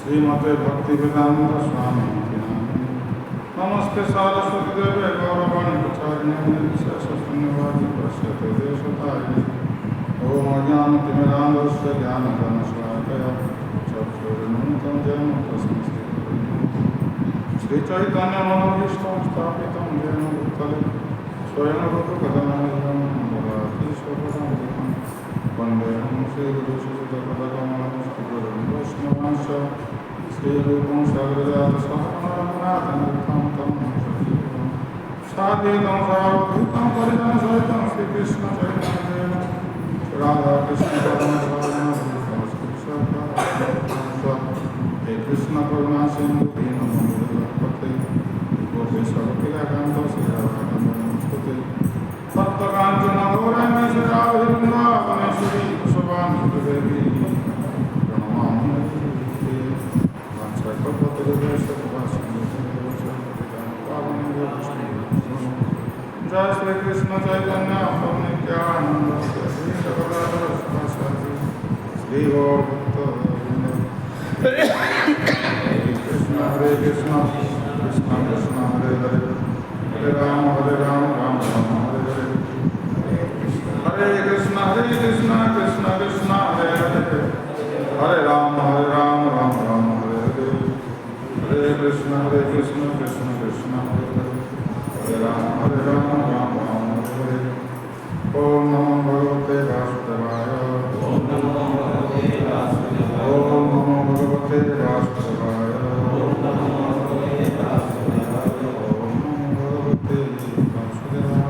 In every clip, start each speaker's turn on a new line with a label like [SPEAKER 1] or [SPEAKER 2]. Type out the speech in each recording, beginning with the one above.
[SPEAKER 1] श्रीमते भक्तिवेदांत स्वामी नमस्ते सारस्वती देवे गौरवाणी प्रचारिणे निर्विशेष शून्यवादी पश्यते देशतारिणे। ओम अज्ञानतिमिरान्धस्य ज्ञानजनशलाकया चक्षुरुन्मिलितं येन तस्मै श्री गुरवे नमः। श्री चैतन्य मनोभीष्टं स्थापितं येन भूतले स्वयं रूपकदमं ददाति स्वपदान्तिकं। वन्देऽहं श्रीगुरुश्रीयुतपदकमलं श्रीगुरुं वैष्णवांश्च श्रीरूपं सागरजातसहगणरघुनाथं तं सजीवं साद्वैतं सावधूतं परिजनसहितं श्रीकृष्ण चैतन्यदेवं राधाकृष्ण हे कृष्ण करुणा सिंधु दीनबन्धु जगत्पते गोपेश गोपिकाकान्त श्रीराधाकान्त नमस्ते। तप्तकाञ्चन गौराङ्गी श्रीराधे वृन्दावनेश्वरी वृषभानुसुते देवी प्रणमामि हरिप्रिये। वाञ्छाकल्पतरुभ्यश्च कृपा सिन्धुभ्यः च पतितानां पावनेभ्यो वैष्णवेभ्यो नमः। जय श्री कृष्ण चैतन्य प्रभु नित्यानंद श्री गदाधर शिवासादि श्री गौर भक्तवृंद। हरे कृष्ण कृष्ण कृष्ण हरे हरे, हरे राम राम राम हरे हरे। हरे कृष्ण कृष्ण कृष्ण हरे हरे, हरे राम राम राम हरे हरे। हरे कृष्ण कृष्ण कृष्ण हरे हरे, हरे राम राम राम हरे हरे। ओम नमो भगवते वासुदेवाय।
[SPEAKER 2] ओम नमो भगवते वासुदेवाय।
[SPEAKER 1] ओम नमो भगवते वासुदेवाय।
[SPEAKER 2] ओम नमो भगवते वासुदेवाय।
[SPEAKER 1] ओम नमो भगवते वासुदेवाय।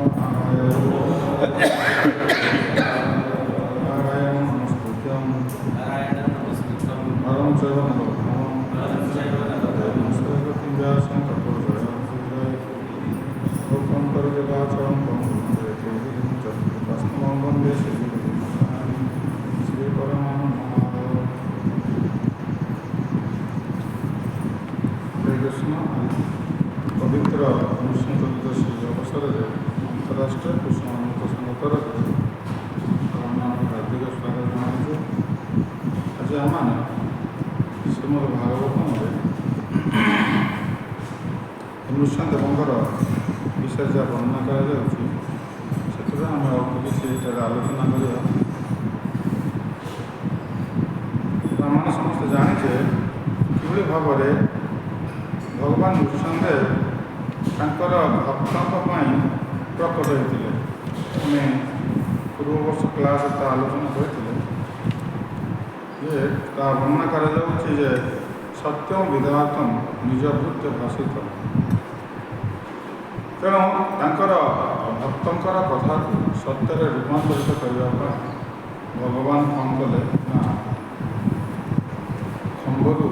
[SPEAKER 1] नारायण नमस्कृत्यं
[SPEAKER 2] नारायण नमस्कृतं
[SPEAKER 1] नरं चैव नरोत्तमं
[SPEAKER 2] नरं चैव नरोत्तमं
[SPEAKER 1] देवीं सरस्वतीं व्यासं ततो जयमुदीरये। लोकं करोति वाचालं पङ्गुं वन्दे तस्मै वन्दे श्रीगुरुं श्रीपरमानन्दमाधवं। ହରେ କୃଷ୍ଣ। ପବିତ୍ର ନୃସିଂହ ଚତୁର୍ଦଶୀ ଅବସରରେ ଅନ୍ତରାଷ୍ଟ୍ରୀୟ କୃଷ୍ଣ ଅମୃତ ସଂଘ ତରଫରୁ ଆପଣମାନଙ୍କୁ ହାର୍ଦ୍ଦିକ ସ୍ୱାଗତ ଜଣାଉଛୁ। ଆଜି ଆମମାନେ ଶ୍ରୀମଦ ଭାଗବତମରେ ନୃସିଂହ ଦେବଙ୍କର ବିଷୟରେ ଯାହା ବର୍ଣ୍ଣନା କରାଯାଉଛି, ସେଥିରୁ ଆମେ ଅଳ୍ପ କିଛି ଏଠାରେ ଆଲୋଚନା କରିବା। ଆମମାନେ ସମସ୍ତେ ଜାଣିଛେ କିଭଳି ଭାବରେ ଭଗବାନ ନୃସିଂହଦେବ ତାଙ୍କର ଭକ୍ତଙ୍କ ପାଇଁ ପ୍ରକଟ ହୋଇଥିଲେ। ଆମେ ପୂର୍ବବର୍ଷ କ୍ଲାସ୍ରେ ତା ଆଲୋଚନା କରିଥିଲେ ଯେ ତା ବର୍ଣ୍ଣନା କରାଯାଉଛି ଯେ ସତ୍ୟମ ବିଧାତମ ନିଜ ଭୃତ୍ୟ ଭାଷିତ। ତେଣୁ ତାଙ୍କର ଭକ୍ତଙ୍କର କଥାକୁ ସତ୍ୟରେ ରୂପାନ୍ତରିତ କରିବା ପାଇଁ ଭଗବାନ କ'ଣ କଲେ ନା ଖମ୍ବରୁ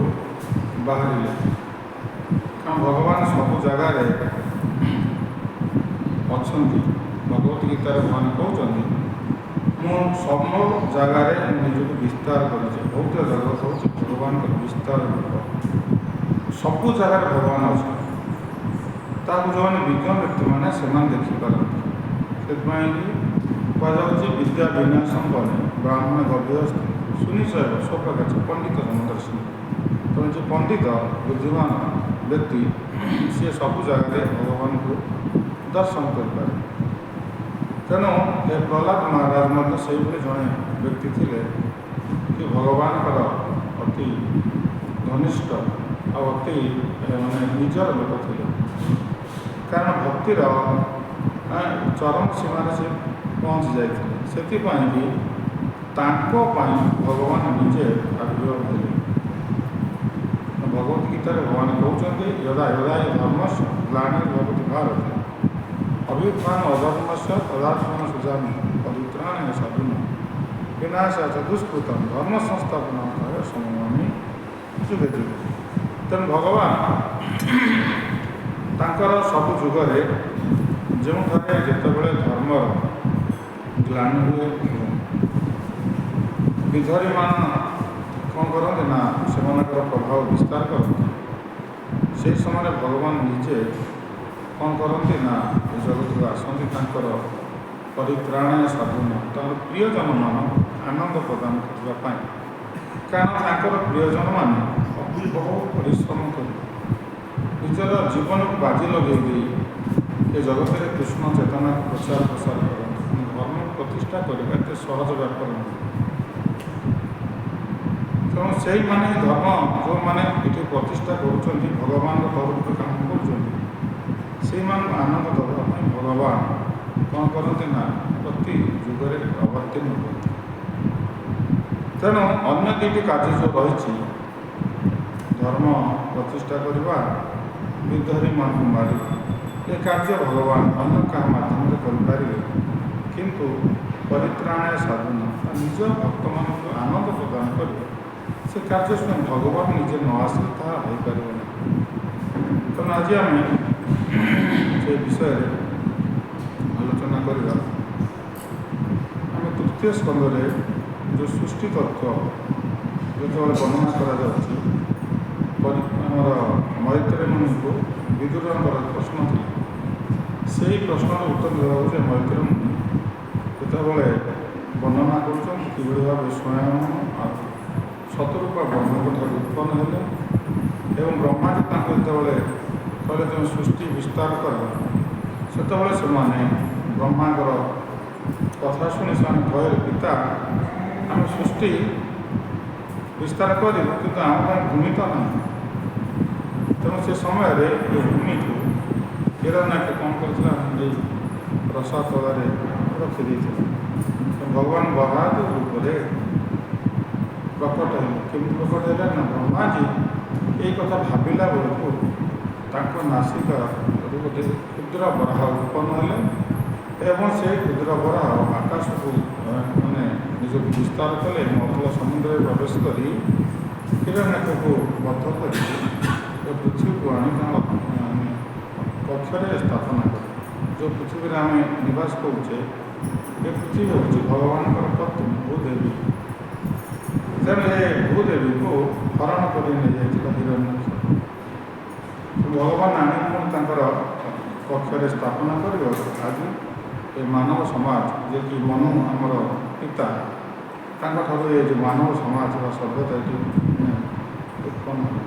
[SPEAKER 1] ବାହାରିଲେ। କାରଣ ଭଗବାନ ସବୁ ଜାଗାରେ ଅଛନ୍ତି। ଭଗବତ ଗୀତାରେ ଭଗବାନ କହୁଛନ୍ତି, ମୁଁ ସବୁ ଜାଗାରେ ନିଜକୁ ବିସ୍ତାର କରିଛି। ଭୌତିକ ଜଗତ ହେଉଛି ଭଗବାନଙ୍କର ବିସ୍ତାର ରୂପ। ସବୁ ଜାଗାରେ ଭଗବାନ ଅଛନ୍ତି। ତାହାକୁ ଯେଉଁମାନେ ବିଜ୍ଞ ବ୍ୟକ୍ତିମାନେ ସେମାନେ ଦେଖିପାରନ୍ତି। ସେଥିପାଇଁ କି କୁହାଯାଉଛି ବିଦ୍ୟା ବିନୟ ସମ୍ପନ୍ନ ବ୍ରାହ୍ମଣ ଗଭୀରସ୍ଥ ସୁନିଶ୍ଚୟ ସ୍ୱପ୍ରକାଶ ପଣ୍ଡିତ ସମଦର୍ଶିନୀ। ତେଣୁ ଯେ ପଣ୍ଡିତ ବୁଦ୍ଧିମାନ ବ୍ୟକ୍ତି ସିଏ ସବୁ ଜାଗାରେ ଭଗବାନଙ୍କୁ ଦର୍ଶନ କରିପାରେ। ତେଣୁ ଏ ପ୍ରହ୍ଲାଦ ମହାରାଜ ମଧ୍ୟ ସେଇଭଳି ଜଣେ ବ୍ୟକ୍ତି ଥିଲେ କି ଭଗବାନଙ୍କର ଅତି ଘନିଷ୍ଠ ଆଉ ଅତି ମାନେ ନିଜର ଲୋକ ଥିଲେ। କାରଣ ଭକ୍ତିର ଚରମ ସୀମାରେ ସେ ପହଞ୍ଚି ଯାଇଥିଲେ। ସେଥିପାଇଁ କି ତାଙ୍କ ପାଇଁ ଭଗବାନ ନିଜେ ଆବିର୍ଭାବ ହେଲେ। ଭଗବତ ଗୀତାରେ ଭଗବାନ କହୁଛନ୍ତି, ଯଦା ଯଦା ହି ଧର୍ମସ୍ୟ ଗ୍ଲାନିର୍ଭବତି ଭାରତ ଅଭ୍ୟୁତ୍ଥାନ ଅଧର୍ମସ୍ୟ ତଦାତ୍ମନ ସୁଜାମି ପରିତ୍ରାଣାୟ ସାଧୂନାଂ ବିନାଶାୟ ଚ ଦୁଷ୍କୃତଂ ଧର୍ମ ସଂସ୍ଥାପନାର୍ଥାୟ ସମ୍ଭବାମି ଯୁଗେ ଯୁଗେ। ତେଣୁ ଭଗବାନ ତାଙ୍କର ସବୁ ଯୁଗରେ ଯେଉଁଠାରେ ଯେତେବେଳେ ଧର୍ମର ଗ୍ଲାନି ହୁଏ ଏବଂ ବିଧର୍ମୀମାନ କ'ଣ କରନ୍ତି ନା ସେମାନଙ୍କର ପ୍ରଭାବ ବିସ୍ତାର କରନ୍ତି, ସେହି ସମୟରେ ଭଗବାନ ନିଜେ କ'ଣ କରନ୍ତି ନା ଏ ଜଗତକୁ ଆସନ୍ତି ତାଙ୍କର ପରିତ୍ରାଣ ସାଧନ, ତାଙ୍କର ପ୍ରିୟଜନମାନ ଆନନ୍ଦ ପ୍ରଦାନ କରିବା ପାଇଁ। କାରଣ ତାଙ୍କର ପ୍ରିୟଜନମାନେ ବହୁତ ପରିଶ୍ରମ କରି ନିଜର ଜୀବନକୁ ବାଜି ଲଗେଇ ଦେଇ ଏ ଜଗତରେ କୃଷ୍ଣ ଚେତନାକୁ ପ୍ରଚାର ପ୍ରସାର କରନ୍ତି। ଧର୍ମ ପ୍ରତିଷ୍ଠା କରିବା ଏତେ ସହଜ ବ୍ୟାପାର ନୁହେଁ। ତେଣୁ ସେଇମାନେ ଧର୍ମ ଯେଉଁମାନେ ଏଠି ପ୍ରତିଷ୍ଠା କରୁଛନ୍ତି, ଭଗବାନଙ୍କ ତରଫରୁ କାମ କରୁଛନ୍ତି, ସେଇମାନଙ୍କୁ ଆନନ୍ଦ ଦେବା ପାଇଁ ଭଗବାନ କ'ଣ କରନ୍ତି ନା ପ୍ରତି ଯୁଗରେ ଅବତୀର୍ଣ୍ଣ ହୁଅନ୍ତି। ତେଣୁ ଅନ୍ୟ ଦୁଇଟି କାର୍ଯ୍ୟ ଯେଉଁ ରହିଛି, ଧର୍ମ ପ୍ରତିଷ୍ଠା କରିବା, ବିଦ୍ରୋହୀମାନଙ୍କୁ ମାରିବା, ଏ କାର୍ଯ୍ୟ ଭଗବାନ ଅନ୍ୟ କାହା ମାଧ୍ୟମରେ କରିପାରିବେ, କିନ୍ତୁ ପରିତ୍ରାଣୟ ସାଧୁନ ନିଜ ଭକ୍ତମାନଙ୍କୁ ଆନନ୍ଦ ପ୍ରଦାନ କରିବେ, ସେ କାର୍ଯ୍ୟ ସ୍ୱୟଂ ଭଗବାନ ନିଜେ ନ ଆସିଲେ ତାହା ହୋଇପାରିବ ନାହିଁ। ତେଣୁ ଆଜି ଆମେ ସେ ବିଷୟରେ ଆଲୋଚନା କରିବା। ଆମେ ତୃତୀୟ ସ୍କନ୍ଧରେ ଯେଉଁ ସୃଷ୍ଟି ତତ୍ତ୍ୱ ଯେତେବେଳେ ବର୍ଣ୍ଣନା କରାଯାଉଛି, ଆମର ମୈତ୍ରେୟ ମୁନିଙ୍କୁ ବିଦୁରଙ୍କର ପ୍ରଶ୍ନ ଥିଲା, ସେଇ ପ୍ରଶ୍ନର ଉତ୍ତର ଦେବାକୁ ଯେ ମୈତ୍ରେୟ ମୁନି ଯେତେବେଳେ ବର୍ଣ୍ଣନା କରୁଛନ୍ତି କିଭଳି ଭାବେ ସ୍ୱୟଂ ଆଉ ଶତରୂପା ବ୍ରହ୍ମଙ୍କ ଠାରୁ ଉତ୍ପନ୍ନ ହେଲେ ଏବଂ ବ୍ରହ୍ମାଜୀ ତାଙ୍କୁ ଯେତେବେଳେ କହିଲେ ତୁମେ ସୃଷ୍ଟି ବିସ୍ତାର କର, ସେତେବେଳେ ସେମାନେ ବ୍ରହ୍ମାଙ୍କର କଥା ଶୁଣି ସେମାନେ କହିଲେ, ପିତା ଆମେ ସୃଷ୍ଟି ବିସ୍ତାର କରିବୁ, କିନ୍ତୁ ଆମ ପାଇଁ ଭୂମି ତ ନାହିଁ। ତେଣୁ ସେ ସମୟରେ ଏ ଭୂମିକୁ ହିରଣ୍ୟାକ୍ଷ କ'ଣ କରିଥିଲା, ନେଇ ରସାତଳରେ ରଖିଦେଇଥିଲା। ଭଗବାନ ବରାହ ରୂପରେ ପ୍ରକଟ ହେଲେ। କେମିତି ପ୍ରକଟ ହେଲେ ନା, ବ୍ରହ୍ମାଜୀ ଏଇ କଥା ଭାବିଲା ବେଳକୁ ତାଙ୍କ ନାସିକାରୁ ଗୋଟେ କ୍ଷୁଦ୍ର ବରାହ ଉତ୍ପନ୍ନ ହେଲେ ଏବଂ ସେ କ୍ଷୁଦ୍ର ବରାହ ଆକାଶକୁ ମାନେ ନିଜକୁ ବିସ୍ତାର କଲେ ଏବଂ ଅତଳ ସମୁଦ୍ରରେ ପ୍ରବେଶ କରି ହିରଣ୍ୟାକ୍ଷକୁ ବଧ କରି ଏ ପୃଥିବୀକୁ ଆଣି ତାଙ୍କ କକ୍ଷରେ ସ୍ଥାପନା କଲେ। ଯେଉଁ ପୃଥିବୀରେ ଆମେ ନିବାସ କରୁଛେ, ଏ ପୃଥିବୀ ହେଉଛି ଭଗବାନଙ୍କର ପତ୍ନୀ ଭୂଦେବୀ। ତେଣୁ ଏ ଭୂଦେବୀକୁ ହରଣ କରି ନେଇଯାଇଥିଲା ହିରଣ୍ୟାକ୍ଷ। ଭଗବାନ ଆଣି ପୁଣି ତାଙ୍କର କକ୍ଷରେ ସ୍ଥାପନା କରିବାକୁ ଆଜି ଏ ମାନବ ସମାଜ, ଯିଏକି ମନୁ ଆମର ପିତା, ତାଙ୍କଠାରୁ ଏ ଯେଉଁ ମାନବ ସମାଜ ବା ସଭ୍ୟତା ଏଠି ଉତ୍ପନ୍ନ ହେଲା।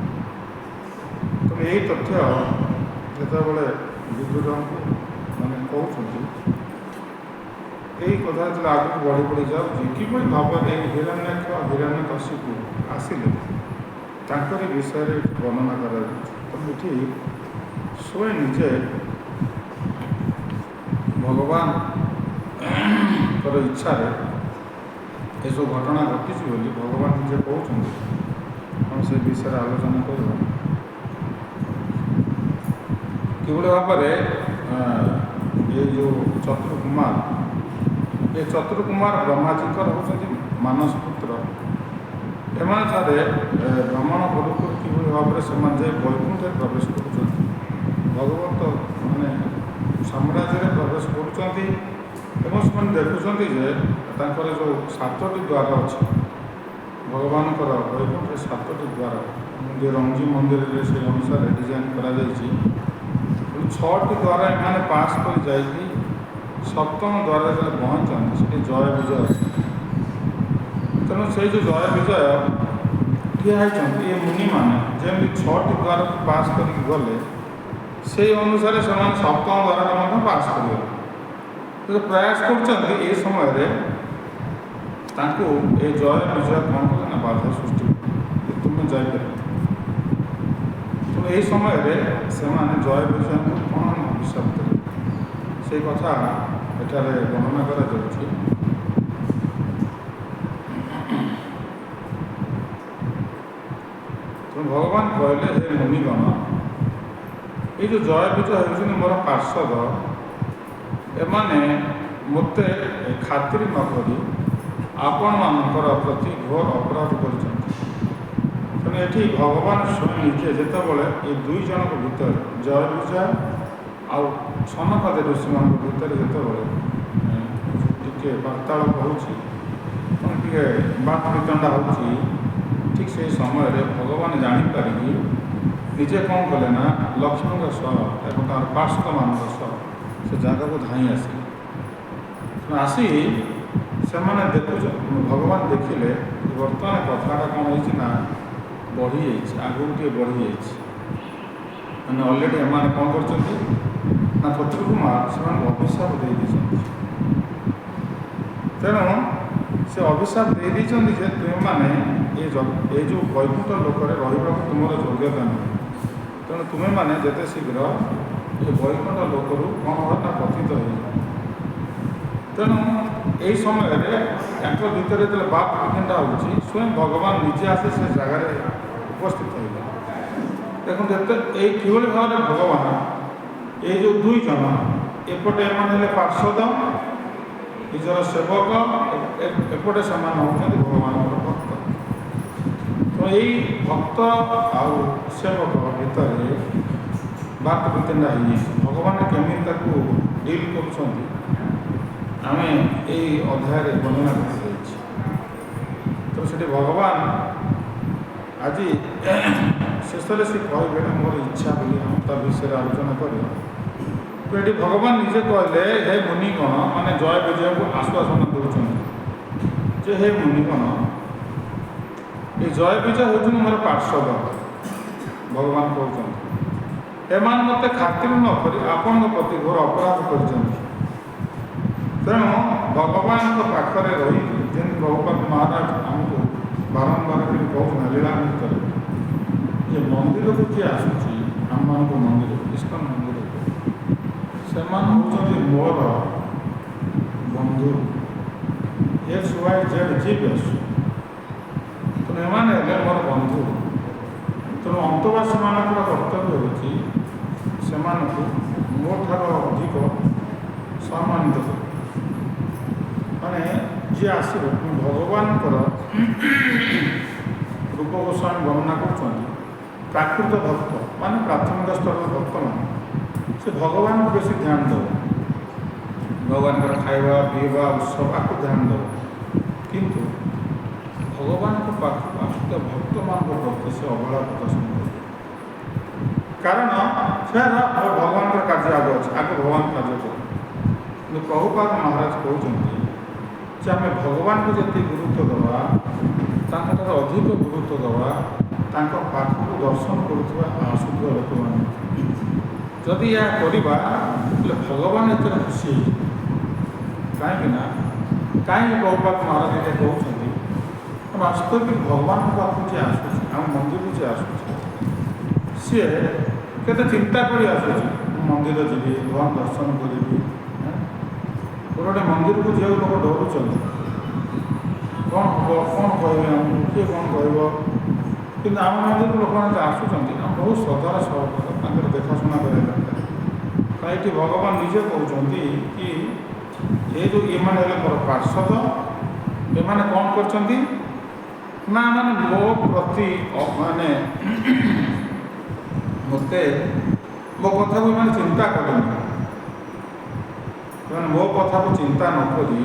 [SPEAKER 1] ତେଣୁ ଏଇ ତଥ୍ୟ ଯେତେବେଳେ ବିଦୁରଙ୍କୁ ମାନେ କହୁଛନ୍ତି, ଏଇ କଥା ଯେତେବେଳେ ଆଗକୁ ବଢ଼ି ବଢ଼ି ଯାଉଛି, କିଭଳି ଭାବରେ ଏହି ହିରଣ୍ୟାକ୍ଷ ହିରଣ୍ୟକଶିପୁ ଆସିଲେ ତାଙ୍କରି ବିଷୟରେ ଏଠି ବର୍ଣ୍ଣନା କରାଯାଉଛି। ତେଣୁ ଏଠି ସ୍ୱୟଂ ନିଜେ ଭଗବାନଙ୍କର ଇଚ୍ଛାରେ ଏସବୁ ଘଟଣା ଘଟିଛି ବୋଲି ଭଗବାନ ନିଜେ କହୁଛନ୍ତି। ଆମେ ସେ ବିଷୟରେ ଆଲୋଚନା କରିବା। କିଭଳି ଭାବରେ ଏ ଯେଉଁ ଚତୁର୍କୁମାର, ଏ ଚତୁର୍କୁମାର ବ୍ରହ୍ମାଜୀଙ୍କର ହେଉଛନ୍ତି ମାନସ ପୁତ୍ର। ଏମାନେ ଥରେ ଭ୍ରମଣ କରୁ କରୁ କିଭଳି ଭାବରେ ସେମାନେ ଯାଇ ବୈକୁଣ୍ଠରେ ପ୍ରବେଶ କରୁଛନ୍ତି, ଭଗବତ ମାନେ ସାମ୍ରାଜ୍ୟରେ ପ୍ରବେଶ କରୁଛନ୍ତି ଏବଂ ସେମାନେ ଦେଖୁଛନ୍ତି ଯେ ତାଙ୍କର ଯେଉଁ 7ଟି ଦ୍ୱାର ଅଛି, ଭଗବାନଙ୍କର ବୈକୁଣ୍ଠରେ 7ଟି ଦ୍ୱାର, ରଞ୍ଜି ମନ୍ଦିରରେ ସେଇ ଅନୁସାରେ ଡିଜାଇନ୍ କରାଯାଇଛି। 6ଟି ଦ୍ୱାର ଏମାନେ ପାସ୍ କରି ଯାଇକି ସପ୍ତମ ଦ୍ୱାରରେ ଯେତେବେଳେ ପହଞ୍ଚନ୍ତି, ସେଠି ଜୟ ବିଜୟ ଅଛି। ତେଣୁ ସେଇ ଯେଉଁ ଜୟ ବିଜୟ ଠିଆ ହେଇଛନ୍ତି, ଏ ମୁନିମାନେ ଯେମିତି 6ଟି ଦ୍ୱାରକୁ ପାସ୍ କରିକି ଗଲେ, ସେଇ ଅନୁସାରେ ସେମାନେ ସପ୍ତମ ଦ୍ୱାରରେ ମଧ୍ୟ ପାସ୍ କରିଗଲେ। ଯେତେବେଳେ ପ୍ରୟାସ କରୁଛନ୍ତି, ଏହି ସମୟରେ ତାଙ୍କୁ ଏ ଜୟ ବିଜୟ କ'ଣ କଲେ ନା ବାଧା ସୃଷ୍ଟି କଲେ, ତୁମେ ଯାଇପାରିବ। ତେଣୁ ଏହି ସମୟରେ ସେମାନେ ଜୟ ବିଜୟଙ୍କୁ କ'ଣ ଅଭିଶାପ ଦେଲେ, ସେଇ କଥା ଏଠାରେ ବର୍ଣ୍ଣନା କରାଯାଉଛି। ତେଣୁ ଭଗବାନ କହିଲେ, ହେ ମୁନିଗଣ, ଏଇ ଯେଉଁ ଜୟ ବିଜୟ ହେଉଛନ୍ତି ମୋର ପାର୍ଶ୍ୱଦ, ଏମାନେ ମୋତେ ଖାତିର ନ କରି ଆପଣମାନଙ୍କର ପ୍ରତି ଘୋର ଅପରାଧ କରିଛନ୍ତି। ତେଣୁ ଏଠି ଭଗବାନ ସ୍ୱୟଂ ନିଜେ ଯେତେବେଳେ ଏ ଦୁଇ ଜଣଙ୍କ ଭିତରେ ଜୟ ବିଜୟ ଆଉ ସନକାଦି ଋଷିମାନଙ୍କ ଭିତରେ ଯେତେବେଳେ ଟିକେ ବାର୍ତ୍ତାଳାପ ହେଉଛି, କ'ଣ ଟିକେ ବାକ୍ ବିତଣ୍ଡା ହେଉଛି, ଠିକ୍ ସେଇ ସମୟରେ ଭଗବାନ ଜାଣିପାରିକି ନିଜେ କ'ଣ କଲେ ନା ଲକ୍ଷ୍ମୀଙ୍କ ସହ ଏବଂ ତାଙ୍କର ପାର୍ଶ୍ୱମାନଙ୍କ ସହ ସେ ଜାଗାକୁ ଧାଇଁ ଆସିଲେ। ଆସି ସେମାନେ ଦେଖୁଛନ୍ତି, ଭଗବାନ ଦେଖିଲେ ବର୍ତ୍ତମାନ କଥାଟା କ'ଣ ହେଇଛି ନା ବଢ଼ିଯାଇଛି, ଆଗକୁ ଟିକେ ବଢ଼ିଯାଇଛି। ମାନେ ଅଲରେଡ଼ି ଏମାନେ କ'ଣ କରୁଛନ୍ତି ନା, ଚତୁର୍କୁମାର ସେମାନଙ୍କୁ ଅଭିଶାପ ଦେଇ ଦେଇଛନ୍ତି। ତେଣୁ ସେ ଅଭିଶାପ ଦେଇ ଦେଇଛନ୍ତି ଯେ ତୁମେମାନେ ଏ ଯେଉଁ ବୈକୁଣ୍ଠ ଲୋକରେ ରହିବାକୁ ତୁମର ଯୋଗ୍ୟତା ନୁହେଁ। ତେଣୁ ତୁମେମାନେ ଯେତେ ଶୀଘ୍ର ଏ ବୈକୁଣ୍ଠ ଲୋକରୁ କ'ଣ ହେବ ନା ପତିତ ହେଇଯିବ। ତେଣୁ ଏହି ସମୟରେ ତାଙ୍କ ଭିତରେ ଯେତେବେଳେ ବାକ୍ ବିଘ୍ନଟା ହେଉଛି, ସ୍ୱୟଂ ଭଗବାନ ନିଜେ ଆସି ସେ ଜାଗାରେ ଉପସ୍ଥିତ ହେଇଗଲେ। ଦେଖନ୍ତୁ ଏତେ ଏଇ କିଭଳି ଭାବରେ ଭଗବାନ ଏଇ ଯେଉଁ ଦୁଇ ଜଣ, ଏପଟେ ଏମାନେ ହେଲେ ପାର୍ଶ୍ୱଦ, ନିଜର ସେବକ, ଏପଟେ ସେମାନେ ହେଉଛନ୍ତି ଭଗବାନଙ୍କର ଭକ୍ତ। ତ ଏଇ ଭକ୍ତ ଆଉ ସେବକ ଭିତରେ ବାକ୍ ବିତଣ୍ଡା ହେଇଯାଇଛି। ଭଗବାନ କେମିତି ତାକୁ ଡିଲ୍ କରୁଛନ୍ତି ଆମେ ଏଇ ଅଧ୍ୟାୟରେ ବର୍ଣ୍ଣନା କରାଯାଇଛି। ତ ସେଠି ଭଗବାନ ଆଜି ଶେଷରେ ସେ କହିବେ ଏଇଟା ମୋର ଇଚ୍ଛା ବୋଲି, ଆମେ ତା ବିଷୟରେ ଆଲୋଚନା କରିବା। ତ ଏଠି ଭଗବାନ ନିଜେ କହିଲେ, ହେ ମୁନିଗଣ, ମାନେ ଜୟ ବିଜୟକୁ ଆଶ୍ୱାସନା ଦେଉଛନ୍ତି ଯେ ହେ ମୁନିଗଣ, ଏ ଜୟ ବିଜୟ ହେଉଛନ୍ତି ମୋର ପାର୍ଶ୍ୱଦ। ଭଗବାନ କହୁଛନ୍ତି ଏମାନେ ମୋତେ ଖାତିର ନ କରି ଆପଣଙ୍କ ପ୍ରତି ଘୋର ଅପରାଧ କରିଛନ୍ତି। ତେଣୁ ଭଗବାନଙ୍କ ପାଖରେ ରହିକି, ଯେମିତି ପ୍ରଭୁପାଦ ମହାରାଜ ଆମକୁ ବାରମ୍ବାର କରି କହୁଛନ୍ତି ଲୀଳାମୃତରେ, ଯେ ମନ୍ଦିରକୁ ଯିଏ ଆସୁଛି, ଆମମାନଙ୍କ ମନ୍ଦିରକୁ, ଇସ୍କନ ମନ୍ଦିରକୁ, ସେମାନେ ହେଉଛନ୍ତି ମୋର ବନ୍ଧୁ। ଏକ୍ସ ୱାଇ ଜେଡ଼୍ ଯିଏ ବି ଆସୁ, ତେଣୁ ଏମାନେ ହେଲେ ମୋର ବନ୍ଧୁ। ତେଣୁ ଅନ୍ତବାସୀମାନଙ୍କର କର୍ତ୍ତବ୍ୟ ହେଉଛି ସେମାନଙ୍କୁ ମୋ ଠାରୁ ଅଧିକ ସମ୍ମାନିତ କରିବ। ମାନେ ଯିଏ ଆସିବ, ଭଗବାନଙ୍କର ରୂପ ଗୋସ୍ୱାମୀ ବର୍ଣ୍ଣନା କରୁଛନ୍ତି, ପ୍ରାକୃତ ଭକ୍ତ ମାନେ ପ୍ରାଥମିକ ସ୍ତରର ଭକ୍ତମାନେ, ସେ ଭଗବାନଙ୍କୁ ବେଶୀ ଧ୍ୟାନ ଦେବ, ଭଗବାନଙ୍କର ଖାଇବା ପିଇବା ଉତ୍ସବ ଆକୁ ଧ୍ୟାନ ଦେବ। କିନ୍ତୁ ଭଗବାନଙ୍କ ପାଖକୁ ଆସୁଥିବା ଭକ୍ତମାନଙ୍କ ପ୍ରତି ସେ ଅବହେଳା ପ୍ରଦର୍ଶନ କରିବ। କାରଣ ସେ ଭଗବାନଙ୍କର କାର୍ଯ୍ୟ ଆଗ ଅଛି, ଆଗ ଭଗବାନ କାର୍ଯ୍ୟ କରିବ। କିନ୍ତୁ ପ୍ରଭୁପାଦ ମହାରାଜ କହୁଛନ୍ତି ଯେ ଆମେ ଭଗବାନଙ୍କୁ ଯେତିକି ଗୁରୁତ୍ୱ ଦେବା, ତାଙ୍କଠାରୁ ଅଧିକ ଗୁରୁତ୍ୱ ଦେବା ତାଙ୍କ ପାଖକୁ ଦର୍ଶନ କରୁଥିବା ଆସୁଥିବା ଲୋକମାନଙ୍କୁ। ଯଦି ଏହା କରିବା ହେଲେ ଭଗବାନ ଏଥିରେ ଖୁସି ହେଇଯିବେ। କାହିଁକି ନା, କାହିଁକି ପ୍ରଭୁପାଦ ମହାରାଜ ଏଇଟା କହୁଛନ୍ତି? ବାସ୍ତବିକ ଭଗବାନଙ୍କ ପାଖକୁ ଯିଏ ଆସୁଛି, ଆମ ମନ୍ଦିରକୁ ଯିଏ ଆସୁଛି, ସିଏ କେତେ ଚିନ୍ତା କରି ଆସୁଛି, ମୁଁ ମନ୍ଦିର ଯିବି, ଭଗବାନ ଦର୍ଶନ କରିବି। ଗୋଟେ ଗୋଟେ ମନ୍ଦିରକୁ ଯିବାକୁ ଲୋକ ଡରୁଛନ୍ତି, କ'ଣ ହେବ, କ'ଣ କହିବେ ଆମକୁ, କିଏ କ'ଣ କହିବ। କିନ୍ତୁ ଆମ ମନ୍ଦିରକୁ ଲୋକମାନେ ଆସୁଛନ୍ତି, ଆମେ ବହୁତ ଶ୍ରଦ୍ଧାର ସହକାରେ ତାଙ୍କର ଦେଖାଶୁଣା କରିବା ଦରକାର। କାରଣ ଏଠି ଭଗବାନ ନିଜେ କହୁଛନ୍ତି କି ଏ ଯେଉଁ ଏମାନେ ହେଲେ ମୋର ପାର୍ଶ୍ୱଦ, ଏମାନେ କ'ଣ କରିଛନ୍ତି ନା, ମାନେ ମୋ ପ୍ରତି ମାନେ ମୋତେ ମୋ କଥାକୁ ଏମାନେ ଚିନ୍ତା କଲେନି। ସେମାନେ ମୋ କଥାକୁ ଚିନ୍ତା ନ କରି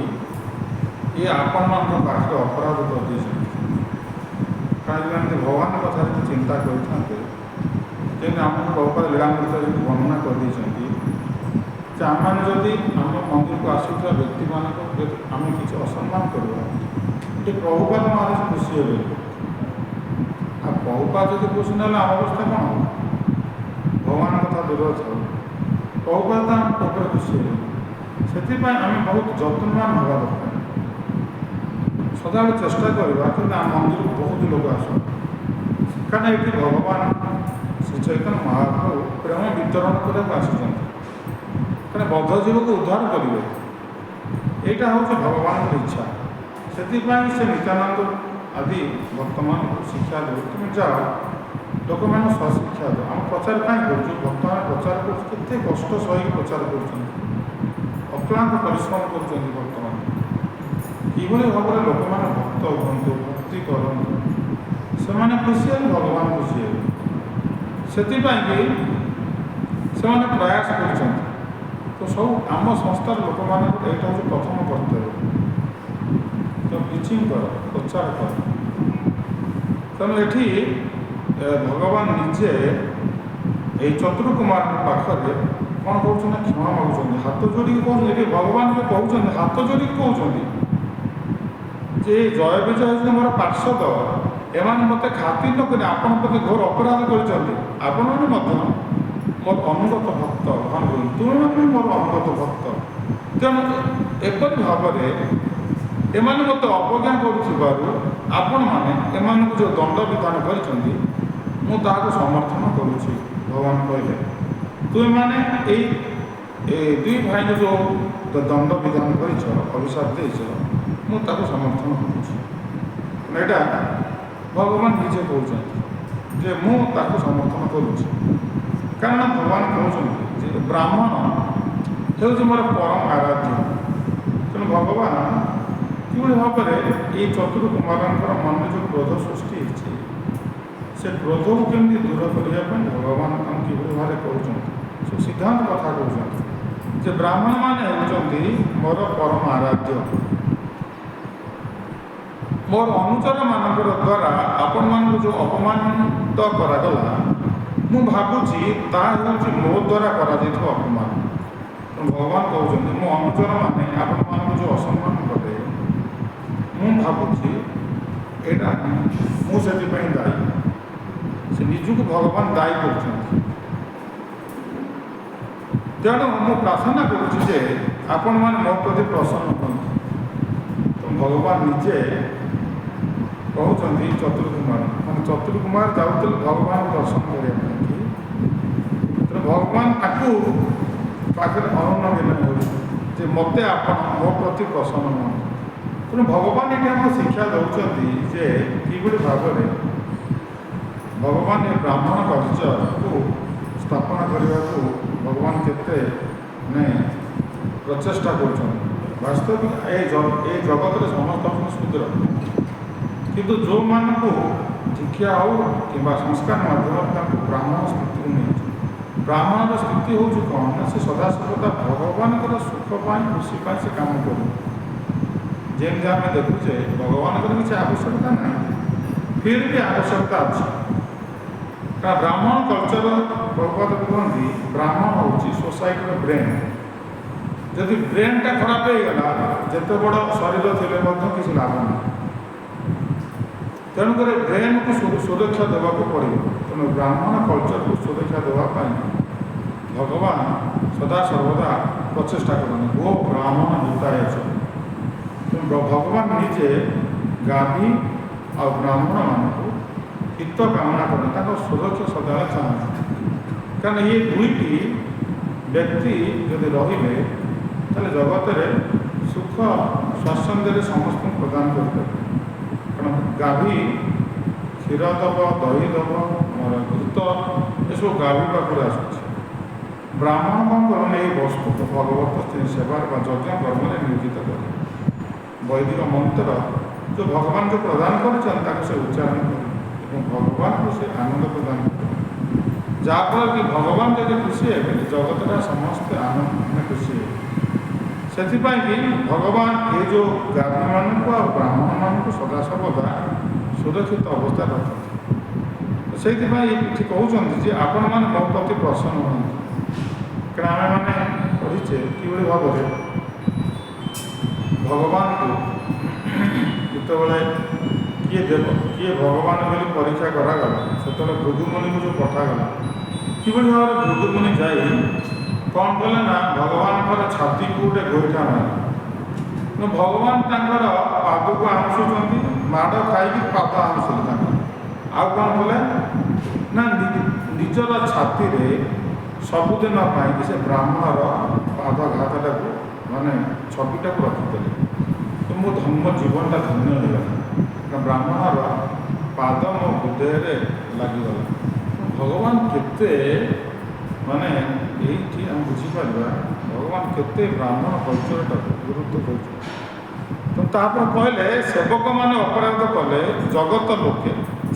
[SPEAKER 1] ଇଏ ଆପଣମାନଙ୍କ ପାଖରେ ଅପରାଧ କରିଦେଇଛନ୍ତି। କାହିଁକି ଏମିତି ଭଗବାନଙ୍କ କଥା ଯଦି ଚିନ୍ତା କରିଥାନ୍ତେ, ଯେମିତି ଆମକୁ ପ୍ରଭୁପାଦ ଲୀଳାମୃତ ଯେମିତି ବର୍ଣ୍ଣନା କରିଦେଇଛନ୍ତି ଯେ ଆମେମାନେ ଯଦି ଆମ ମନ୍ଦିରକୁ ଆସୁଥିବା ବ୍ୟକ୍ତିମାନଙ୍କୁ ଯଦି ଆମେ କିଛି ଅସମ୍ମାନ କରିବା, ଏଠି ପ୍ରଭୁପାଦ ମହାରାଜ ଖୁସି ହେବେ। ଆଉ ପ୍ରଭୁପାଦ ଯଦି ଖୁସି ନହେଲେ ଆମ ଅବସ୍ଥା କ'ଣ ହେବ? ଭଗବାନ କଥା ଦୂର ଥାଉ, ପ୍ରଭୁପାଦ ତ ଆମ ଉପରେ ଖୁସି ହେବେ। ସେଥିପାଇଁ ଆମେ ବହୁତ ଯତ୍ନବାନ ହେବା ଦରକାର। ସଦାବେଳେ ଚେଷ୍ଟା କରିବା କିନ୍ତୁ ଆମ ମନ୍ଦିରକୁ ବହୁତ ଲୋକ ଆସନ୍ତି, କାରଣ ଏଠି ଭଗବାନ ଶ୍ରୀ ଚୈତନ୍ୟ ମହାପ୍ରଭୁ ପ୍ରେମ ବିତରଣ କରିବାକୁ ଆସିଛନ୍ତି, କାରଣ ବଦ୍ଧ ଜୀବକୁ ଉଦ୍ଧାର କରିବେ, ଏଇଟା ହେଉଛି ଭଗବାନଙ୍କ ଇଚ୍ଛା। ସେଥିପାଇଁ ସେ ନିତ୍ୟାନନ୍ଦ ଆଦି ଭକ୍ତମାନଙ୍କୁ ଶିକ୍ଷା ଦେଉ, ତୁମେ ଯାଅ ଲୋକମାନଙ୍କୁ ସଶିକ୍ଷା ଦେଉ। ଆମେ ପ୍ରଚାର କାହିଁ କରୁଛୁ? ଭକ୍ତମାନେ ପ୍ରଚାର କରୁଛୁ, କେତେ କଷ୍ଟ ସହିକି ପ୍ରଚାର କରୁଛନ୍ତି, ଅକ୍ଳାନ୍ତ ପରିଶ୍ରମ କରୁଛନ୍ତି ଭକ୍ତମାନେ। କିଭଳି ଭାବରେ ଲୋକମାନେ ଭକ୍ତ ହୁଅନ୍ତୁ, ଭକ୍ତି କରନ୍ତୁ, ସେମାନେ ଖୁସି ହେଲେ ଭଗବାନ ଖୁସି ହେବେ। ସେଥିପାଇଁ କି ସେମାନେ ପ୍ରୟାସ କରୁଛନ୍ତି। ତ ସବୁ ଆମ ସଂସ୍ଥାର ଲୋକମାନଙ୍କର ଏଇଟା ହେଉଛି ପ୍ରଥମ କର୍ତ୍ତବ୍ୟ। ତ ପ୍ରିଚିଂ କର, ପ୍ରଚାର କର। ତେଣୁ ଏଠି ଭଗବାନ ନିଜେ ଏଇ ଚତୁର୍କୁମାରଙ୍କ ପାଖରେ କ'ଣ କରୁଛନ୍ତି ନା କ୍ଷମା ମାଗୁଛନ୍ତି, ହାତ ଯୋଡ଼ିକି କହୁଛନ୍ତି। ଏଠି ଭଗବାନ ଯୋଉ କହୁଛନ୍ତି, ହାତ ଯୋଡ଼ିକି କହୁଛନ୍ତି। ଯେ ଜୟ ବିଜୟ ହେଉଛନ୍ତି ମୋର ପାର୍ଶ୍ୱଦ, ଏମାନେ ମୋତେ ଖାତିର ନ କରି ଆପଣ ପ୍ରତି ଘୋର ଅପରାଧ କରିଛନ୍ତି। ଆପଣମାନେ ମଧ୍ୟ ମୋର ଅନୁଗତ ଭକ୍ତ। ଭଗବାନ କହୁଛନ୍ତି ତୁମେମାନେ ବି ମୋର ଅନୁଗତ ଭକ୍ତ। ତେଣୁ ଏପରି ଭାବରେ ଏମାନେ ମୋତେ ଅବଜ୍ଞା କରୁଥିବାରୁ ଆପଣମାନେ ଏମାନଙ୍କୁ ଯେଉଁ ଦଣ୍ଡ ବିଧାନ କରିଛନ୍ତି, ମୁଁ ତାହାକୁ ସମର୍ଥନ କରୁଛି। ଭଗବାନ କହିଲେ, ତୁମେମାନେ ଏଇ ଏ ଦୁଇ ଭାଇଙ୍କୁ ଯେଉଁ ଦଣ୍ଡ ବିଧାନ କରିଛ, ଅଭିଶାପ ଦେଇଛ, ମୁଁ ତାକୁ ସମର୍ଥନ କରୁଛି। ଏଇଟା ଭଗବାନ ନିଜେ କହୁଛନ୍ତି ଯେ ମୁଁ ତାକୁ ସମର୍ଥନ କରୁଛି। କାରଣ ଭଗବାନ କହୁଛନ୍ତି ଯେ ବ୍ରାହ୍ମଣ ହେଉଛି ମୋର ପରମ ଆରାଧ୍ୟ। ତେଣୁ ଭଗବାନ କିଭଳି ଭାବରେ ଏଇ ଚତୁର୍କୁମାରଙ୍କର ମନରେ ଯେଉଁ କ୍ରୋଧ ସୃଷ୍ଟି ହେଇଛି, ସେ କ୍ରୋଧକୁ କେମିତି ଦୂର କରିବା ପାଇଁ ଭଗବାନ ତାଙ୍କୁ କିଭଳି ଭାବରେ କହୁଛନ୍ତି, ସେ ସିଦ୍ଧାନ୍ତ କଥା କହୁଛନ୍ତି ଯେ ବ୍ରାହ୍ମଣମାନେ ହେଉଛନ୍ତି ମୋର ପରମ ଆରାଧ୍ୟ। ମୋର ଅନୁଚରମାନଙ୍କର ଦ୍ୱାରା ଆପଣମାନଙ୍କୁ ଯେଉଁ ଅପମାନିତ କରାଗଲା, ମୁଁ ଭାବୁଛି ତାହା ହେଉଛି ମୋ ଦ୍ୱାରା କରାଯାଇଥିବା ଅପମାନ। ତେଣୁ ଭଗବାନ କହୁଛନ୍ତି ମୋ ଅନୁଚରମାନେ ଆପଣମାନଙ୍କୁ ଯେଉଁ ଅସମ୍ମାନ କଲେ, ମୁଁ ଭାବୁଛି ଏଇଟା ମୁଁ ସେଥିପାଇଁ ଦାୟୀ। ସେ ନିଜକୁ ଭଗବାନ ଦାୟୀ କରୁଛନ୍ତି। ତେଣୁ ମୁଁ ପ୍ରାର୍ଥନା କରୁଛି ଯେ ଆପଣମାନେ ମୋ ପ୍ରତି ପ୍ରସନ୍ନ ହୁଅନ୍ତୁ। ତ ଭଗବାନ ନିଜେ କହୁଛନ୍ତି ଚତୁର୍କୁମାର, ମାନେ ଚତୁର୍କୁମାର ଯାଉଥିଲେ ଭଗବାନଙ୍କୁ ଦର୍ଶନ କରିବା ପାଇଁ କି, ତେଣୁ ଭଗବାନ ତାକୁ ପାଖରେ ଅନୁନୟ ବିନୟ ହେଉଛି ଯେ ମୋତେ ଆପଣ ମୋ ପ୍ରତି ପ୍ରସନ୍ନ ହୁଅନ୍ତୁ। ତେଣୁ ଭଗବାନ ଏଠି ଆମକୁ ଶିକ୍ଷା ଦେଉଛନ୍ତି ଯେ କିଭଳି ଭାବରେ ଭଗବାନ ଏ ବ୍ରାହ୍ମଣ କଲଚରକୁ ସ୍ଥାପନା କରିବାକୁ ଭଗବାନ କେତେ ମାନେ ପ୍ରଚେଷ୍ଟା କରୁଛନ୍ତି। ବାସ୍ତବିକ ଏ ଜଗତରେ ସମସ୍ତ ଶୂଦ୍ର, କିନ୍ତୁ ଯେଉଁମାନଙ୍କୁ ଦୀକ୍ଷା ହେଉ କିମ୍ବା ସଂସ୍କାର ମାଧ୍ୟମରେ ତାଙ୍କୁ ବ୍ରାହ୍ମଣ ସ୍ଥିତିକୁ ନେଇଛି। ବ୍ରାହ୍ମଣର ସ୍ଥିତି ହେଉଛି କ'ଣ ନା, ସେ ସଦାସର୍ବଦା ଭଗବାନଙ୍କର ସୁଖ ପାଇଁ, ଖୁସି ପାଇଁ ସେ କାମ କରିବ। ଯେମିତି ଆମେ ଦେଖୁଛେ ଭଗବାନଙ୍କର କିଛି ଆବଶ୍ୟକତା ନାହିଁ, ଫିର୍ ବି ଆବଶ୍ୟକତା ଅଛି। କାରଣ ବ୍ରାହ୍ମଣ କଲଚର, ପ୍ରଭୁପାଦ କୁହନ୍ତି ବ୍ରାହ୍ମଣ ହେଉଛି ସୋସାଇଟିର ବ୍ରେନ୍। ଯଦି ବ୍ରେନ୍ଟା ଖରାପ ହେଇଗଲା, ଯେତେ ବଡ଼ ଶରୀର ଥିଲେ ମଧ୍ୟ କିଛି ଲାଭ ନାହିଁ। ତେଣୁକରି ବ୍ରେନ୍କୁ ସୁରକ୍ଷା ଦେବାକୁ ପଡ଼ିବ। ତେଣୁ ବ୍ରାହ୍ମଣ କଲଚରକୁ ସୁରକ୍ଷା ଦେବା ପାଇଁ ଭଗବାନ ସଦାସର୍ବଦା ପ୍ରଚେଷ୍ଟା କରନ୍ତି। ଗୋ ବ୍ରାହ୍ମଣ ହିତାୟ ଚ। ତେଣୁ ଭଗବାନ ନିଜେ ଗାଭୀ ଆଉ ବ୍ରାହ୍ମଣମାନଙ୍କୁ ହିତ କାମନା କରନ୍ତି, ତାଙ୍କ ସୁରକ୍ଷା ସଦାବେଳେ ଚାହାନ୍ତି। କାରଣ ଇଏ ଦୁଇଟି ବ୍ୟକ୍ତି ଯଦି ରହିବେ, ତାହେଲେ ଜଗତରେ ସୁଖ ସ୍ୱାଚ୍ଛନ୍ଦ୍ୟରେ ସମସ୍ତଙ୍କୁ ପ୍ରଦାନ କରିପାରିବେ। କାରଣ ଗାଭୀ କ୍ଷୀର ଦେବ, ଦହି ଦେବ, ଆମର ଘୃତ, ଏସବୁ ଗାଭୀ ପାଖରୁ ଆସୁଛି। ବ୍ରାହ୍ମଣ କ'ଣ କରନ୍ତି, ଏଇ ବସ୍ତୁକୁ ଭଗବତ ସେବାରେ ବା ଯଜ୍ଞ କର୍ମରେ ନିୟୋଜିତ କରେ। ବୈଦିକ ମନ୍ତ୍ର ଯେଉଁ ଭଗବାନ ଯେଉଁ ପ୍ରଦାନ କରିଛନ୍ତି, ତାକୁ ସେ ଉଚ୍ଚାରଣ କରିବେ ଏବଂ ଭଗବାନଙ୍କୁ ସେ ଆନନ୍ଦ ପ୍ରଦାନ କରିବେ, ଯାହାଫଳରେ କି ଭଗବାନ ଯଦି ଖୁସି ହେବେ, ଜଗତଟା ସମସ୍ତେ ଆନନ୍ଦ ମାନେ ଖୁସି ହେବେ। ସେଥିପାଇଁ କି ଭଗବାନ ଏ ଯେଉଁ ଗାଭୀମାନଙ୍କୁ ଆଉ ବ୍ରାହ୍ମଣମାନଙ୍କୁ ସଦାସର୍ବଦା ସୁରକ୍ଷିତ ଅବସ୍ଥାରେ ରଖନ୍ତି। ସେଇଥିପାଇଁ ଏଠି କହୁଛନ୍ତି ଯେ ଆପଣମାନେ ମୋ ପ୍ରତି ପ୍ରସନ୍ନ ହୁଅନ୍ତୁ। କାରଣ ଆମେମାନେ ପଢ଼ିଛେ କିଭଳି ଭାବରେ ଭଗବାନଙ୍କୁ ଯେତେବେଳେ କିଏ ଦେବ କିଏ ଭଗବାନ ବୋଲି ପରୀକ୍ଷା କରାଗଲା, ସେତେବେଳେ ଭୃଗୁମୁନିକୁ ଯେଉଁ ପଠାଗଲା, କିଭଳି ଭାବରେ ଭୃଗୁମୁନି ଯାଇ କ'ଣ କଲେ ନା ଭଗବାନଙ୍କର ଛାତିକୁ ଗୋଟେ ଗୋଇଠା ମାରିଲେ। ଭଗବାନ ତାଙ୍କର ପାଦକୁ ଆଉଁସୁଛନ୍ତି, ମାଡ଼ ଖାଇକି ପାଦ ଆଉଁସିଲେ ତାଙ୍କର। ଆଉ କ'ଣ କଲେ ନା ନିଜର ଛାତିରେ ସବୁଦିନ ପାଇଁକି ସେ ବ୍ରାହ୍ମଣର ପାଦଘାତଟାକୁ ମାନେ ଛବିଟାକୁ ରଖିଦେଲେ। ତ ମୋ ଧର୍ମ ଜୀବନଟା ଧନ୍ୟ ହେଇଗଲା, କାରଣ ବ୍ରାହ୍ମଣର ପାଦ ମୋ ହୃଦୟରେ ଲାଗିଗଲା। ଭଗବାନ କେତେ ମାନେ ଏଇଠି ଆମେ ବୁଝିପାରିବା ଭଗବାନ କେତେ ବ୍ରାହ୍ମଣ କଲଚରଟାକୁ ଗୁରୁତ୍ୱ ଦେଉଛନ୍ତି। ତ ତାପରେ କହିଲେ ସେବକମାନେ ଅପରାଧ କଲେ ଜଗତ ଲୋକେ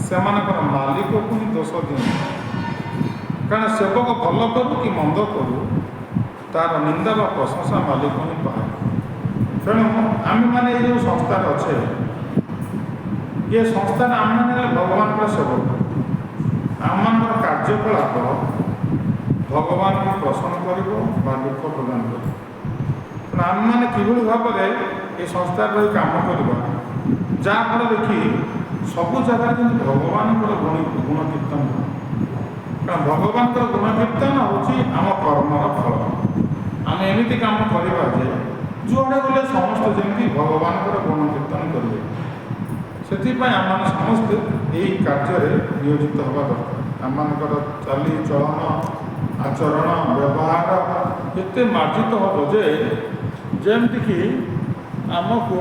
[SPEAKER 1] ସେମାନଙ୍କର ମାଲିକକୁ ହିଁ ଦୋଷ ଦିଅନ୍ତି। କାରଣ ସେବକ ଭଲ କରୁ କି ମନ୍ଦ କରୁ, ତାର ନିନ୍ଦା ବା ପ୍ରଶଂସା ମାଲିକ ହିଁ ପାଏ। ତେଣୁ ଆମେମାନେ ଏଇ ଯେଉଁ ସଂସ୍ଥାରେ ଅଛେ, ଏ ସଂସ୍ଥାରେ ଆମେମାନେ ହେଲେ ଭଗବାନଙ୍କର ସେବକ। ଆମମାନଙ୍କର କାର୍ଯ୍ୟକଳାପ ଭଗବାନଙ୍କୁ ପ୍ରସନ୍ନ କରିବ ବା ଦୁଃଖ ପ୍ରଦାନ କରିବ। ତେଣୁ ଆମେମାନେ କିଭଳି ଭାବରେ ଏ ସଂସ୍ଥାରେ ରହି କାମ କରିବା, ଯାହାଫଳରେ କି ସବୁ ଜାଗାରେ ଯେମିତି ଭଗବାନଙ୍କର ଗୁଣ କୀର୍ତ୍ତନ ହେବ। କାରଣ ଭଗବାନଙ୍କର ଗୁଣ କୀର୍ତ୍ତନ ହେଉଛି ଆମ କର୍ମର ଫଳ। ଆମେ ଏମିତି କାମ କରିବା ଯେ ଯୁଆଡ଼େ ଗଲେ ସମସ୍ତେ ଯେମିତି ଭଗବାନଙ୍କର ଗୁଣ କୀର୍ତ୍ତନ କରିବେ। ସେଥିପାଇଁ ଆମମାନେ ସମସ୍ତେ ଏହି କାର୍ଯ୍ୟରେ ନିୟୋଜିତ ହେବା ଦରକାର। ଆମମାନଙ୍କର ଚାଲି ଚଳନ, ଆଚରଣ, ବ୍ୟବହାର ଏତେ ମାର୍ଜିତ ହେବ ଯେ ଯେମିତିକି ଆମକୁ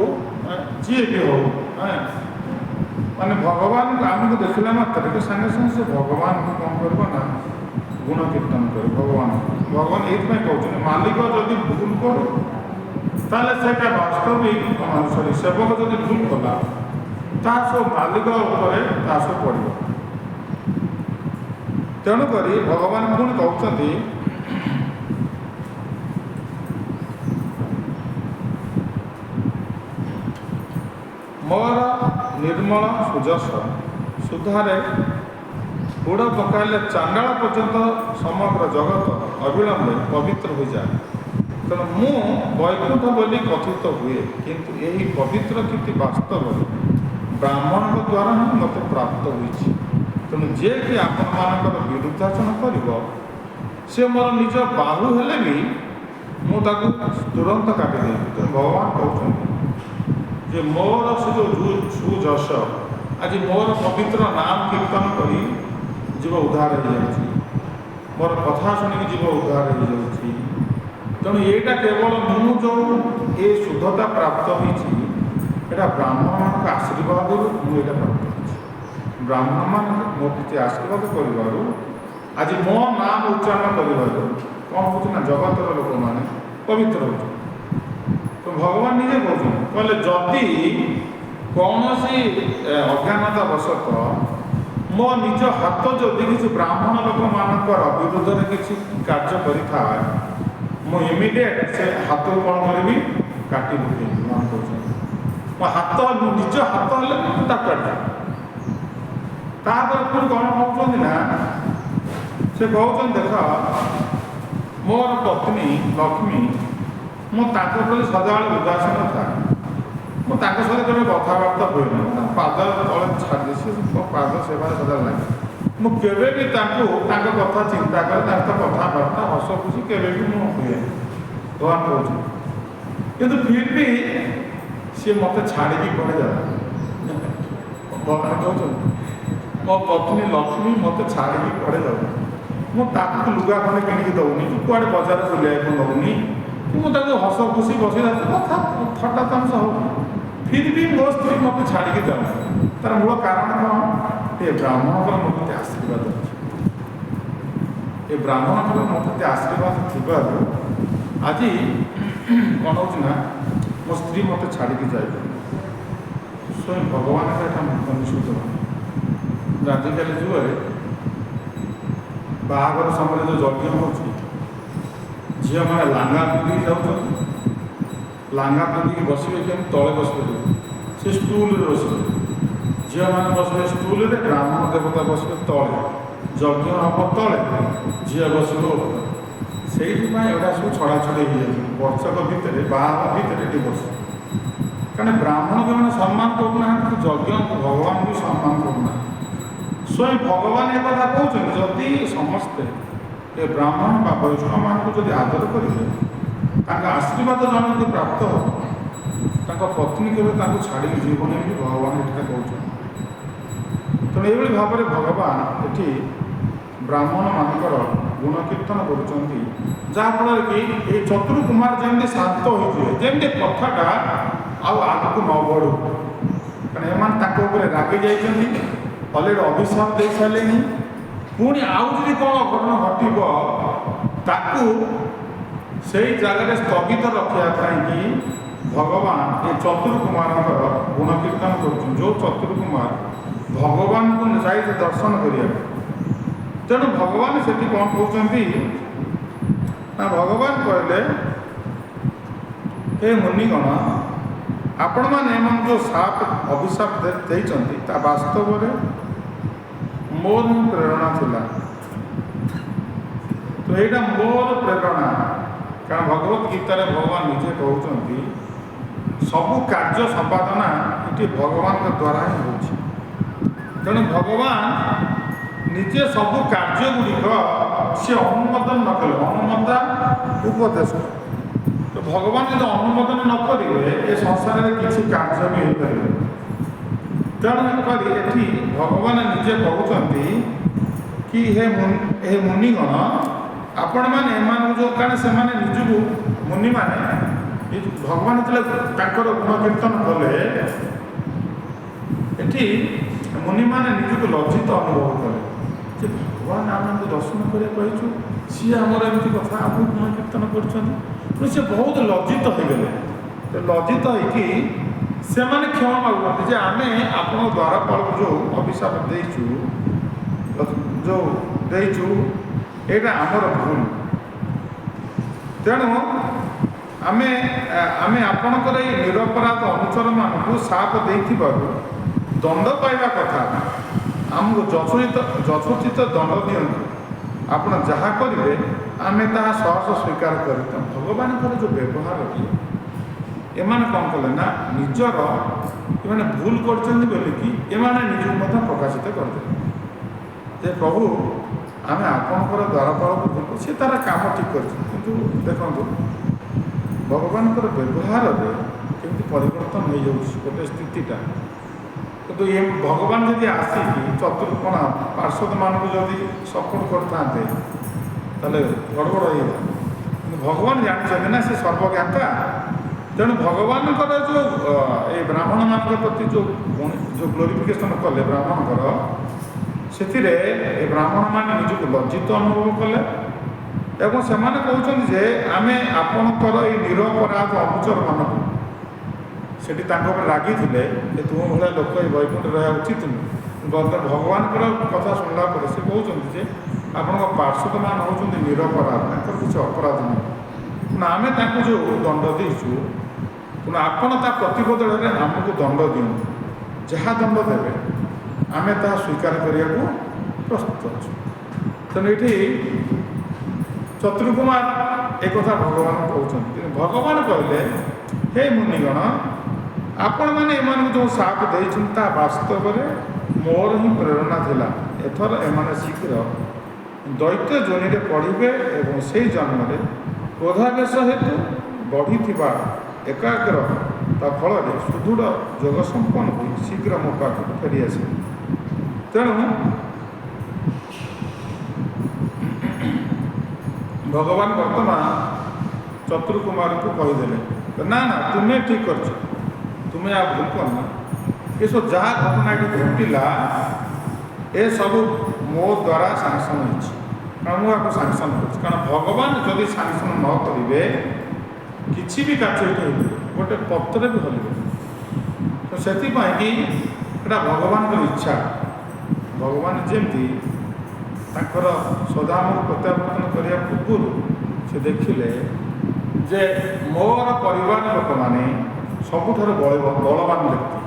[SPEAKER 1] ଯିଏ ବି ହଉ, ମାନେ ଭଗବାନଙ୍କୁ ଆମକୁ ଦେଖିଲା ମାତ୍ରକେ ସାଙ୍ଗେ ସାଙ୍ଗେ ସେ ଭଗବାନଙ୍କୁ କ'ଣ କରିବ ନା ଗୁଣ କୀର୍ତ୍ତନ କରିବ ଭଗବାନଙ୍କୁ। ଭଗବାନ ଏଇଥିପାଇଁ କହୁଛନ୍ତି, ମାଲିକ ଯଦି ଭୁଲ କରୁ ତାହେଲେ ସେଇଟା ବାସ୍ତବିକ ସରି ସେବକ ଯଦି ଭୁଲ କଲା ତାହା ସବୁ ମାଲିକ ଉପରେ ତାହା ସବୁ ପଡ଼ିବ। ତେଣୁକରି ଭଗବାନ ପୁଣି କହୁଛନ୍ତି, ମୋର ନିର୍ମଳ ସୁଯଶ ସୁଧାରେ ବୁଡ଼ ପକାଇଲେ ଚାଣ୍ଡାଳ ପର୍ଯ୍ୟନ୍ତ ସମଗ୍ର ଜଗତ ଅବିଳମ୍ବେ ପବିତ୍ର ହୋଇଯାଏ। ତେଣୁ ମୁଁ ବୈକୁଣ୍ଠ ବୋଲି କଥିତ ହୁଏ, କିନ୍ତୁ ଏହି ପବିତ୍ର କୀର୍ତ୍ତି ବାସ୍ତବରେ ବ୍ରାହ୍ମଣଙ୍କ ଦ୍ୱାରା ହିଁ ମୋତେ ପ୍ରାପ୍ତ ହୋଇଛି। ତେଣୁ ଯିଏକି ଆପଣମାନଙ୍କର ବିରୁଦ୍ଧାଚରଣ କରିବ ସେ ମୋର ନିଜ ବାହୁ ହେଲେ ବି ମୁଁ ତାକୁ ତୁରନ୍ତ କାଟିଦେବି। ତେଣୁ ଭଗବାନ କହୁଛନ୍ତି ଯେ ମୋର ସେ ଯେଉଁ ସୁଯଶ, ଆଜି ମୋର ପବିତ୍ର ନାମ କୀର୍ତ୍ତନ କରି ଜୀବ ଉଦ୍ଧାର ହେଇଯାଉଛି, ମୋର କଥା ଶୁଣିକି ଜୀବ ଉଦ୍ଧାର ହେଇଯାଉଛି। ତେଣୁ ଏଇଟା କେବଳ ମୁଁ ଯେଉଁ ଏ ଶୁଦ୍ଧତା ପ୍ରାପ୍ତ ହୋଇଛି, ଏଇଟା ବ୍ରାହ୍ମଣମାନଙ୍କ ଆଶୀର୍ବାଦରୁ ମୁଁ ଏଇଟା ପ୍ରାପ୍ତ ହୋଇଛି। ବ୍ରାହ୍ମଣମାନେ ମୋ ପ୍ରତି ଆଶୀର୍ବାଦ କରିବାରୁ, ଆଜି ମୋ ନାମ ଉଚ୍ଚାରଣ କରିବାରୁ କ'ଣ ହେଉଛି ନା ଜଗତର ଲୋକମାନେ ପବିତ୍ର ହେଉଛନ୍ତି। ତ ଭଗବାନ ନିଜେ କହୁଛନ୍ତି, କହିଲେ ଯଦି କୌଣସି ଅଜ୍ଞାନତା ବଶତଃ ମୋ ନିଜ ହାତ ଯଦି କିଛି ବ୍ରାହ୍ମଣ ଲୋକମାନଙ୍କର ବିରୁଦ୍ଧରେ କିଛି କାର୍ଯ୍ୟ କରିଥାଏ, ମୁଁ ଇମିଡ଼ିଏଟ୍ ସେ ହାତକୁ କ'ଣ କରିବି, କାଟି ପକେଇବି। ଭଗବାନ କହୁଛନ୍ତି ମୋ ହାତ, ମୋ ନିଜ ହାତ ହେଲେ ମୁଁ ତାକୁ କାଟିଦେବି। ତାପରେ ପୁଣି କ'ଣ କହୁଛନ୍ତି ନା ସେ କହୁଛନ୍ତି, ଦେଖ ମୋର ପତ୍ନୀ ଲକ୍ଷ୍ମୀ, ମୁଁ ତାଙ୍କ ପ୍ରତି ସଦାବେଳେ ଉଦାସୀନ ଥାଏ, ମୁଁ ତାଙ୍କ ସହିତ କେବେ କଥାବାର୍ତ୍ତା ହୁଏନି, ତାଙ୍କ ପାଦ ତଳେ ଛାଡ଼ିଦିଏ, ସେ ପାଦ ସେବାରେ ସଦାବେଳେ ଲାଗେ। ମୁଁ କେବେ ବି ତାଙ୍କୁ ତାଙ୍କ କଥା ଚିନ୍ତା କରେ, ତାଙ୍କ କଥାବାର୍ତ୍ତା ହସ ଖୁସି କେବେ ବି ମୁଁ ହୁଏନି। ଭଗବାନ କହୁଛନ୍ତି, କିନ୍ତୁ ଫିର୍ ବି ସିଏ ମୋତେ ଛାଡ଼ିକି କୁଆଡ଼େ ଯାଏ। ଭଗବାନ କହୁଛନ୍ତି ମୋ ପତ୍ନୀ ଲକ୍ଷ୍ମୀ ମୋତେ ଛାଡ଼ିକି କୁଆଡ଼େ ଯାଉନି, ମୁଁ ତାକୁ ଲୁଗା ଖଣ୍ଡେ କିଣିକି ଦେଉନି କି କୁଆଡ଼େ ବଜାର ବୁଲିବାକୁ ନେଉନି, କି ମୁଁ ତାକୁ ହସ ଖୁସି ବସି କଥା ଥଟ୍ଟା ତାମସା ହଉ, ଫିର୍ ବି ମୋ ସ୍ତ୍ରୀ ମୋତେ ଛାଡ଼ିକି ଯାଉନି। ତାର ମୂଳ କାରଣ କ'ଣ? ଏ ବ୍ରାହ୍ମଣଙ୍କର ମୋ ପ୍ରତି ଆଶୀର୍ବାଦ ଅଛି। ଏ ବ୍ରାହ୍ମଣଙ୍କର ମୋ ପ୍ରତି ଆଶୀର୍ବାଦ ଥିବାରୁ ଆଜି କ'ଣ ହେଉଛି ନା ମୋ ସ୍ତ୍ରୀ ମୋତେ ଛାଡ଼ିକି ଯାଇପାରୁନି। ସ୍ୱୟଂ ଭଗବାନଙ୍କ ଏଇଟା ନିଷିଦ୍ଧ। ଆଜିକାଲି ଯୁଗରେ ବାହାଘର ସମୟରେ ଯେଉଁ ଯଜ୍ଞ ହେଉଛି, ଝିଅମାନେ ଲାଙ୍ଗା ପିନ୍ଧିକି ଯାଉଛନ୍ତି। ଲାଙ୍ଗା ପିନ୍ଧିକି ବସିବେ କେମିତି? ତଳେ ବସିପାରିବେ, ସେ ଷ୍ଟୁଲରେ ବସିବେ। ଝିଅମାନେ ବସିବେ ଷ୍ଟୁଲରେ, ବ୍ରାହ୍ମଣ ଦେବତା ବସିବେ ତଳେ, ଯଜ୍ଞ ହେବ ତଳେ, ଝିଅ ବସିବ ଉପରେ। ସେଇଥିପାଇଁ ଏଗୁଡ଼ା ସବୁ ଛଡ଼ାଛଡ଼ି ହେଇଯାଇଛି ବର୍ଷକ ଭିତରେ, ବାହାଘର ଭିତରେ ଡିଭୋର୍ସ। କାରଣ ବ୍ରାହ୍ମଣକୁ ଏମାନେ ସମ୍ମାନ କରୁନାହାନ୍ତି, ଯଜ୍ଞକୁ ଭଗବାନଙ୍କୁ ବି ସମ୍ମାନ କରୁନାହାନ୍ତି। ସ୍ୱୟଂ ଭଗବାନ ଏ କଥା କହୁଛନ୍ତି, ଯଦି ସମସ୍ତେ ଏ ବ୍ରାହ୍ମଣ ବା ବୈଷ୍ଣବମାନଙ୍କୁ ଯଦି ଆଦର କରିବେ, ତାଙ୍କ ଆଶୀର୍ବାଦ ଜଣେ ଯଦି ପ୍ରାପ୍ତ ହେବ, ତାଙ୍କ ପତ୍ନୀ କେବେ ତାଙ୍କୁ ଛାଡ଼ିକି ଯିବନି ବୋଲି ଭଗବାନ ଏଠାରେ କହୁଛନ୍ତି। ତେଣୁ ଏଇଭଳି ଭାବରେ ଭଗବାନ ଏଠି ବ୍ରାହ୍ମଣମାନଙ୍କର ଗୁଣ କୀର୍ତ୍ତନ କରୁଛନ୍ତି, ଯାହାଫଳରେ କି ଏଇ ଚତୁର କୁମାର ଯେମିତି ଶାନ୍ତ ହୋଇଯିବେ, ଯେମିତି କଥାଟା ଆଉ ଆଗକୁ ନ ବଢ଼ୁ। କାରଣ ଏମାନେ ତାଙ୍କ ଉପରେ ରାଗି ଯାଇଛନ୍ତି, ଅଲରେଡ଼ି ଅଭିଶାପ ଦେଇ ସାରିଲେଣି। ପୁଣି ଆଉ ଯଦି କ'ଣ ଅଘଟଣ ଘଟିବ, ତାକୁ ସେଇ ଜାଗାରେ ସ୍ଥଗିତ ରଖିବା ପାଇଁକି ଭଗବାନ ଏ ଚତୁର କୁମାରଙ୍କର ଗୁଣ କୀର୍ତ୍ତନ କରୁଛନ୍ତି। ଯେଉଁ ଚତୁର କୁମାର ଭଗବାନଙ୍କୁ ଯାଇ ଦର୍ଶନ କରିବାକୁ। ତେଣୁ ଭଗବାନ ସେଠି କ'ଣ କହୁଛନ୍ତି ନା, ଭଗବାନ କହିଲେ ହେ ମୁନିଗଣ, ଆପଣମାନେ ଏମାନଙ୍କୁ ଯେଉଁ ସାପ ଅଭିଶାପ ଦେଇଛନ୍ତି ତା ବାସ୍ତବରେ ମୋର ହିଁ ପ୍ରେରଣା ଥିଲା। ତ ଏଇଟା ମୋର ପ୍ରେରଣା। କାରଣ ଭଗବତ ଗୀତାରେ ଭଗବାନ ନିଜେ କହୁଛନ୍ତି ସବୁ କାର୍ଯ୍ୟ ସମ୍ପାଦନା ଗୋଟିଏ ଭଗବାନଙ୍କ ଦ୍ୱାରା ହିଁ ହେଉଛି। ତେଣୁ ଭଗବାନ ନିଜେ ସବୁ କାର୍ଯ୍ୟ ଗୁଡ଼ିକ ସେ ଅନୁମୋଦନ ନ କଲେ, ଅନୁମତା ଉପଦେଶ, ତ ଭଗବାନ ଯଦି ଅନୁମୋଦନ ନ କରିବେ ଏ ସଂସାରରେ କିଛି କାର୍ଯ୍ୟ ବି ହେଇପାରିବ। ତେଣୁ କରି ଏଠି ଭଗବାନ ନିଜେ କହୁଛନ୍ତି କି ହେ ମୁନିଗଣ, ଆପଣମାନେ ଏମାନଙ୍କୁ ଯେଉଁ, କାରଣ ସେମାନେ ନିଜକୁ ମୁନିମାନେ ଭଗବାନ ଯେତେବେଳେ ତାଙ୍କର ଗୁଣ କୀର୍ତ୍ତନ କଲେ, ଏଠି ମୁନିମାନେ ନିଜକୁ ଲଜ୍ଜିତ ଅନୁଭବ କଲେ ଯେ ଭଗବାନ ଆମକୁ ଦର୍ଶନ କରିବାକୁ କହିଛୁ, ସିଏ ଆମର ଏମିତି କଥା ଆମକୁ ଗୁଣ କୀର୍ତ୍ତନ କରୁଛନ୍ତି। ତେଣୁ ସେ ବହୁତ ଲଜ୍ଜିତ ହେଇଗଲେ। ଲଜ୍ଜିତ ହେଇକି ସେମାନେ କ୍ଷମା ମାଗୁଛନ୍ତି ଯେ ଆମେ ଆପଣଙ୍କ ଦ୍ୱାରପାଳକୁ ଯେଉଁ ଅଭିଶାପ ଦେଇଛୁ, ଯେଉଁ ଦେଇଛୁ, ଏଇଟା ଆମର ଭୁଲ। ତେଣୁ ଆମେ ଆମେ ଆପଣଙ୍କର ଏଇ ନିରପରାଧ ଅନୁଚରମାନଙ୍କୁ ସାପ ଦେଇଥିବାରୁ ଦଣ୍ଡ ପାଇବା କଥା, ଆମକୁ ଯଥୋଚିତ ଦଣ୍ଡ ଦିଅନ୍ତୁ। ଆପଣ ଯାହା କରିବେ ଆମେ ତାହା ସହଜ ସ୍ୱୀକାର କରିବୁ। ଭଗବାନଙ୍କର ଯେଉଁ ବ୍ୟବହାର, ଏମାନେ କ'ଣ କଲେ ନା ନିଜର ଏମାନେ ଭୁଲ କରିଛନ୍ତି ବୋଲିକି ଏମାନେ ନିଜକୁ ମଧ୍ୟ ପ୍ରକାଶିତ କରିଦେଲେ ଯେ ପ୍ରଭୁ ଆମେ ଆପଣଙ୍କର ଦ୍ୱାରପାଳକୁ ଭୁଲ, ସେ ତାର କାମ ଠିକ୍ କରିଛି। କିନ୍ତୁ ଦେଖନ୍ତୁ ଭଗବାନଙ୍କର ବ୍ୟବହାରରେ କେମିତି ପରିବର୍ତ୍ତନ ହେଇଯାଉଛି ଗୋଟେ ସ୍ଥିତିଟା। କିନ୍ତୁ ଏ ଭଗବାନ ଯଦି ଆସିକି ଚତୁର୍କୋଣ ପାର୍ଶ୍ୱଦମାନଙ୍କୁ ଯଦି ସପୋର୍ଟ କରିଥାନ୍ତେ ତାହେଲେ ଗଡ଼ବଡ଼ ହେଇଯାଇଥାନ୍ତା। କିନ୍ତୁ ଭଗବାନ ଜାଣିଛନ୍ତି ନା ସେ ସର୍ବଜ୍ଞାତା। ତେଣୁ ଭଗବାନଙ୍କର ଯେଉଁ ଏ ବ୍ରାହ୍ମଣମାନଙ୍କ ପ୍ରତି ଯେଉଁ ଯେଉଁ ଗ୍ଲୋରିଫିକେସନ୍ କଲେ ବ୍ରାହ୍ମଣଙ୍କର, ସେଥିରେ ଏ ବ୍ରାହ୍ମଣମାନେ ନିଜକୁ ଲଜ୍ଜିତ ଅନୁଭବ କଲେ ଏବଂ ସେମାନେ କହୁଛନ୍ତି ଯେ ଆମେ ଆପଣଙ୍କର ଏଇ ନିରପରାଧ ଅନୁଚରମାନଙ୍କୁ, ସେଠି ତାଙ୍କ ଉପରେ ରାଗିଥିଲେ ଯେ ତୁମ ଭଳିଆ ଲୋକ ଏଇ ବୈକୁଣ୍ଠରେ ରହିବା ଉଚିତ ନୁହେଁ। ଭଗବାନଙ୍କର କଥା ଶୁଣିଲା ପରେ ସେ କହୁଛନ୍ତି ଯେ ଆପଣଙ୍କ ପାର୍ଶ୍ୱଦମାନେ ହେଉଛନ୍ତି ନିରପରାଧ, ତାଙ୍କର କିଛି ଅପରାଧ ନାହିଁ। ତେଣୁ ଆମେ ତାଙ୍କୁ ଯେଉଁ ଦଣ୍ଡ ଦେଇଛୁ, ତେଣୁ ଆପଣ ତା ପ୍ରତିବଦଳରେ ଆମକୁ ଦଣ୍ଡ ଦିଅନ୍ତୁ, ଯାହା ଦଣ୍ଡ ଦେବେ ଆମେ ତାହା ସ୍ୱୀକାର କରିବାକୁ ପ୍ରସ୍ତୁତ ଅଛୁ। ତେଣୁ ଏଠି ଚତୁର୍କୁମାର ଏକଥା ଭଗବାନ କହୁଛନ୍ତି। କିନ୍ତୁ ଭଗବାନ କହିଲେ ହେ ମୁନିଗଣ, ଆପଣମାନେ ଏମାନଙ୍କୁ ଯେଉଁ ସାପ ଦେଇଛନ୍ତି ତାହା ବାସ୍ତବରେ ମୋର ହିଁ ପ୍ରେରଣା ଥିଲା। ଏଥର ଏମାନେ ଶୀଘ୍ର ଦୈତ୍ୟ ଯୋନିରେ ପଢ଼ିବେ ଏବଂ ସେଇ ଜନ୍ମରେ କ୍ରୋଧାବେଶ ହେତୁ ବଢ଼ିଥିବା ଏକାଗ୍ର ତା ଫଳରେ ସୁଦୃଢ଼ ଯୋଗ ସମ୍ପନ୍ନ ହୋଇ ଶୀଘ୍ର ମୋ ପାଖକୁ ଫେରିଆସିବେ। ତେଣୁ ଭଗବାନ ବର୍ତ୍ତମାନ ଚତୁର୍କୁମାରଙ୍କୁ କହିଦେଲେ ନା ନା ତୁମେ ଠିକ୍ କରିଛ, ତୁମେ ଆଉ ଭୁଲ କରିନ। ଏସବୁ ଯାହା ଘଟଣା ଏଠି ଘଟିଲା ଏସବୁ ମୋ ଦ୍ୱାରା ସାଙ୍କସନ୍ ହେଇଛି, କାରଣ ମୁଁ ଆକୁ ସାଙ୍କସନ୍ କରୁଛି। କାରଣ ଭଗବାନ ଯଦି ସାଙ୍କସନ୍ ନ କରିବେ କିଛି ବି କାର୍ଯ୍ୟ ଏଠି ହେଇପାରିବ, ଗୋଟେ ପତ୍ର ବି ହଲିବ। ତ ସେଥିପାଇଁ କି ଏଇଟା ଭଗବାନଙ୍କର ଇଚ୍ଛା। ଭଗବାନ ଯେମିତି ତାଙ୍କର ସ୍ୱଧାମକୁ ପ୍ରତ୍ୟାବର୍ତ୍ତନ କରିବା ପୂର୍ବରୁ ସେ ଦେଖିଲେ ଯେ ମୋର ପରିବାର ଲୋକମାନେ ସବୁଠାରୁ ବଳବାନ ବ୍ୟକ୍ତି,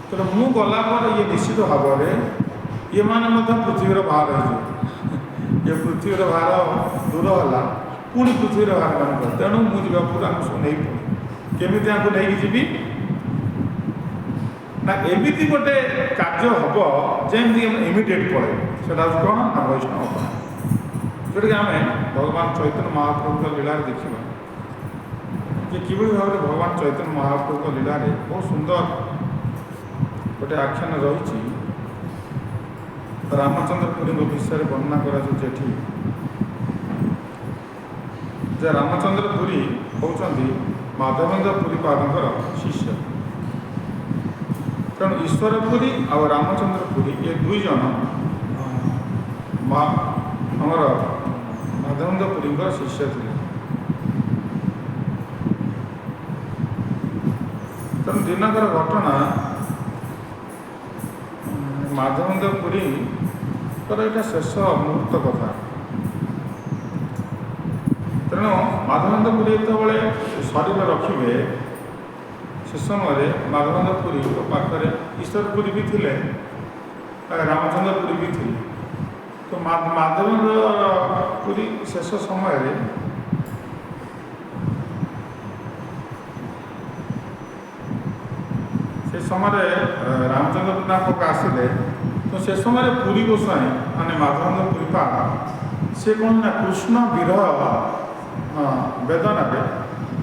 [SPEAKER 1] ତେଣୁ ମୁଁ ଗଲା ପରେ ଇଏ ନିଶ୍ଚିତ ଭାବରେ ଏମାନେ ମଧ୍ୟ ପୃଥିବୀର ଭାର ହେଇଯିବ। ଇଏ ପୃଥିବୀର ଭାର ଦୂର ହେଲା, ପୁଣି ପୃଥିବୀର ଭାର ମାନଙ୍କର। ତେଣୁ ମୁଁ ଯିବା ପୂର୍ବରୁ ଆଙ୍କୁ ସବୁ ନେଇ ପଡ଼ିବି। କେମିତି ଆଙ୍କୁ ନେଇକି ଯିବି ନା ଏମିତି ଗୋଟେ କାର୍ଯ୍ୟ ହେବ ଯେମିତି ଆମେ ଇମିଡ଼ିଏଟ୍ ପଳେଇବୁ। ସେଇଟା ହେଉଛି କ'ଣ ନା ବୈଷ୍ଣବ ଅପରାଧ, ଯେଉଁଟାକି ଆମେ ଭଗବାନ ଚୈତନ୍ୟ ମହାପ୍ରଭୁଙ୍କ ଲୀଳାରେ ଦେଖିବା ଯେ କିଭଳି ଭାବରେ ଭଗବାନ ଚୈତନ୍ୟ ମହାପ୍ରଭୁଙ୍କ ଲୀଳାରେ ବହୁତ ସୁନ୍ଦର ଗୋଟେ ଆଖ୍ୟାନ ରହିଛି। ରାମଚନ୍ଦ୍ର ପୁରୀଙ୍କ ବିଷୟରେ ବର୍ଣ୍ଣନା କରାଯାଉଛି ଏଠି ଯେ ରାମଚନ୍ଦ୍ର ପୁରୀ ହେଉଛନ୍ତି ମାଧବେନ୍ଦ୍ର ପୁରୀ ପାଦଙ୍କର ଶିଷ୍ୟ। ତେଣୁ ଈଶ୍ୱର ପୁରୀ ଆଉ ରାମଚନ୍ଦ୍ର ପୁରୀ ଏ ଦୁଇ ଜଣ ଆମର ମାଧବେନ୍ଦ୍ର ପୁରୀଙ୍କର ଶିଷ୍ୟ ଥିଲେ। ତେଣୁ ଦିନକର ଘଟଣା, ମାଧବେନ୍ଦ୍ର ପୁରୀଙ୍କର ଏଇଟା ଶେଷ ମୁହୂର୍ତ୍ତ କଥା। ତେଣୁ ମାଧବେନ୍ଦ୍ର ପୁରୀ ଯେତେବେଳେ ଶରୀର ରଖିବେ ସେ ସମୟରେ ମାଧବେନ୍ଦ୍ର ପୁରୀଙ୍କ ପାଖରେ ଈଶ୍ୱର ପୁରୀ ବି ଥିଲେ, ରାମଚନ୍ଦ୍ର ପୁରୀ ବି ଥିଲେ। ତ ମାଧବେନ୍ଦ୍ର ପୁରୀ ଶେଷ ସମୟରେ ସେ ସମୟରେ ରାମଚନ୍ଦ୍ର ପାଖକୁ ଆସିଲେ। ତ ସେ ସମୟରେ ପୁରୀ ଗୋସ୍ୱାମୀ ମାନେ ମାଧବେନ୍ଦ୍ର ପୁରୀପାଦ ସେ କ'ଣ ନା କୃଷ୍ଣ ବିରହ ବେଦନାରେ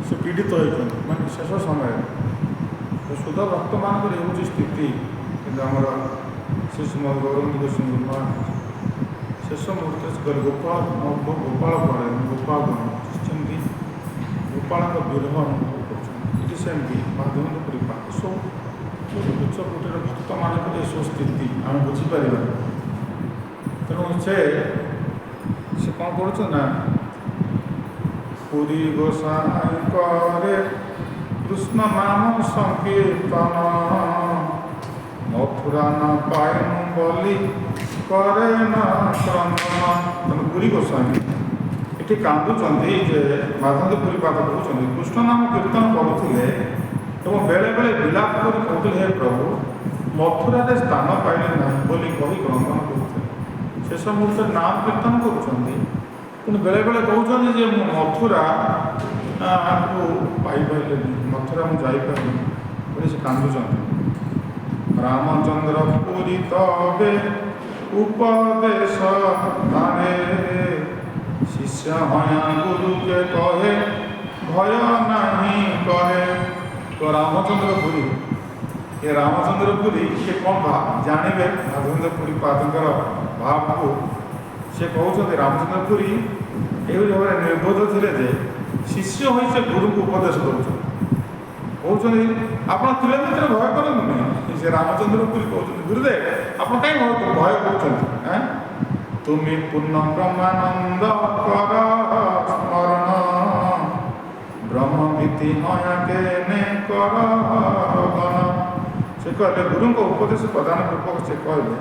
[SPEAKER 1] ସେ ପୀଡ଼ିତ ହୋଇଛନ୍ତି, ମାନେ ଶେଷ ସମୟରେ। ତ ଶୁଦ୍ଧ ଭକ୍ତମାନଙ୍କର ହେଉଛି ସ୍ଥିତି। କିନ୍ତୁ ଆମର ଶ୍ରୀ ଶ୍ରୀମଦ ଗୌରବନ୍ତ ଗୋସ୍ୱାମୀ ଶେଷ ମୁହୂର୍ତ୍ତରେ ସେ କହିଲେ, ଗୋପାଳ ଗୋପାଳ ପରେ ଗୋପାଳ ଯେମିତି ଗୋପାଳଙ୍କ ବିରହ ଅନୁଭବ କରୁଛନ୍ତି, ଏଠି ସେମିତି ମାଧବେନ୍ଦ୍ର ପୁରୀପାଦ ସବୁ ଉଚ୍ଚ କୋଟିର ଭକ୍ତମାନଙ୍କର ଏସବୁ ସ୍ଥିତି ଆମେ ବୁଝିପାରିବା। ତେଣୁ ସେ ସେ କ'ଣ କରୁଛନ୍ତି ନା, ପୁରୀ ଗୋସାଇଁ କରେ କୃଷ୍ଣ ନାମ ସଂକୀର୍ତ୍ତନ, ମଥୁରା ନ ପାଇନୁ ବୋଲି କରେ ନା କ୍ରନ୍ଦନ। ତେଣୁ ପୁରୀ ଗୋସ୍ୱାମୀ ଏଠି କାନ୍ଦୁଛନ୍ତି ଯେ ମାଧବେନ୍ଦ୍ର ପୁରୀପାଦ କହୁଛନ୍ତି କୃଷ୍ଣ ନାମ କୀର୍ତ୍ତନ କରୁଥିଲେ ଏବଂ ବେଳେବେଳେ ବିଳାପ କରି କହୁଥିଲେ, ହେ ପ୍ରଭୁ, ମଥୁରାରେ ସ୍ଥାନ ପାଇଲେ ନାହିଁ ବୋଲି କହି କ୍ରନ୍ଦନ କରୁଥିଲେ। ଶେଷ ମୁହୂର୍ତ୍ତରେ ନାମ କୀର୍ତ୍ତନ କରୁଛନ୍ତି, କିନ୍ତୁ ବେଳେବେଳେ କହୁଛନ୍ତି ଯେ ମୁଁ ମଥୁରାକୁ ପାଇପାରିଲିନି, ମଥୁରା ମୁଁ ଯାଇପାରିଲିନି ବୋଲି ସେ କାନ୍ଦୁଛନ୍ତି। ରାମଚନ୍ଦ୍ର ପୁରୀ ତବେ ଉପଦେଶ ତାରେ, ଶିଷ୍ୟ ହୟା ଗୁରୁକେ କହେ ଭୟ ନାହିଁ କରେ। ତ ରାମଚନ୍ଦ୍ର ପୁରୀ, ଏ ରାମଚନ୍ଦ୍ର ପୁରୀ ସେ କ'ଣ ଜାଣିବେ ମାଧବେନ୍ଦ୍ର ପୁରୀ ପାଦଙ୍କର ଭାବକୁ? ସେ କହୁଛନ୍ତି ରାମଚନ୍ଦ୍ର ପୁରୀ ଏହିଭଳି ଭାବରେ ନିର୍ବୋଧ ଥିଲେ ଯେ ଶିଷ୍ୟ ହୋଇ ସେ ଗୁରୁଙ୍କୁ ଉପଦେଶ ଦେଉଛନ୍ତି, କହୁଛନ୍ତି ଆପଣ ତ୍ରିଲୋଚନ ଭୟ କରନ୍ତୁନି। ସେ ରାମଚନ୍ଦ୍ର ପୁରୀ କହୁଛନ୍ତି, ଗୁରୁଦେବ ଆପଣ କାହିଁ ଭୟ କରୁଛନ୍ତି? ତୁମି ପୂର୍ଣ୍ଣ ବ୍ରହ୍ମାନନ୍ଦ କର ସ୍ମରଣ, ବ୍ରହ୍ମଭୀତି ହୟା କେନେ କର ରୋଦନ। ସେ କହିଲେ ଗୁରୁଙ୍କ ଉପଦେଶ ପ୍ରଦାନ ପୂର୍ବକ ସେ କହିଲେ,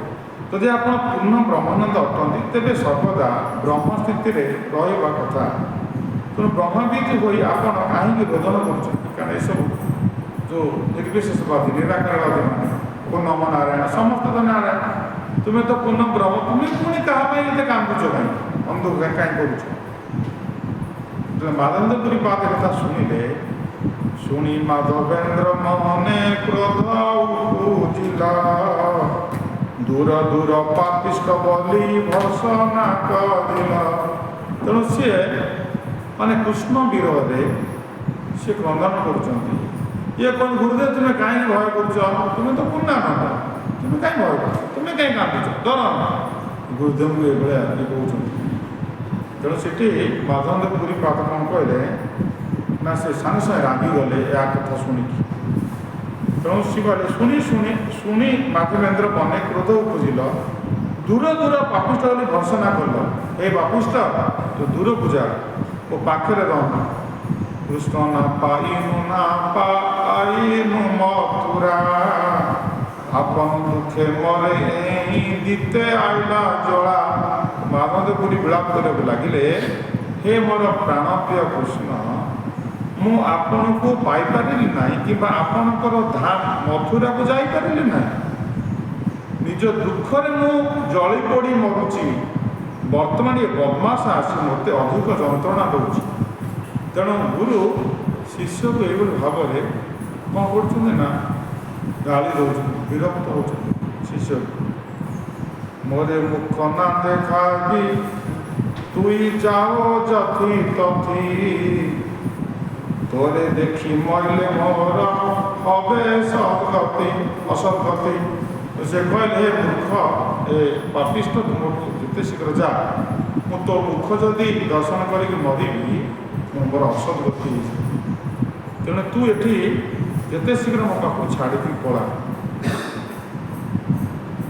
[SPEAKER 1] ଯଦି ଆପଣ ପୂର୍ଣ୍ଣ ବ୍ରହ୍ମାନନ୍ଦ ଅଟନ୍ତି ତେବେ ସର୍ବଦା ବ୍ରହ୍ମ ସ୍ଥିତିରେ ରହିବା କଥା। ତେଣୁ ବ୍ରହ୍ମବିଦ ହୋଇ ଆପଣ କାହିଁକି ରୋଦନ କରୁଛନ୍ତି? କାରଣ ଏସବୁ ଯେଉଁ ନିର୍ବିଶେଷବାଦୀ ନିରାକାରବାଦୀ ମାନେ ପୂର୍ଣ୍ଣମ ନାରାୟଣ, ସମସ୍ତେ ତ ନାରାୟଣ, ତୁମେ ତ ପୂର୍ଣ୍ଣ ବ୍ରହ୍ମ, ତୁମେ ପୁଣି କାହା ପାଇଁ ଏତେ କାନ୍ଦୁଛ, କାହିଁକି ଅନ୍ଧ କାହିଁ କରୁଛ? ଯେତେବେଳେ ମାଧବେନ୍ଦ୍ର ପୁରୀ ପାଦ କଥା ଶୁଣିଲେ, ଶୁଣି ମାଧବେନ୍ଦ୍ର ମନେ କ୍ରୋଧ ଉପୁଜିଲା, ଦୂର ଦୂର ପାପିଷ୍ଠ ବୋଲି ଭର୍ସନା କରିଲା। ତେଣୁ ସିଏ ମାନେ କୃଷ୍ଣ ବିରହରେ ସିଏ କ୍ରନ୍ଦନ କରୁଛନ୍ତି। ଇଏ କ'ଣ ଗୁରୁଦେବ ତୁମେ କାହିଁକି ଭୟ କରୁଛ? ତୁମେ ତ ପୂର୍ଣ୍ଣାନନ୍ଦ, ତୁମେ କାହିଁ ଭୟ କରୁଛ? ତୁମେ କାହିଁ କାନ୍ଦୁଛ? ଡର ନା। ଗୁରୁଦେବଙ୍କୁ ଏଭଳିଆ ଇଏ କହୁଛନ୍ତି। ତେଣୁ ସେଠି ମାଧବେନ୍ଦ୍ର ପୁରୀ ପାଦ କ'ଣ କହିଲେ ନା, ସେ ସାଙ୍ଗେ ସାଙ୍ଗେ ରାଗିଗଲେ ଏହା କଥା ଶୁଣିକି। ତେଣୁ ସେ କହିଲେ, ଶୁଣି ଶୁଣି ଶୁଣି ମାଧବେନ୍ଦ୍ର ମନେ କ୍ରୋଧ ଉପୁଜିଲ, ଦୂର ଦୂର ପାପିଷ୍ଠ ବୋଲି ଭର୍ସନା କଲ। ଏ ପାପିଷ୍ଠ, ତୁ ଦୂରକୁ ଯା, ଓ ପାଖରେ ରହନା। କୃଷ୍ଣ ନା ପାଇନୁ ନା ପାଇନୁ ମଥୁରା, ଆପଣ ଦୁଃଖେ ମରେ ଏଇ ଦିତେ ଆଇଲା ଜଳା। ମାଧବେନ୍ଦ୍ର ପୁରୀ ବିଳାପ କରିବାକୁ ଲାଗିଲେ, ହେ ମୋର ପ୍ରାଣପ୍ରିୟ କୃଷ୍ଣ, ମୁଁ ଆପଣଙ୍କୁ ପାଇପାରିଲି ନାହିଁ କିମ୍ବା ଆପଣଙ୍କର ଧାମ ମଥୁରାକୁ ଯାଇପାରିଲି ନାହିଁ। ନିଜ ଦୁଃଖରେ ମୁଁ ଜଳି ପୋଡ଼ି ମରୁଛି। ବର୍ତ୍ତମାନ ଏ ବଦମାସ ଆସି ମୋତେ ଅଧିକ ଯନ୍ତ୍ରଣା ଦେଉଛି। ତେଣୁ ଗୁରୁ ଶିଷ୍ୟକୁ ଏଇଭଳି ଭାବରେ କ'ଣ କରୁଛନ୍ତି ନା ଗାଳି ଦେଉଛନ୍ତି, ବିରକ୍ତ ହେଉଛନ୍ତି ଶିଷ୍ୟକୁ। ମୋରେ ମୁଖ ନା ଦେଖାବି ତୁଇ ଯାଓ ଯଥି ତଥି, ତୋରେ ଦେଖି ମରିଲେ ମୋର ହବେ ସଦ୍ଗତି ଅସଦ୍ଗତି। ସେ କହିଲେ, ହେ ମୂର୍ଖ, ଏ ପାପିଷ୍ଠ, ତୁମଠୁ ଯେତେ ଶୀଘ୍ର ଯା, ମୁଁ ତୋ ମୁଖ ଯଦି ଦର୍ଶନ କରିକି ମରିବି ମୋର ଅସଦ୍ଗତି ହେଇଯିବ। ତେଣୁ ତୁ ଏଠି ଯେତେ ଶୀଘ୍ର ମୋ ପାଖକୁ ଛାଡ଼ିକି ପଳା।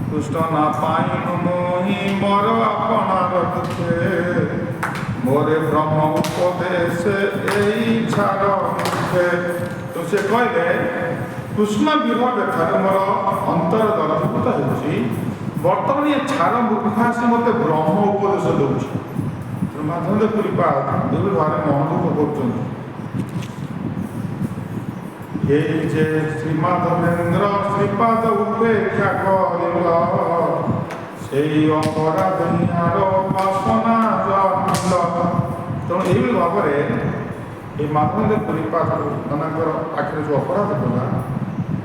[SPEAKER 1] କୃଷ୍ଣ ନା ପାଇନୁ ମୁହିଁ ମୋର ଆପଣାର ଦୁଃଖେ, ମୋରେ ବ୍ରହ୍ମ ଉପଦେଶ ଏଇ ଛାଡ଼ ମୁଖେ। ତ ସେ କହିଲେ, କୃଷ୍ଣ ବିରହ ବ୍ୟଥାରେ ମୋର ଅନ୍ତର ଦରଭୂତ ହେଉଛି, ବର୍ତ୍ତମାନ ଏ ଛାଡ଼ ମୂର୍ଖ ଆସି ମୋତେ ବ୍ରହ୍ମ ଉପଦେଶ ଦେଉଛି। ତେଣୁ ମାଧବେନ୍ଦ୍ର ପୁରୀ ପାଦ ଏଭଳି ଭାବରେ ମନ ଦୁଃଖ କରୁଛନ୍ତି। ଏଇ ଯେ ଶ୍ରୀ ମାଧବେନ୍ଦ୍ର ଶ୍ରୀପାଦ ଉପେକ୍ଷା କରିଲ, ସେଇ ଅପରାଧ ହିଆର ବାସନା ଜନ୍ମିଲ। ତେଣୁ ଏଇଭଳି ଭାବରେ ଏଇ ମାଧବେନ୍ଦ୍ର ପୁରୀ ପାଦ ମାନଙ୍କର ପାଖରେ ଯେଉଁ ଅପରାଧ କଲା,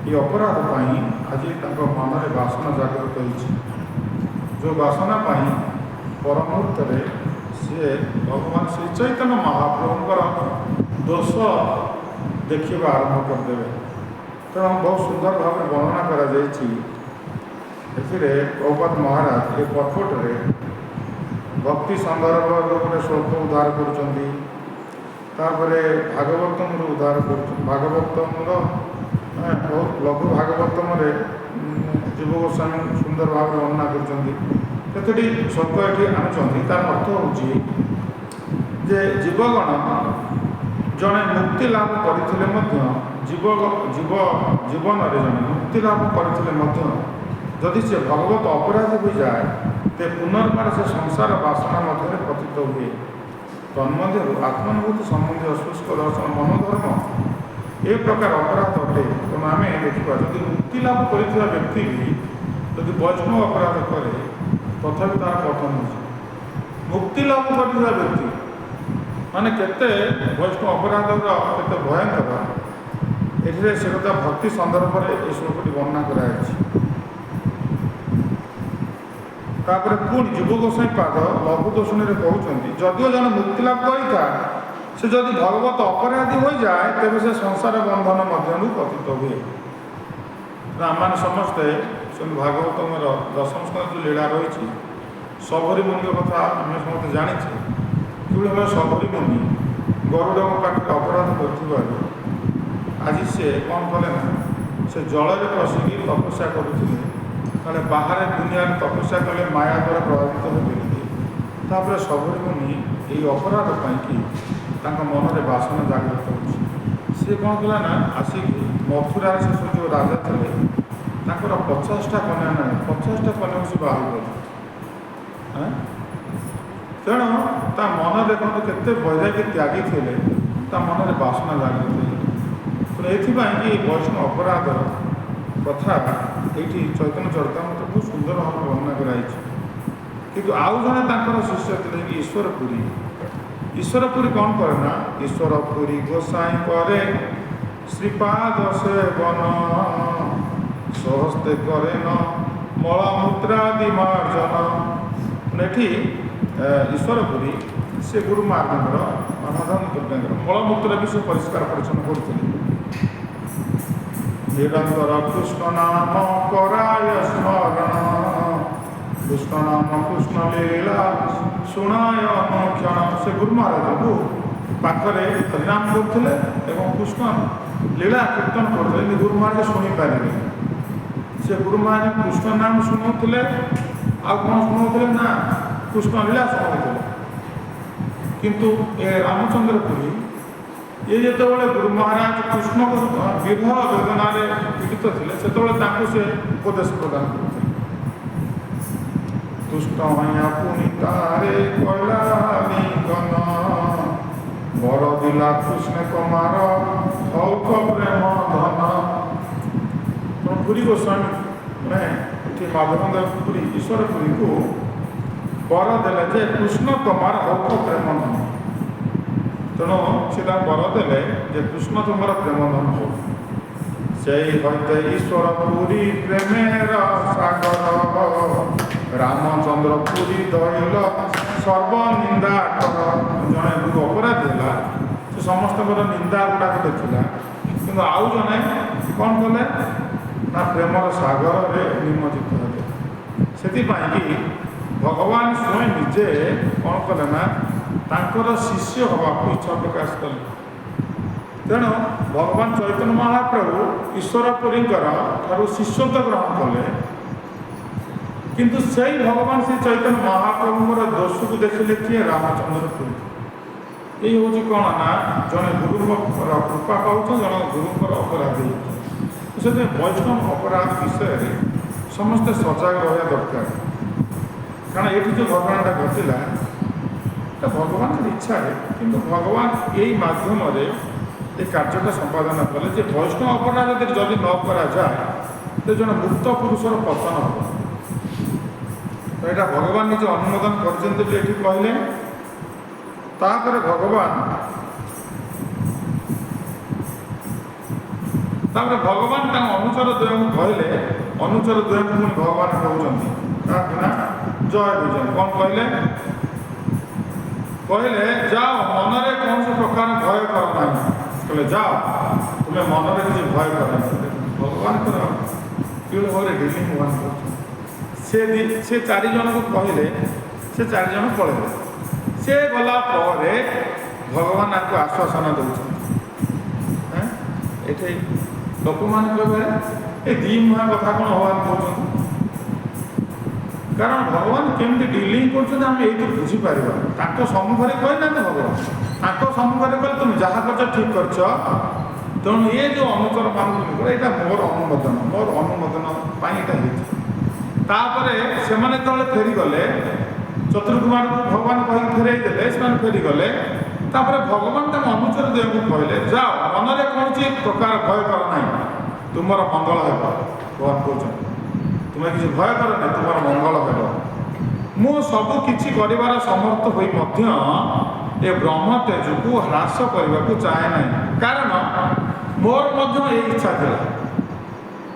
[SPEAKER 1] ଏ ଅପରାଧ ପାଇଁ ଆଜି ତାଙ୍କ ମନରେ ବାସନା ଜାଗ୍ରତ ହୋଇଛି, ଯେଉଁ ବାସନା ପାଇଁ ପରମୁହୂର୍ତ୍ତରେ ସିଏ ଭଗବାନ ଶ୍ରୀ ଚୈତନ୍ୟ ମହାପ୍ରଭୁଙ୍କର ଦୋଷ ଦେଖିବା ଆରମ୍ଭ କରିଦେବେ। ତେଣୁ ବହୁତ ସୁନ୍ଦର ଭାବରେ ବର୍ଣ୍ଣନା କରାଯାଇଛି ଏଥିରେ। ପ୍ରଭୁପାଦ ମହାରାଜ ଏ ପର୍ପୋର୍ଟରେ ଭକ୍ତି ସନ୍ଦର୍ଭରୁ ଗୋଟେ ଶ୍ଳୋକ ଉଦ୍ଧାର କରୁଛନ୍ତି, ତାପରେ ଭାଗବତମରୁ ଉଦ୍ଧାର କରୁଛନ୍ତି। ଭାଗବତମର ବହୁତ ଲଘୁ ଭାଗବତମରେ ଜୀବ ଗୋସ୍ୱାମୀ ସୁନ୍ଦର ଭାବରେ ବର୍ଣ୍ଣନା କରୁଛନ୍ତି। କେତୋଟି ଶ୍ଳୋକ ଏଠି ଆଣୁଛନ୍ତି, ତାର ଅର୍ଥ ହେଉଛି ଯେ ଜୀବଗଣ ଜଣେ ମୁକ୍ତି ଲାଭ କରିଥିଲେ ମଧ୍ୟ, ଜୀବ ଜୀବ ଜୀବନରେ ଜଣେ ମୁକ୍ତି ଲାଭ କରିଥିଲେ ମଧ୍ୟ ଯଦି ସେ ଭଗବତ ଅପରାଧୀ ହୋଇଯାଏ, ତେ ପୁନର୍ବାର ସେ ସଂସାର ବାସନା ମଧ୍ୟରେ ପତିତ ହୁଏ। ତନ୍ମଧ୍ୟରୁ ଆତ୍ମାନୁଭୂତି ସମ୍ବନ୍ଧୀୟ ଶୁଷ୍କ ଦର୍ଶନ ମନୋଧର୍ମ ଏ ପ୍ରକାର ଅପରାଧ ଅଟେ। ତେଣୁ ଆମେ ଦେଖିବା, ଯଦି ମୁକ୍ତି ଲାଭ କରିଥିବା ବ୍ୟକ୍ତି ବି ଯଦି ବୈଷ୍ଣବ ଅପରାଧ କରେ, ତଥାପି ତାର ପତନ ହେଉଛି। ମୁକ୍ତି ଲାଭ କରିଥିବା ବ୍ୟକ୍ତି ମାନେ କେତେ ବୈଷ୍ଣବ ଅପରାଧର କେତେ ଭୟଙ୍କର, ଏଥିରେ ସେ କଥା ଭକ୍ତି ସନ୍ଦର୍ଭରେ ଏ ଶ୍ଳୋକଟି ବର୍ଣ୍ଣନା କରାଯାଇଛି। ତାପରେ ପୁଣି ଜୀବ ଗୋସ୍ୱାମୀ ପାଦ ଲଘୁ ଦୋଷଣୀରେ କହୁଛନ୍ତି, ଯଦିଓ ଜଣେ ମୁକ୍ତି ଲାଭ କରିଥାଏ, ସେ ଯଦି ଭଗବତ ଅପରାଧୀ ହୋଇଯାଏ, ତେବେ ସେ ସଂସାର ବନ୍ଧନ ମଧ୍ୟରୁ ପତିତ ହୁଏ। ଆମମାନେ ସମସ୍ତେ ସେମିତି ଭାଗବତଙ୍କର ଦଶମ ସ୍କନ୍ଧ ଯେଉଁ ଲୀଳା ରହିଛି, ଶବରୀ ମୁନିଙ୍କ କଥା ଆମେ ସମସ୍ତେ ଜାଣିଛେ। କିଭଳି ଭାବେ ଶବରୀ ମୁନି ଗରୁଡ଼ଙ୍କ ପାଖରେ ଅପରାଧ କରିଥିବାରୁ ଆଜି ସେ କ'ଣ କଲେ ନା, ସେ ଜଳରେ ପଶିକି ତପସ୍ୟା କରୁଥିଲେ। ତାହେଲେ ବାହାରେ ଦୁନିଆରେ ତପସ୍ୟା କଲେ ମାୟା ଦ୍ୱାରା ପ୍ରଭାବିତ ହେବେ। ତାପରେ ଶବରୀ ମୁନି ଏଇ ଅପରାଧ ପାଇଁକି ତାଙ୍କ ମନରେ ବାସନା ଜାଗ୍ରତ ହେଉଛି। ସିଏ କ'ଣ କଲା ନା, ଆସିକି ମଥୁରାରେ ସେ ସବୁ ଯେଉଁ ରାଜା ଥିଲେ, ତାଙ୍କର 50ଟା କନ୍ୟା ନାହିଁ, 50ଟା କନ୍ୟାକୁ ସେ ବାହା କଲେ। ତେଣୁ ତା ମନ ଦେଖନ୍ତୁ କେତେ ବୈରାଗ୍ୟ ତ୍ୟାଗୀ ଥିଲେ, ତା ମନରେ ବାସନା ଜାଗ୍ରତ ହେଇଗଲା। ତେଣୁ ଏଥିପାଇଁ କି ବୈଷ୍ଣବ ଅପରାଧର କଥା ଏଇଠି ଚୈତନ୍ୟ ଚରିତାମୃତ ବହୁତ ସୁନ୍ଦର ଭାବରେ ବର୍ଣ୍ଣନା କରାଯାଇଛି। କିନ୍ତୁ ଆଉ ଜଣେ ତାଙ୍କର ଶିଷ୍ୟ ଥିଲେ କି ଈଶ୍ୱରପୁରୀ। ଈଶ୍ୱରପୁରୀ କ'ଣ କରେ ନା, ଈଶ୍ୱରପୁରୀ ଗୋସାଇଁ କରେ ଶ୍ରୀପାଦ ସେବନ, ସ୍ୱହସ୍ତେ କରେ ନ ମଳମୂତ୍ରାଦି ମାର୍ଜନ। ଏଠି ଈଶ୍ୱରପୁରୀ ସେ ଗୁରୁ ମହାରାଜଙ୍କର, ମାଧବେନ୍ଦ୍ରଙ୍କର ମଳମୂତ୍ର ବି ସେ ପରିଷ୍କାର ପରିଚ୍ଛନ୍ନ କରୁଥିଲେ। ନିରନ୍ତର କୃଷ୍ଣ ନାମ କରାୟ ସ୍ମରଣ, କୃଷ୍ଣ ନାମ କୃଷ୍ଣ ଲୀଳା ଶୁଣାୟ ଅନୁକ୍ଷଣ। ସେ ଗୁରୁ ମହାରାଜଙ୍କୁ ପାଖରେ ହରିନାମ କରୁଥିଲେ ଏବଂ କୃଷ୍ଣ ଲୀଳା କୀର୍ତ୍ତନ କରୁଥିଲେ, କିନ୍ତୁ ଗୁରୁ ମହାରାଜ ଶୁଣିପାରିଲେ। ସେ ଗୁରୁ ମହାରାଜ କୃଷ୍ଣ ନାମ ଶୁଣାଉଥିଲେ, ଆଉ କ'ଣ ଶୁଣାଉଥିଲେ ନା କୃଷ୍ଣ ଲୀଳା ଶୁଣାଉଥିଲେ। କିନ୍ତୁ ଏ ରାମଚନ୍ଦ୍ର ପୁରୀ ଇଏ ଯେତେବେଳେ ଗୁରୁ ମହାରାଜ କୃଷ୍ଣଙ୍କ ବିରହ ବେଦନାରେ ପୀଡ଼ିତ ଥିଲେ, ସେତେବେଳେ ତାଙ୍କୁ ସେ ଉପଦେଶ ପ୍ରଦାନ କରୁଥିଲେ। ତୁଷ୍ଟ ହଇଆ ପୁଣି ତାରେ କୈଲା ଲିଙ୍ଗନ, ବର ଦିଲା କୃଷ୍ଣ କୁମାର ହଉକ ପ୍ରେମ ଧନ। ତେଣୁ ପୁରୀ ଗୋସ୍ୱାମୀ ମାନେ ଏଠି ମାଧବେନ୍ଦ୍ର ପୁରୀ ଈଶ୍ୱର ପୁରୀକୁ ବର ଦେଲେ ଯେ କୃଷ୍ଣ କୁମାର ହଉକ ପ୍ରେମ ଧନ। ତେଣୁ ସେ ତାଙ୍କୁ ବର ଦେଲେ ଯେ କୃଷ୍ଣ ତୁମର ପ୍ରେମ ଧନ ହଉ। ସେଇ ହଇତେ ଈଶ୍ୱର ପୁରୀ ପ୍ରେମେର ସାଗର, ରାମଚନ୍ଦ୍ର ପୁରୀ ଦଇଲ ସର୍ବନିନ୍ଦା କର। ଜଣେ ଗୁରୁ ଅପରାଧୀ ହେଲା, ସେ ସମସ୍ତଙ୍କର ନିନ୍ଦା ଗୁଡ଼ାକ ଦେଖିଲା, କିନ୍ତୁ ଆଉ ଜଣେ କ'ଣ କଲେ ନା ପ୍ରେମର ସାଗରରେ ନିମଜ୍ଜିତ ହେଲେ। ସେଥିପାଇଁ କି ଭଗବାନ ସ୍ୱୟଂ ନିଜେ କ'ଣ କଲେ ନା ତାଙ୍କର ଶିଷ୍ୟ ହେବାକୁ ଇଚ୍ଛା ପ୍ରକାଶ କଲେ। ତେଣୁ ଭଗବାନ ଚୈତନ୍ୟ ମହାପ୍ରଭୁ ଈଶ୍ୱର ପୁରୀଙ୍କର ଠାରୁ ଶିଷ୍ୟତ୍ୱ ଗ୍ରହଣ କଲେ, କିନ୍ତୁ ସେଇ ଭଗବାନ ଶ୍ରୀ ଚୈତନ୍ୟ ମହାପ୍ରଭୁଙ୍କର ଦୋଷକୁ ଦେଖିଲେ କିଏ? ରାମଚନ୍ଦ୍ର ପୁରୀ। ଏଇ ହେଉଛି କ'ଣ ନା ଜଣେ ଗୁରୁଙ୍କର କୃପା ପାଉଛନ୍ତି, ଜଣେ ଗୁରୁଙ୍କର ଅପରାଧ ହେଇଛି। ସେଥିପାଇଁ ବୈଷ୍ଣବ ଅପରାଧ ବିଷୟରେ ସମସ୍ତେ ସଜାଗ ରହିବା ଦରକାର। କାରଣ ଏଇଠି ଯେଉଁ ଘଟଣାଟା ଘଟିଲା, ଏଟା ଭଗବାନଙ୍କର ଇଚ୍ଛାରେ, କିନ୍ତୁ ଭଗବାନ ଏଇ ମାଧ୍ୟମରେ ଏ କାର୍ଯ୍ୟଟା ସମ୍ପାଦନ କଲେ ଯେ ବୈଷ୍ଣବ ଅପରାଧ ଯଦି ନ କରାଯାଏ, ତ ଜଣେ ମୁକ୍ତ ପୁରୁଷର ପତନ ହେବ। ତ ଏଇଟା ଭଗବାନ ନିଜେ ଅନୁମୋଦନ କରିଛନ୍ତି ବୋଲି ଏଠି କହିଲେ। ତାପରେ ଭଗବାନ ତାପରେ ଭଗବାନ ତାଙ୍କ ଅନୁଚର ଦ୍ୱୟଙ୍କୁ କହିଲେ, ଅନୁଚର ଦ୍ୱୟଙ୍କୁ ପୁଣି ଭଗବାନ କହୁଛନ୍ତି କାହାକୁ ନା ଜୟ ବିଜୟ। କ'ଣ କହିଲେ? କହିଲେ ଯାଅ, ମନରେ କୌଣସି ପ୍ରକାର ଭୟ କର ନାହିଁ। କହିଲେ ଯାଅ, ତୁମେ ମନରେ କିଛି ଭୟ କର ନାହିଁ। ଭଗବାନଙ୍କର କିଭଳି ଭାବରେ ଡିଲିଂ ଭଗବାନ କରୁଛନ୍ତି। ସେ ଚାରି ଜଣଙ୍କୁ କହିଲେ, ସେ ଚାରି ଜଣ ପଳେଇଲେ। ସେ ଗଲା ପରେ ଭଗବାନ ତାଙ୍କୁ ଆଶ୍ୱାସନା ଦେଉଛନ୍ତି। ଏଠି ଲୋକମାନେ କହିବେ ଏ ଦି ମୁହାଁ କଥା କ'ଣ ଭଗବାନ କହୁଛନ୍ତି? କାରଣ ଭଗବାନ କେମିତି ଡିଲିଂ କରୁଛନ୍ତି ଆମେ ଏଇଠୁ ବୁଝିପାରିବା। ତାଙ୍କ ସମ୍ମୁଖରେ କହିନାହାନ୍ତି ଭଗବାନ, ତାଙ୍କ ସମ୍ମୁଖରେ କହିଲେ ତୁମେ ଯାହା କରିଛ ଠିକ୍ କରିଛ, ତେଣୁ ଏ ଯେଉଁ ଅନୁଚର ମାନଙ୍କୁ ଏଇଟା ମୋର ଅନୁମୋଦନ, ମୋର ଅନୁମୋଦନ ପାଇଁ ଏଇଟା ହେଇଛି। ତାପରେ ସେମାନେ ଯେତେବେଳେ ଫେରିଗଲେ, ଚତୁର୍କୁମାରକୁ ଭଗବାନ କହିକି ଫେରାଇ ଦେଲେ, ସେମାନେ ଫେରିଗଲେ। ତାପରେ ଭଗବାନ ତାଙ୍କ ଅନୁଚର ଦେବଙ୍କୁ କହିଲେ ଯାଅ, ମନରେ କୌଣସି ପ୍ରକାର ଭୟ କର ନାହିଁ, ତୁମର ମଙ୍ଗଳ ହେବ। ଭଗବାନ କହୁଛନ୍ତି ତୁମେ କିଛି ଭୟ କର ନାହିଁ, ତୁମର ମଙ୍ଗଳ ହେବ। ମୁଁ ସବୁ କିଛି କରିବାର ସମର୍ଥ ହୋଇ ମଧ୍ୟ ଏ ବ୍ରହ୍ମ ତେଜକୁ ହ୍ରାସ କରିବାକୁ ଚାହେଁ ନାହିଁ, କାରଣ ମୋର ମଧ୍ୟ ଏଇ ଇଚ୍ଛା ଥିଲା।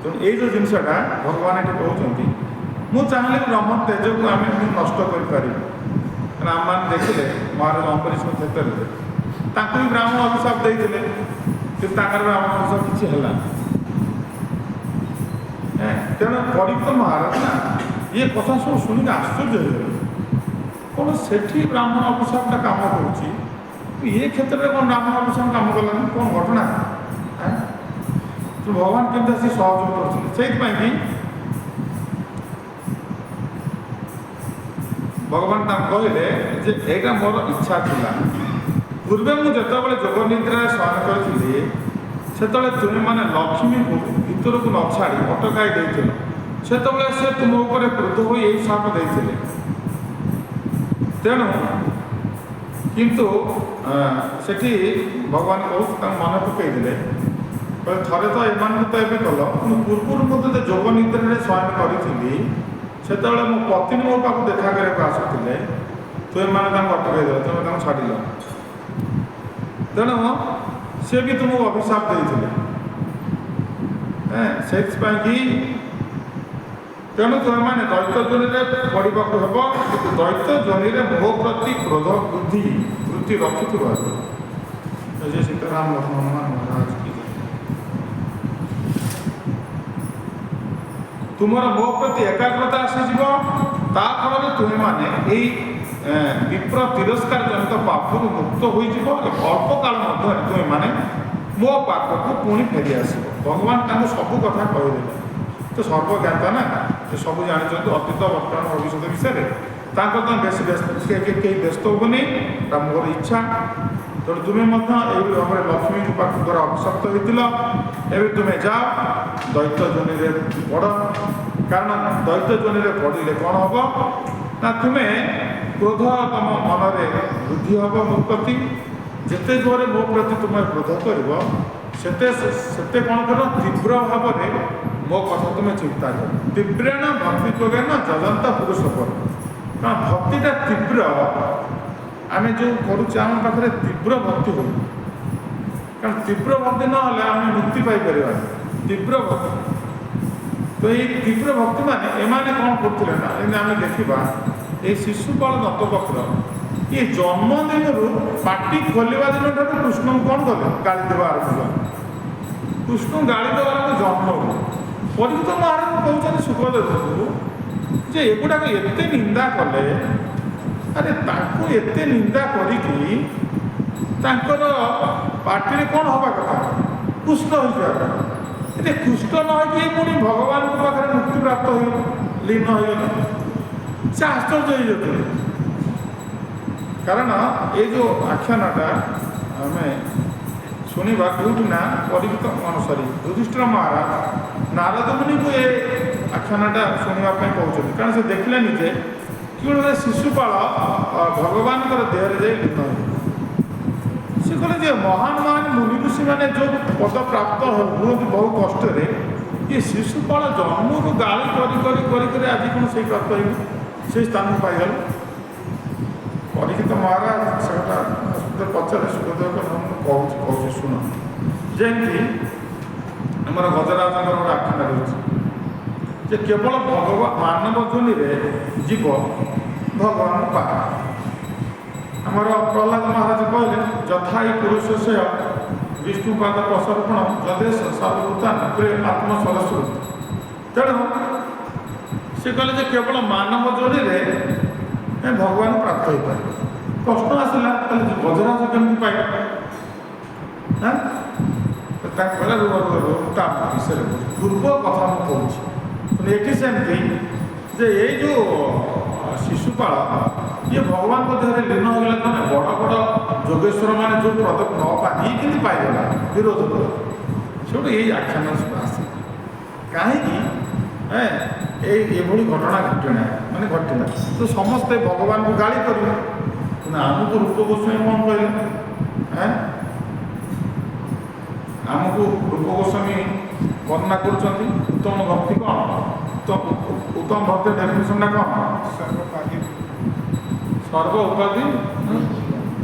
[SPEAKER 1] ତେଣୁ ଏଇ ଯେଉଁ ଜିନିଷଟା ଭଗବାନ ଏଠି କହୁଛନ୍ତି, ମୁଁ ଚାହିଁଲେ ବ୍ରହ୍ମ ତେଜକୁ ଆମେ ନଷ୍ଟ କରିପାରିବୁ। କାରଣ ଆମମାନେ ଦେଖିଲେ ମହାରାଜ ଅମ୍ବରୀଶଙ୍କ କ୍ଷେତ୍ରରେ ତାଙ୍କୁ ବି ବ୍ରାହ୍ମଣ ଅଭିଶାପ ଦେଇଥିଲେ, କିନ୍ତୁ ତାଙ୍କର ବ୍ରାହ୍ମଣ ଅଭିଶାପ କିଛି ହେଲାନି। ତେଣୁ ପରୀକ୍ଷିତ ମହାରାଜ ନା ଇଏ କଥା ସବୁ ଶୁଣିକି ଆଶ୍ଚର୍ଯ୍ୟ ହେଇଗଲେ। କ'ଣ ସେଠି ବ୍ରାହ୍ମଣ ଅଭିଶାପଟା କାମ କରୁଛି, ଏ କ୍ଷେତ୍ରରେ କ'ଣ ବ୍ରାହ୍ମଣ ଅଭିଶାପ କାମ କଲାନି? କ'ଣ ଘଟଣା? ତେଣୁ ଭଗବାନ କେମିତି ଆସି ସହଯୋଗ କରୁଛନ୍ତି। ସେଇଥିପାଇଁ କି ଭଗବାନ ତାଙ୍କୁ କହିଲେ ଯେ ଏଇଟା ମୋର ଇଚ୍ଛା ଥିଲା। ପୂର୍ବେ ମୁଁ ଯେତେବେଳେ ଯୋଗ ନିଦ୍ରାରେ ଶୟନ କରିଥିଲି, ସେତେବେଳେ ତୁମେମାନେ ଲକ୍ଷ୍ମୀକୁ ଭିତରକୁ ନ ଛାଡ଼ି ଅଟକାଇ ଦେଇଥିଲ। ସେତେବେଳେ ସେ ତୁମ ଉପରେ କ୍ରୋଧ ହୋଇ ଏହି ଶାପ ଦେଇଥିଲେ। ତେଣୁ କିନ୍ତୁ ସେଠି ଭଗବାନ କହୁଛି ତାଙ୍କୁ ମନେ ପକାଇଦେଲେ, କହିଲେ ଥରେ ତ ଏମାନଙ୍କୁ ତ ଏବେ କଲ, କିନ୍ତୁ ପୂର୍ବରୁ ମୁଁ ଯେତେ ଯୋଗ ନିଦ୍ରାରେ ଶୟନ କରିଥିଲି, ସେତେବେଳେ ମୋ ପତ୍ନୀ ମୋ ପାଖକୁ ଦେଖା କରିବାକୁ ଆସୁଥିଲେ, ତୁମେମାନେ ତାଙ୍କୁ ଅଟକାଇ ଦେଲ, ତୁମେ ତାଙ୍କୁ ଛାଡ଼ିଲ, ତେଣୁ ସେ ବି ତୁମକୁ ଅଭିଶାପ ଦେଇଥିଲେ। ସେଥିପାଇଁ କି ତେଣୁ ତୁମେମାନେ ଦୈତ୍ୟ ଯୋନିରେ ପଡ଼ିବାକୁ ହେବ, କିନ୍ତୁ ଦୈତ୍ୟ ଯୋନିରେ ମୋ ପ୍ରତି କ୍ରୋଧ ବୃଦ୍ଧି ବୃତ୍ତି ରଖିଥିବାରୁ ଜୟ ସୀତାରାମ ହନୁମାନ ମହାରାଜ କି ଜୟ। ତୁମର ମୋ ପ୍ରତି ଏକାଗ୍ରତା ଆସିଯିବ, ତା ଫଳରେ ତୁମେମାନେ ଏଇ ବିପ୍ର ତିରସ୍କାର ଜନିତ ପାପରୁ ମୁକ୍ତ ହୋଇଯିବ। ଅଳ୍ପ କାଳ ମଧ୍ୟରେ ତୁମେମାନେ ମୋ ପାଖକୁ ପୁଣି ଫେରିଆସିବ। ଭଗବାନ ତାଙ୍କୁ ସବୁ କଥା କହିଦେଲେ। ତ ସର୍ବଜ୍ଞାତା ନା, ସେ ସବୁ ଜାଣିଛନ୍ତି ଅତୀତ ବର୍ତ୍ତମାନ ଭବିଷ୍ୟତ ବିଷୟରେ। ତାଙ୍କର ତ ବେଶୀ ବ୍ୟସ୍ତ କେହି ବ୍ୟସ୍ତ ହେବନି, ତା ମୋର ଇଚ୍ଛା। ତେଣୁ ତୁମେ ମଧ୍ୟ ଏଇଭଳି ଭାବରେ ଲକ୍ଷ୍ମୀଙ୍କ ପାଖ ଦ୍ୱାରା ଅଭିଶପ୍ତ ହୋଇଥିଲ, ଏବେ ତୁମେ ଯାଅ ଦୈତ୍ୟ ଯୋନିରେ ପଡ଼। କାରଣ ଦୈତ୍ୟ ଯୋନିରେ ପଡ଼ିଲେ କ'ଣ ହେବ ନା, ତୁମେ କ୍ରୋଧ ତୁମ ମନରେ ବୃଦ୍ଧି ହେବ ମୋ ପ୍ରତି। ଯେତେ ଜୋରରେ ମୋ ପ୍ରତି ତୁମେ କ୍ରୋଧ କରିବ, ସେତେ ସେତେ କ'ଣ କରିବ, ତୀବ୍ର ଭାବରେ ମୋ କଥା ତୁମେ ଚିନ୍ତା କର। ତୀବ୍ରେଣ ଭକ୍ତି ଯୋଗେନ ଯଜନ୍ତ ପୁରୁଷ ପର। କାରଣ ଭକ୍ତିଟା ତୀବ୍ର, ଆମେ ଯେଉଁ କରୁଛେ ଆମ ପାଖରେ ତୀବ୍ର ଭକ୍ତି ହେଉ। କାରଣ ତୀବ୍ର ଭକ୍ତି ନହେଲେ ଆମେ ମୁକ୍ତି ପାଇପାରିବାନି। ତୀବ୍ର ଭକ୍ତି ତ ଏଇ ତୀବ୍ର ଭକ୍ତି ମାନେ ଏମାନେ କ'ଣ କରୁଥିଲେ ନା, ଯେମିତି ଆମେ ଦେଖିବା ଏଇ ଶିଶୁପାଳ ଦନ୍ତବକ୍ର ଇଏ ଜନ୍ମଦିନରୁ ପାଟି ଖୋଲିବା ଦିନଠାରୁ କୃଷ୍ଣଙ୍କୁ କ'ଣ କଲେ, ଗାଳି ଦେବା ଆରମ୍ଭ କଲେ। କୃଷ୍ଣଙ୍କୁ ଗାଳି ଦେବା ଆରମ୍ଭ ଜନ୍ମରୁ। ପରୀକ୍ଷିତ ମହାରାଜ କହୁଛନ୍ତି ଶୁକଦେବଙ୍କୁ ଯେ ଏଗୁଡ଼ାକ ଏତେ ନିନ୍ଦା କଲେ, ଆରେ ତାଙ୍କୁ ଏତେ ନିନ୍ଦା କରିକି ତାଙ୍କର ପାଟିରେ କ'ଣ ହେବା କଥା, କୃଷ୍ଣ ହୋଇଯିବା କଥା। ଏତେ କୃଷ୍ଣ ନ ହେଇକି ପୁଣି ଭଗବାନଙ୍କ ପାଖରେ ମୁକ୍ତି ପ୍ରାପ୍ତ ହେଇଗଲେ, ଲୀନ ହେଇଗଲେ। ସେ ଆଶ୍ଚର୍ଯ୍ୟ ହେଇଯାଉଥିଲେ। କାରଣ ଏଇ ଯେଉଁ ଆଖ୍ୟାନଟା ଆମେ ଶୁଣିବା କେଉଁଠି ନା ପରୀକ୍ଷିତ ସରି ଯୁଧିଷ୍ଠିର ମହାରାଜ ନାରଦ ମୁନିଙ୍କୁ ଏ ଆଖ୍ୟାନଟା ଶୁଣିବା ପାଇଁ କହୁଛନ୍ତି। କାରଣ ସେ ଦେଖିଲେ ନିଜେ କିଭଳି ଭାବରେ ଶିଶୁପାଳ ଭଗବାନଙ୍କର ଦେହରେ ଯାଇ ଲୀନ ହେଇଗଲେ। ସେ କହିଲେ ଯେ ମହାନ ମହାନ ମୁନି ଋଷିମାନେ ଯେଉଁ ପଦ ପ୍ରାପ୍ତ ହୁଅନ୍ତି ବହୁ କଷ୍ଟରେ, ଇଏ ଶିଶୁପାଳ ଜନ୍ମରୁ ଗାଳି କରି କରି କରି କରି ଆଜି କ'ଣ ସେଇ ପ୍ରାପ୍ତ ହେଇନି, ସେଇ ସ୍ଥାନକୁ ପାଇଗଲେ। ପରୀକ୍ଷିତ ମହାରାଜ ସେ କଥା ପଚାରେ ଶୁକଦେବ, ମୁଁ କହୁଛି କହୁଛି ଶୁଣ। ଯେମିତି ଆମର ଗଜରାଜଙ୍କର ଗୋଟେ ଆଖ୍ୟାନ ରହିଛି ଯେ କେବଳ ଭଗବାନ ମାନବ ଯୋନିରେ ଜୀବ ଭଗବାନଙ୍କୁ ପାଏ। ଆମର ପ୍ରହ୍ଲାଦ ମହାରାଜ କହିଲେ ଯଥା ହି ପୁରୁଷସ୍ୟ ବିଷ୍ଣୁପାଦ ପ୍ରସର୍ପଣ ଯଦେଶ ସର୍ବଭୂତାନ ପ୍ରେମ ଆତ୍ମ ସରସ୍ୱତୀ। ତେଣୁ ସେ କହିଲେ ଯେ କେବଳ ମାନବ ଯୋନିରେ ଭଗବାନ ପ୍ରାପ୍ତ ହେଇପାରିବ। ପ୍ରଶ୍ନ ଆସିଲା, ତାହେଲେ ଗଜରାଜ କେମିତି ପାଇବ? ହଁ, ତାଙ୍କୁ କହିଲା, ରୁହ ରୁହ ରୁହ, ତା ବିଷୟରେ କହୁଛି, ପୂର୍ବ କଥା ମୁଁ କହୁଛି। ତେଣୁ ଏଠି ସେମିତି ଯେ ଏଇ ଯେଉଁ ଶିଶୁପାଳ ଇଏ ଭଗବାନଙ୍କ ଦେହରେ ଲୀନ ହୋଇଗଲା, ମାନେ ବଡ଼ ବଡ଼ ଯୋଗେଶ୍ୱର ମାନେ ଯେଉଁ ପଦ ନ ପାଇ ଇଏ କେମିତି ପାଇଗଲା, ବିରୋଧ କଲା। ସେଠୁ ଏଇ ଆଖ୍ୟାନ ସବୁ ଆସେ କାହିଁକି ଏଇ ଏଭଳି ଘଟଣା ଘଟିଲା, ମାନେ ଘଟିଲା ତ ସମସ୍ତେ ଭଗବାନଙ୍କୁ ଗାଳି କରିବେ। କିନ୍ତୁ ଆମକୁ ରୂପ ଗୋସ୍ୱାମୀ କ'ଣ କହିଲେ? ଆମକୁ ରୂପ ଗୋସ୍ୱାମୀ ବର୍ଣ୍ଣନା କରୁଛନ୍ତି ଉତ୍ତମ ଭକ୍ତି କ'ଣ? ଉତ୍ତମ ଭକ୍ତି ଡେଫିନେସନଟା କ'ଣ?
[SPEAKER 3] ସର୍ବୋପାଧି।
[SPEAKER 1] ସର୍ବ ଉପାଧି,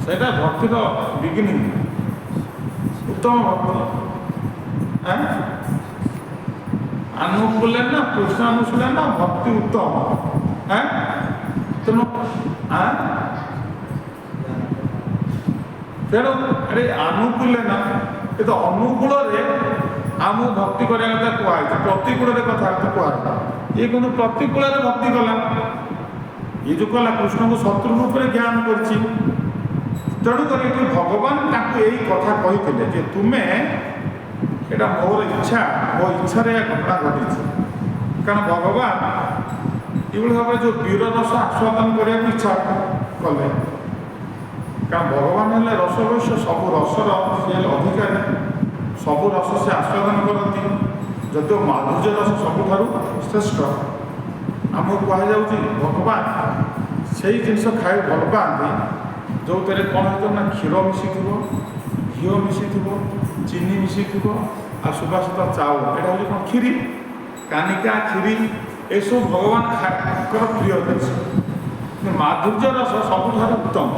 [SPEAKER 1] ସେଇଟା ଭକ୍ତିର ବିଗିନିଂ। ଉତ୍ତମ ଭକ୍ତି ଆନୁକୂଲ୍ୟେନ କୃଷ୍ଣାନୁଶୀଳନ ଭକ୍ତି ଉତ୍ତମ। ତେଣୁ ତେଣୁ ଆରେ ଆନୁକୂଲ୍ୟେନ, ଏ ତ ଅନୁକୂଳରେ ଆମକୁ ଭକ୍ତି କରିବା କଥା କୁହାହେଇଛି, ପ୍ରତିକୂଳରେ କଥା କୁହାହେଇଛି। ଇଏ କିନ୍ତୁ ପ୍ରତିକୂଳରେ ଭକ୍ତି କଲା। ଇଏ ଯେଉଁ କଲା କୃଷ୍ଣଙ୍କୁ ଶତ୍ରୁ ରୂପରେ ଜ୍ଞାନ କରିଛି। ତେଣୁକରି ଏଠି ଭଗବାନ ତାଙ୍କୁ ଏଇ କଥା କହିଥିଲେ ଯେ ତୁମେ ଏଇଟା ମୋର ଇଚ୍ଛା, ମୋ ଇଚ୍ଛାରେ ଏହା ଘଟଣା ଘଟିଛି। କାରଣ ଭଗବାନ ଏଇଭଳି ଭାବରେ ଯେଉଁ ବୀର ରସ ଆସ୍ୱାଦନ କରିବାକୁ ଇଚ୍ଛା କଲେ, କାରଣ ଭଗବାନ ହେଲେ ରସବୈଶ୍ୟ, ସବୁ ରସର ସେ ହେଲେ ଅଧିକାରୀ, ସବୁ ରସ ସେ ଆସ୍ୱାଦନ କରନ୍ତି। ଯଦିଓ ମାଧୁର୍ଯ୍ୟ ରସ ସବୁଠାରୁ ଶ୍ରେଷ୍ଠ, ଆମକୁ କୁହାଯାଉଛି ଭଗବାନ ସେଇ ଜିନିଷ ଖାଇବାକୁ ଭଲ ପାଆନ୍ତି ଯେଉଁଥିରେ କ'ଣ ହେଇଥିବ ନା କ୍ଷୀର ମିଶିଥିବ, ଘିଅ ମିଶିଥିବ, ଚିନି ମିଶିଥିବ ଆଉ ସୁବାସିତ ଚାଉଳ। ଏଇଟା ହେଉଛି କ'ଣ? କ୍ଷୀରି, କାନିକା, କ୍ଷୀରି, ଏସବୁ ଭଗବାନଙ୍କର ପ୍ରିୟ ଜିନିଷ। କିନ୍ତୁ ମାଧୁର୍ଯ୍ୟ ରସ ସବୁଠାରୁ ଉତ୍ତମ।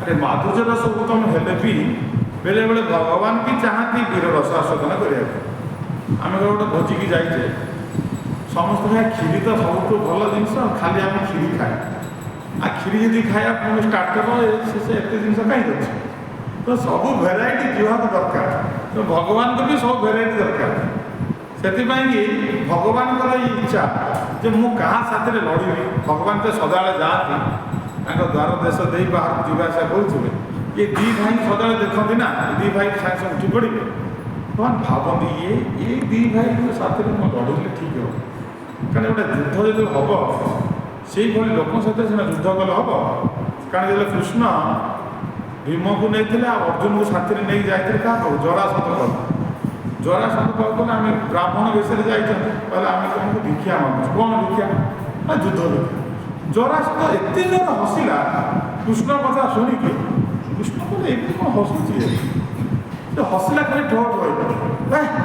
[SPEAKER 1] ଆରେ ମାଧୁର୍ଯ୍ୟ ରସ ଉତ୍ତମ ହେଲେ ବି ବେଳେବେଳେ ଭଗବାନ ବି ଚାହାନ୍ତି ବୀର ରସ ଆସ୍ୱାଦନ କରିବାକୁ। ଆମେ ଗୋଟେ ଭୋଜିକି ଯାଇଛେ, ସମସ୍ତେ ଖାଏ କ୍ଷୀରି ତ ସବୁଠୁ ଭଲ ଜିନିଷ, ଖାଲି ଆମେ କ୍ଷୀରି ଖାଏ। ଆଉ କ୍ଷୀରି ଯଦି ଖାଇବା ପୁଣି ଷ୍ଟାର୍ଟର ସେ ଏତେ ଜିନିଷ କାହିଁକି ଅଛି? ତ ସବୁ ଭେରାଇଟି ଜିଭାକୁ ଦରକାର, ତ ଭଗବାନଙ୍କୁ ବି ସବୁ ଭେରାଇଟି ଦରକାର। ସେଥିପାଇଁ କି ଭଗବାନଙ୍କର ଏଇ ଇଚ୍ଛା ଯେ ମୁଁ କାହା ସାଥିରେ ଲଢ଼ିବି। ଭଗବାନ ତ ସଦାବେଳେ ଯାଆନ୍ତି ତାଙ୍କ ଦ୍ୱାର ଦେଶ ଦେଇ ବାହାରକୁ ଯିବା ଆସିବା କରୁଥିବେ। ଇଏ ଦୁଇ ଭାଇ ସଦାବେଳେ ଦେଖନ୍ତି ନା, ଏ ଦୁଇ ଭାଇ ସାଙ୍ଗେ ସାଙ୍ଗେ ଉଠି ପଡ଼ିବେ। ଭଗବାନ ଭାବନ୍ତି ଇଏ ଏଇ ଦୁଇ ଭାଇଙ୍କ ସାଥିରେ ମୁଁ ଲଢ଼ିଲେ ଠିକ୍ ହେବ। କାରଣ ଗୋଟେ ଯୁଦ୍ଧ ଯେତେବେଳେ ହେବ ସେଇଭଳି ଲୋକଙ୍କ ସହିତ ସିନା ଯୁଦ୍ଧ କଲେ ହେବ। କାରଣ ଯେତେବେଳେ କୃଷ୍ଣ ଭୀମକୁ ନେଇଥିଲେ ଆଉ ଅର୍ଜୁନକୁ ସାଥିରେ ନେଇକି ଯାଇଥିଲେ କାହା ପାଖକୁ? ଜରାସନ୍ଧ ପାଖକୁ। ଜରାସନ୍ଧ ପାଖକୁ ଗଲେ ଆମେ ବ୍ରାହ୍ମଣ ବେଶରେ ଯାଇଛନ୍ତି, କହିଲେ ଆମେ ତୁମକୁ ଭିକ୍ଷା ମାଗୁଛୁ। କ'ଣ ଭିକ୍ଷା? ନା ଯୁଦ୍ଧ ଭିକ୍ଷା। ଜରାସନ୍ଧ ଏତେ ଜୋର ହସିଲା କୃଷ୍ଣ କଥା ଶୁଣିକି। କୃଷ୍ଣ କହିଲେ ଏମିତି କ'ଣ ହସୁଛି? ସେ ହସିଲା ଖାଲି ଠୋ ଠୋ ହେଇକି,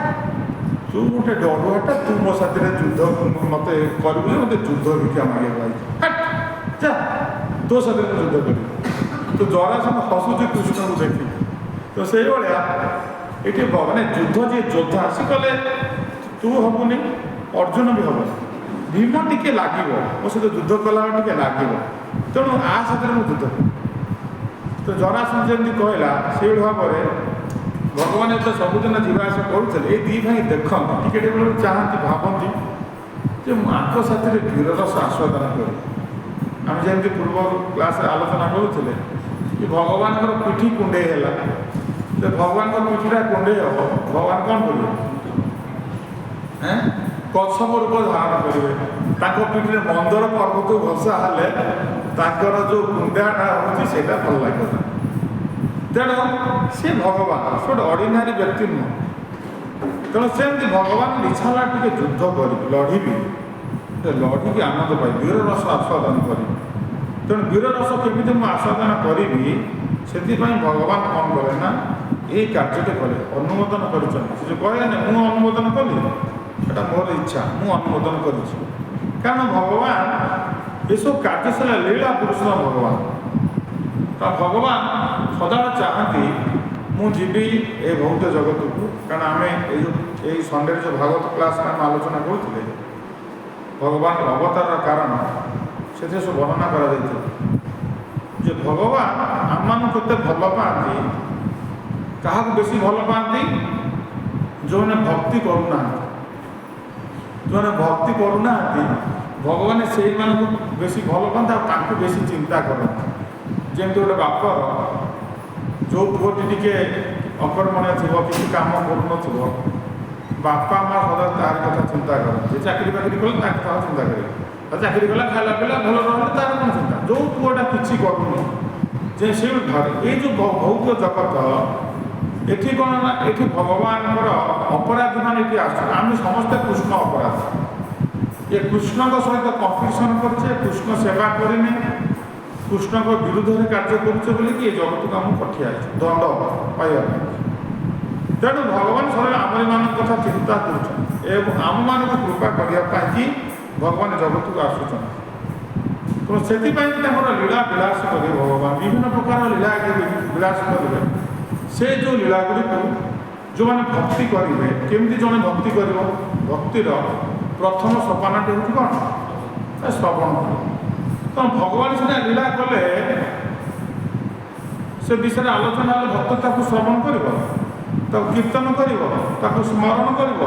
[SPEAKER 1] ତୁ ଗୋଟେ ଡରୁଆଟା, ତୁ ମୋ ସାଥିରେ ଯୁଦ୍ଧ ମୋତେ କରିବୁ ଯେ ମୋତେ ଯୁଦ୍ଧ ଭିକ୍ଷା ମାଗିବାକୁ ଆଇଛୁ, ଯା ତୋ ସାଥିରେ ମୁଁ ଯୁଦ୍ଧ କରିବି। ତ ଜରାସନ୍ଧ ହସୁଛି କୃଷ୍ଣକୁ ଦେଖିକି। ତ ସେଇଭଳିଆ ଏଠି ମାନେ ଯୁଦ୍ଧ ଯିଏ ଯୋଦ୍ଧା ସେ କଲେ ତୁ ହବୁନି, ଅର୍ଜୁନ ବି ହବନି, ଭୀମ ଟିକେ ଲାଗିବ ମୋ ସହିତ ଯୁଦ୍ଧ କଲାବେଳେ ଟିକେ ଲାଗିବ, ତେଣୁ ଆ ସାଥିରେ ମୁଁ ଯୁଦ୍ଧ କରିବି। ତ ଜରାସନ୍ଧ ଯେମିତି କହିଲା ସେଇଭଳି ଭାବରେ ଭଗବାନ ଯେତେ ସବୁଦିନ ଯିବା ଆସିବା କରୁଥିଲେ, ଏଇ ଦୁଇ ଭାଇ ଦେଖନ୍ତି ଟିକେ ଟିକେ ବେଳକୁ ଚାହାନ୍ତି, ଭାବନ୍ତି ଯେ ମୁଁ ଆଙ୍କ ସାଥିରେ ବୀରରସ ଆସ୍ୱାଦନ କରିବି। ଆମେ ଯେମିତି ପୂର୍ବ କ୍ଲାସ୍ରେ ଆଲୋଚନା କରୁଥିଲେ କି ଭଗବାନଙ୍କର ପିଠି କୁଣ୍ଡେଇ ହେଲା, ଯେ ଭଗବାନଙ୍କ ପିଠିଟା କୁଣ୍ଡେଇ ହେବ, ଭଗବାନ କ'ଣ କରିବେ? କଚ୍ଛପ ରୂପ ଧାରଣ କରିବେ। ତାଙ୍କ ପିଠିରେ ମନ୍ଦର ପର୍ବତକୁ ଘଷା ହେଲେ ତାଙ୍କର ଯେଉଁ କୁଣ୍ଡାଟା ହେଉଛି ସେଇଟା ଭଲ ଲାଗିବ। ତେଣୁ ସେ ଭଗବାନ, ସେ ଗୋଟେ ଅର୍ଡ଼ିନାରୀ ବ୍ୟକ୍ତି ନୁହଁ। ତେଣୁ ସେମିତି ଭଗବାନ ଇଚ୍ଛା ହେଲା ଟିକେ ଯୁଦ୍ଧ କରିବି, ଲଢ଼ିବି, ଲଢ଼ିକି ଆନନ୍ଦ ପାଇବି, ବୀର ରସ ଆସ୍ୱାଦନ କରିବି। ତେଣୁ ବୀର ରସ କେମିତି ମୁଁ ଆସ୍ୱାଦନ କରିବି, ସେଥିପାଇଁ ଭଗବାନ କ'ଣ କଲେ ନା ଏଇ କାର୍ଯ୍ୟଟି କଲେ, ଅନୁମୋଦନ କରିଛନ୍ତି। ସେ ଯେଉଁ କହିଲେନି ମୁଁ ଅନୁମୋଦନ କଲି, ଏଇଟା ମୋର ଇଚ୍ଛା, ମୁଁ ଅନୁମୋଦନ କରିଛି। କାରଣ ଭଗବାନ ଏସବୁ କାର୍ଯ୍ୟ ସାରା ଲୀଳା ପୁରୁଷ ଭଗବାନ। ତ ଭଗବାନ ସଦାବେଳେ ଚାହାନ୍ତି ମୁଁ ଯିବି ଏ ଭୌତ ଜଗତକୁ। କାରଣ ଆମେ ଏଇ ଯେଉଁ ଏଇ ସଣ୍ଡେରେ ଯେଉଁ ଭାଗବତ କ୍ଲାସ୍ରେ ଆମେ ଆଲୋଚନା କରୁଥିଲେ ଭଗବାନଙ୍କ ଅବତାରର କାରଣ, ସେଥିରେ ସବୁ ବର୍ଣ୍ଣନା କରାଯାଇଥିଲା ଯେ ଭଗବାନ ଆମମାନଙ୍କୁ କେତେ ଭଲ ପାଆନ୍ତି। କାହାକୁ ବେଶୀ ଭଲ ପାଆନ୍ତି? ଯେଉଁମାନେ ଭକ୍ତି କରୁନାହାନ୍ତି। ଯେଉଁମାନେ ଭକ୍ତି କରୁନାହାନ୍ତି, ଭଗବାନ ସେଇମାନଙ୍କୁ ବେଶୀ ଭଲ ପାଆନ୍ତି ଆଉ ତାଙ୍କୁ ବେଶୀ ଚିନ୍ତା କରନ୍ତି। ଯେମିତି ଗୋଟେ ବାପର ଯେଉଁ ପୁଅଟି ଟିକେ ଅକର୍ମଣ୍ୟ ଥିବ, କିଛି କାମ କରୁନଥିବ, ବାପା ମା ସଦାବେଳେ ତାର କଥା ଚିନ୍ତା କରନ୍ତି। ଚାକିରି ବାକିରି କଲେ ତାଙ୍କ କଥା ଚିନ୍ତା କରିବେ, ଆଉ ଚାକିରି କଲା, ଖାଇଲା ପିଇଲା, ଭଲ ରହିଲେ, ତାର କ'ଣ ଚିନ୍ତା? ଯେଉଁ ପୁଅଟା କିଛି କରୁନି, ଯେ ସେ ଭାବେ ଏଇ ଯେଉଁ ଭୌତିକ ଜଗତ, ଏଠି କ'ଣ ନା ଏଠି ଭଗବାନଙ୍କର ଅପରାଧୀମାନେ ଏଠି ଆସୁଛନ୍ତି। ଆମେ ସମସ୍ତେ କୃଷ୍ଣ ଅପରାଧୀ। ଏ କୃଷ୍ଣଙ୍କ ସହିତ କମ୍ପିଟିସନ୍ କରୁଛେ, କୃଷ୍ଣ ସେବା କରିନେ, କୃଷ୍ଣଙ୍କ ବିରୁଦ୍ଧରେ କାର୍ଯ୍ୟ କରୁଛେ ବୋଲିକି ଏ ଜଗତକୁ ଆମକୁ ପଠିଆ ହେଇଛି ଦଣ୍ଡ ପାଇବା ପାଇଁ। ତେଣୁ ଭଗବାନ ସବୁବେଳେ ଆମରିମାନଙ୍କ କଥା ଚିନ୍ତା କରୁଛନ୍ତି ଏବଂ ଆମମାନଙ୍କୁ କୃପା କରିବା ପାଇଁକି ଭଗବାନ ଜଗତକୁ ଆସୁଛନ୍ତି। ତେଣୁ ସେଥିପାଇଁ ତାଙ୍କର ଲୀଳା ବିଳାସ କରିବେ ଭଗବାନ, ବିଭିନ୍ନ ପ୍ରକାର ଲୀଳା ବିଳାସ କରିବେ। ସେ ଯେଉଁ ଲୀଳା ଗୁଡ଼ିକୁ ଯେଉଁମାନେ ଭକ୍ତି କରିବେ, କେମିତି ଜଣେ ଭକ୍ତି କରିବ? ଭକ୍ତିର ପ୍ରଥମ ସୋପାନଟି ହେଉଛି କ'ଣ? ଶ୍ରବଣ କରିବ। ତ ଭଗବାନ ସିନା ଲୀଳା କଲେ, ସେ ବିଷୟରେ ଆଲୋଚନା ହେଲେ ଭକ୍ତ ତାକୁ ଶ୍ରବଣ କରିବ, ତାକୁ କୀର୍ତ୍ତନ କରିବ, ତାକୁ ସ୍ମରଣ କରିବ।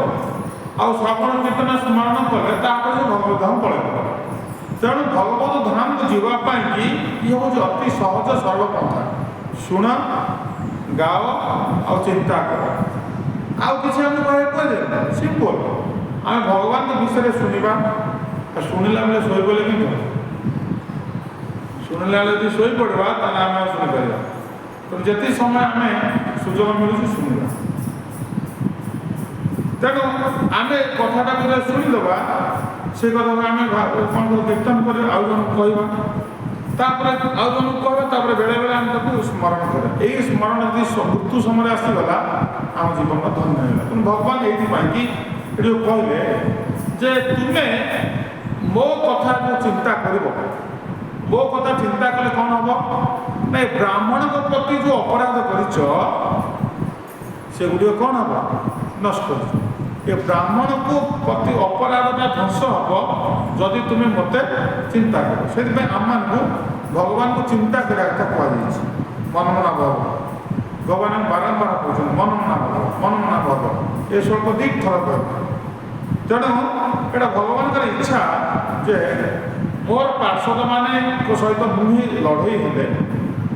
[SPEAKER 1] ଆଉ ଶ୍ରବଣ, କୀର୍ତ୍ତନ, ସ୍ମରଣ କଲେ ତାପରେ ସେ ଭଗବତ ଧାମ ପଳେଇବ। ତେଣୁ ଭଗବତ ଧାମକୁ ଯିବା ପାଇଁକି ଇଏ ହେଉଛି ଅତି ସହଜ ସରଳ ପନ୍ଥା। ଶୁଣ, ଗାଅ ଆଉ ଚିନ୍ତା କର। ଆଉ କିଛି ଆମକୁ କହିବାକୁ କୁହାଯାଏ? ସିମ୍ପଲ୍। ଆମେ ଭଗବାନଙ୍କ ବିଷୟରେ ଶୁଣିବା। ଆଉ ଶୁଣିଲା ବେଳେ ଶୋଇପଡ଼ିଲେ କେମିତି ହେବ? ଶୁଣିଲା ବେଳେ ଯଦି ଶୋଇପଡ଼ିବା, ତାହେଲେ ଆମେ ଆଉ ଶୁଣିପାରିବା? ତେଣୁ ଯେତିକି ସମୟ ଆମେ ସୁଯୋଗ ମିଳୁଛି, ଶୁଣିବା। ତେଣୁ ଆମେ କଥାଟାକୁ ଯେତେବେଳେ ଶୁଣିଦେବା, ସେ କଥାକୁ ଆମେ କ'ଣ କରୁ? କୀର୍ତ୍ତନ କରିବା, ଆଉ ଜଣକୁ କହିବା, ତାପରେ ଆଉ ଜଣକୁ କହିବା, ତାପରେ ବେଳେବେଳେ ଆମେ ତାକୁ ସ୍ମରଣ କରିବା। ଏଇ ସ୍ମରଣ ଯଦି ମୃତ୍ୟୁ ସମୟରେ ଆସିଗଲା, ଆମ ଜୀବନ ଧନ୍ୟ ହେଇଗଲା। ତେଣୁ ଭଗବାନ ଏଇଥିପାଇଁ କି ଏଠି ଯୋଉ କହିଲେ ଯେ ତୁମେ ମୋ କଥା ଯେଉଁ ଚିନ୍ତା କରିବ, ମୋ କଥା ଚିନ୍ତା କଲେ କ'ଣ ହବ ନା ଏ ବ୍ରାହ୍ମଣଙ୍କ ପ୍ରତି ଯେଉଁ ଅପରାଧ କରିଛ, ସେଗୁଡ଼ିକ କ'ଣ ହବ? ନଷ୍ଟ ହେଇଯିବ। ଏ ବ୍ରାହ୍ମଣକୁ ପ୍ରତି ଅପରାଧଟା ଧ୍ୱଂସ ହବ ଯଦି ତୁମେ ମୋତେ ଚିନ୍ତା କର। ସେଥିପାଇଁ ଆମମାନଙ୍କୁ ଭଗବାନଙ୍କୁ ଚିନ୍ତା କରିବା କଥା କୁହାଯାଇଛି। ମନମନା ଭବ, ଭଗବାନ ବାରମ୍ବାର କହୁଛନ୍ତି ମନମନା ଭବ, ମନମନା ଭବ। ଏ ଶ୍ଳୋକ ଦୁଇ ଥର କହିବେ। ତେଣୁ ଏଇଟା ଭଗବାନଙ୍କର ଇଚ୍ଛା ଯେ ମୋର ପାର୍ଶ୍ୱଦମାନଙ୍କ ସହିତ ମୁଁ ହିଁ ଲଢ଼େଇ ହେଲେ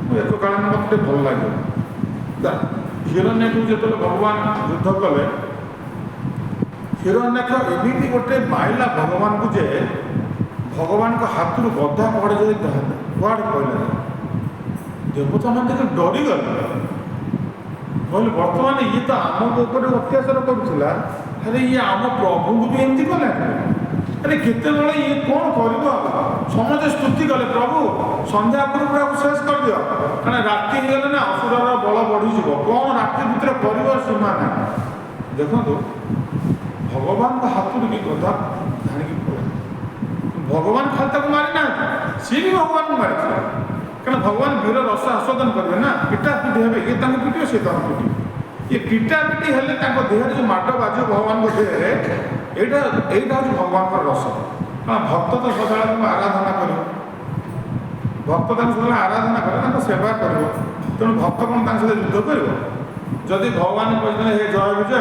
[SPEAKER 1] ମୁଁ ଏକକାଳୀନ ମୋତେ ଟିକେ ଭଲ ଲାଗିବ। ହିରଣ୍ୟକୁ ଯେତେବେଳେ ଭଗବାନ ଯୁଦ୍ଧ କଲେ, ହିରଣ୍ୟାକ୍ଷ ଏମିତି ଗୋଟେ ମାଇଲା ଭଗବାନଙ୍କୁ ଯେ ଭଗବାନଙ୍କ ହାତରୁ ଗଦା କୁଆଡ଼େ ଯାଇ କୁଆଡ଼େ ପଡ଼ିଲା। ଦେବତାମାନେ ଟିକେ ଡରିଗଲେ। କହିଲେ, ବର୍ତ୍ତମାନ ଇଏ ତ ଆମ ଉପରେ ଅତ୍ୟାଚାର କରୁଥିଲା, ହେଲେ ଇଏ ଆମ ପ୍ରଭୁଙ୍କୁ ବି ଏମିତି କଲାଣି। ଆରେ, କେତେବେଳେ ଇଏ କ'ଣ କରିବ? ସମସ୍ତେ ସ୍ତୁତି କଲେ, ପ୍ରଭୁ, ସନ୍ଧ୍ୟା ପୂର୍ବରୁ ଆକୁ ଶେଷ କରିଦିଅ। କାରଣ ରାତି ହେଇଗଲେ ନା ଅସୁରର ବଳ ବଢ଼ିଯିବ। କ'ଣ ରାତି ଭିତରେ କରିବ ସୀମା ନାହିଁ। ଦେଖନ୍ତୁ, ଭଗବାନଙ୍କ ହାତରୁ ବି ଗଦା ଧାଣିକି ପଳେଇଲା। ଭଗବାନ ଖାଲି ତାକୁ ମାରି ନାହାନ୍ତି, ସିଏ ବି ଭଗବାନଙ୍କୁ ମାରିଥିଲେ। କାରଣ ଭଗବାନ ବୀର ରସ ଆସ୍ୱାଦନ କରିବେ ନା, ପିଟା ପିଟି ହେବେ। ଇଏ ତାଙ୍କୁ ପିଟିବ, ସିଏ ତାଙ୍କୁ ପିଟିବ। ଇଏ ପିଟା ପିଟି ହେଲେ ତାଙ୍କ ଦେହରେ ଯେଉଁ ମାଡ଼ ବାଜିବ ଭଗବାନଙ୍କ ଦେହରେ, ଏଇଟା ହେଉଛି ଭଗବାନଙ୍କର ରସ। କାରଣ ଭକ୍ତ ତ ସଦାବେଳେ ତାଙ୍କୁ ଆରାଧନା କରିବ। ଭକ୍ତ ତାଙ୍କୁ ସଦାବେଳେ ଆରାଧନା କରିବ, ତାଙ୍କ ସେବା କରିବ। ତେଣୁ ଭକ୍ତ କ'ଣ ତାଙ୍କ ସହିତ ଯୁଦ୍ଧ କରିବ? ଯଦି ଭଗବାନ କହିଛନ୍ତି, ହେ ଜୟ ବିଜୟ,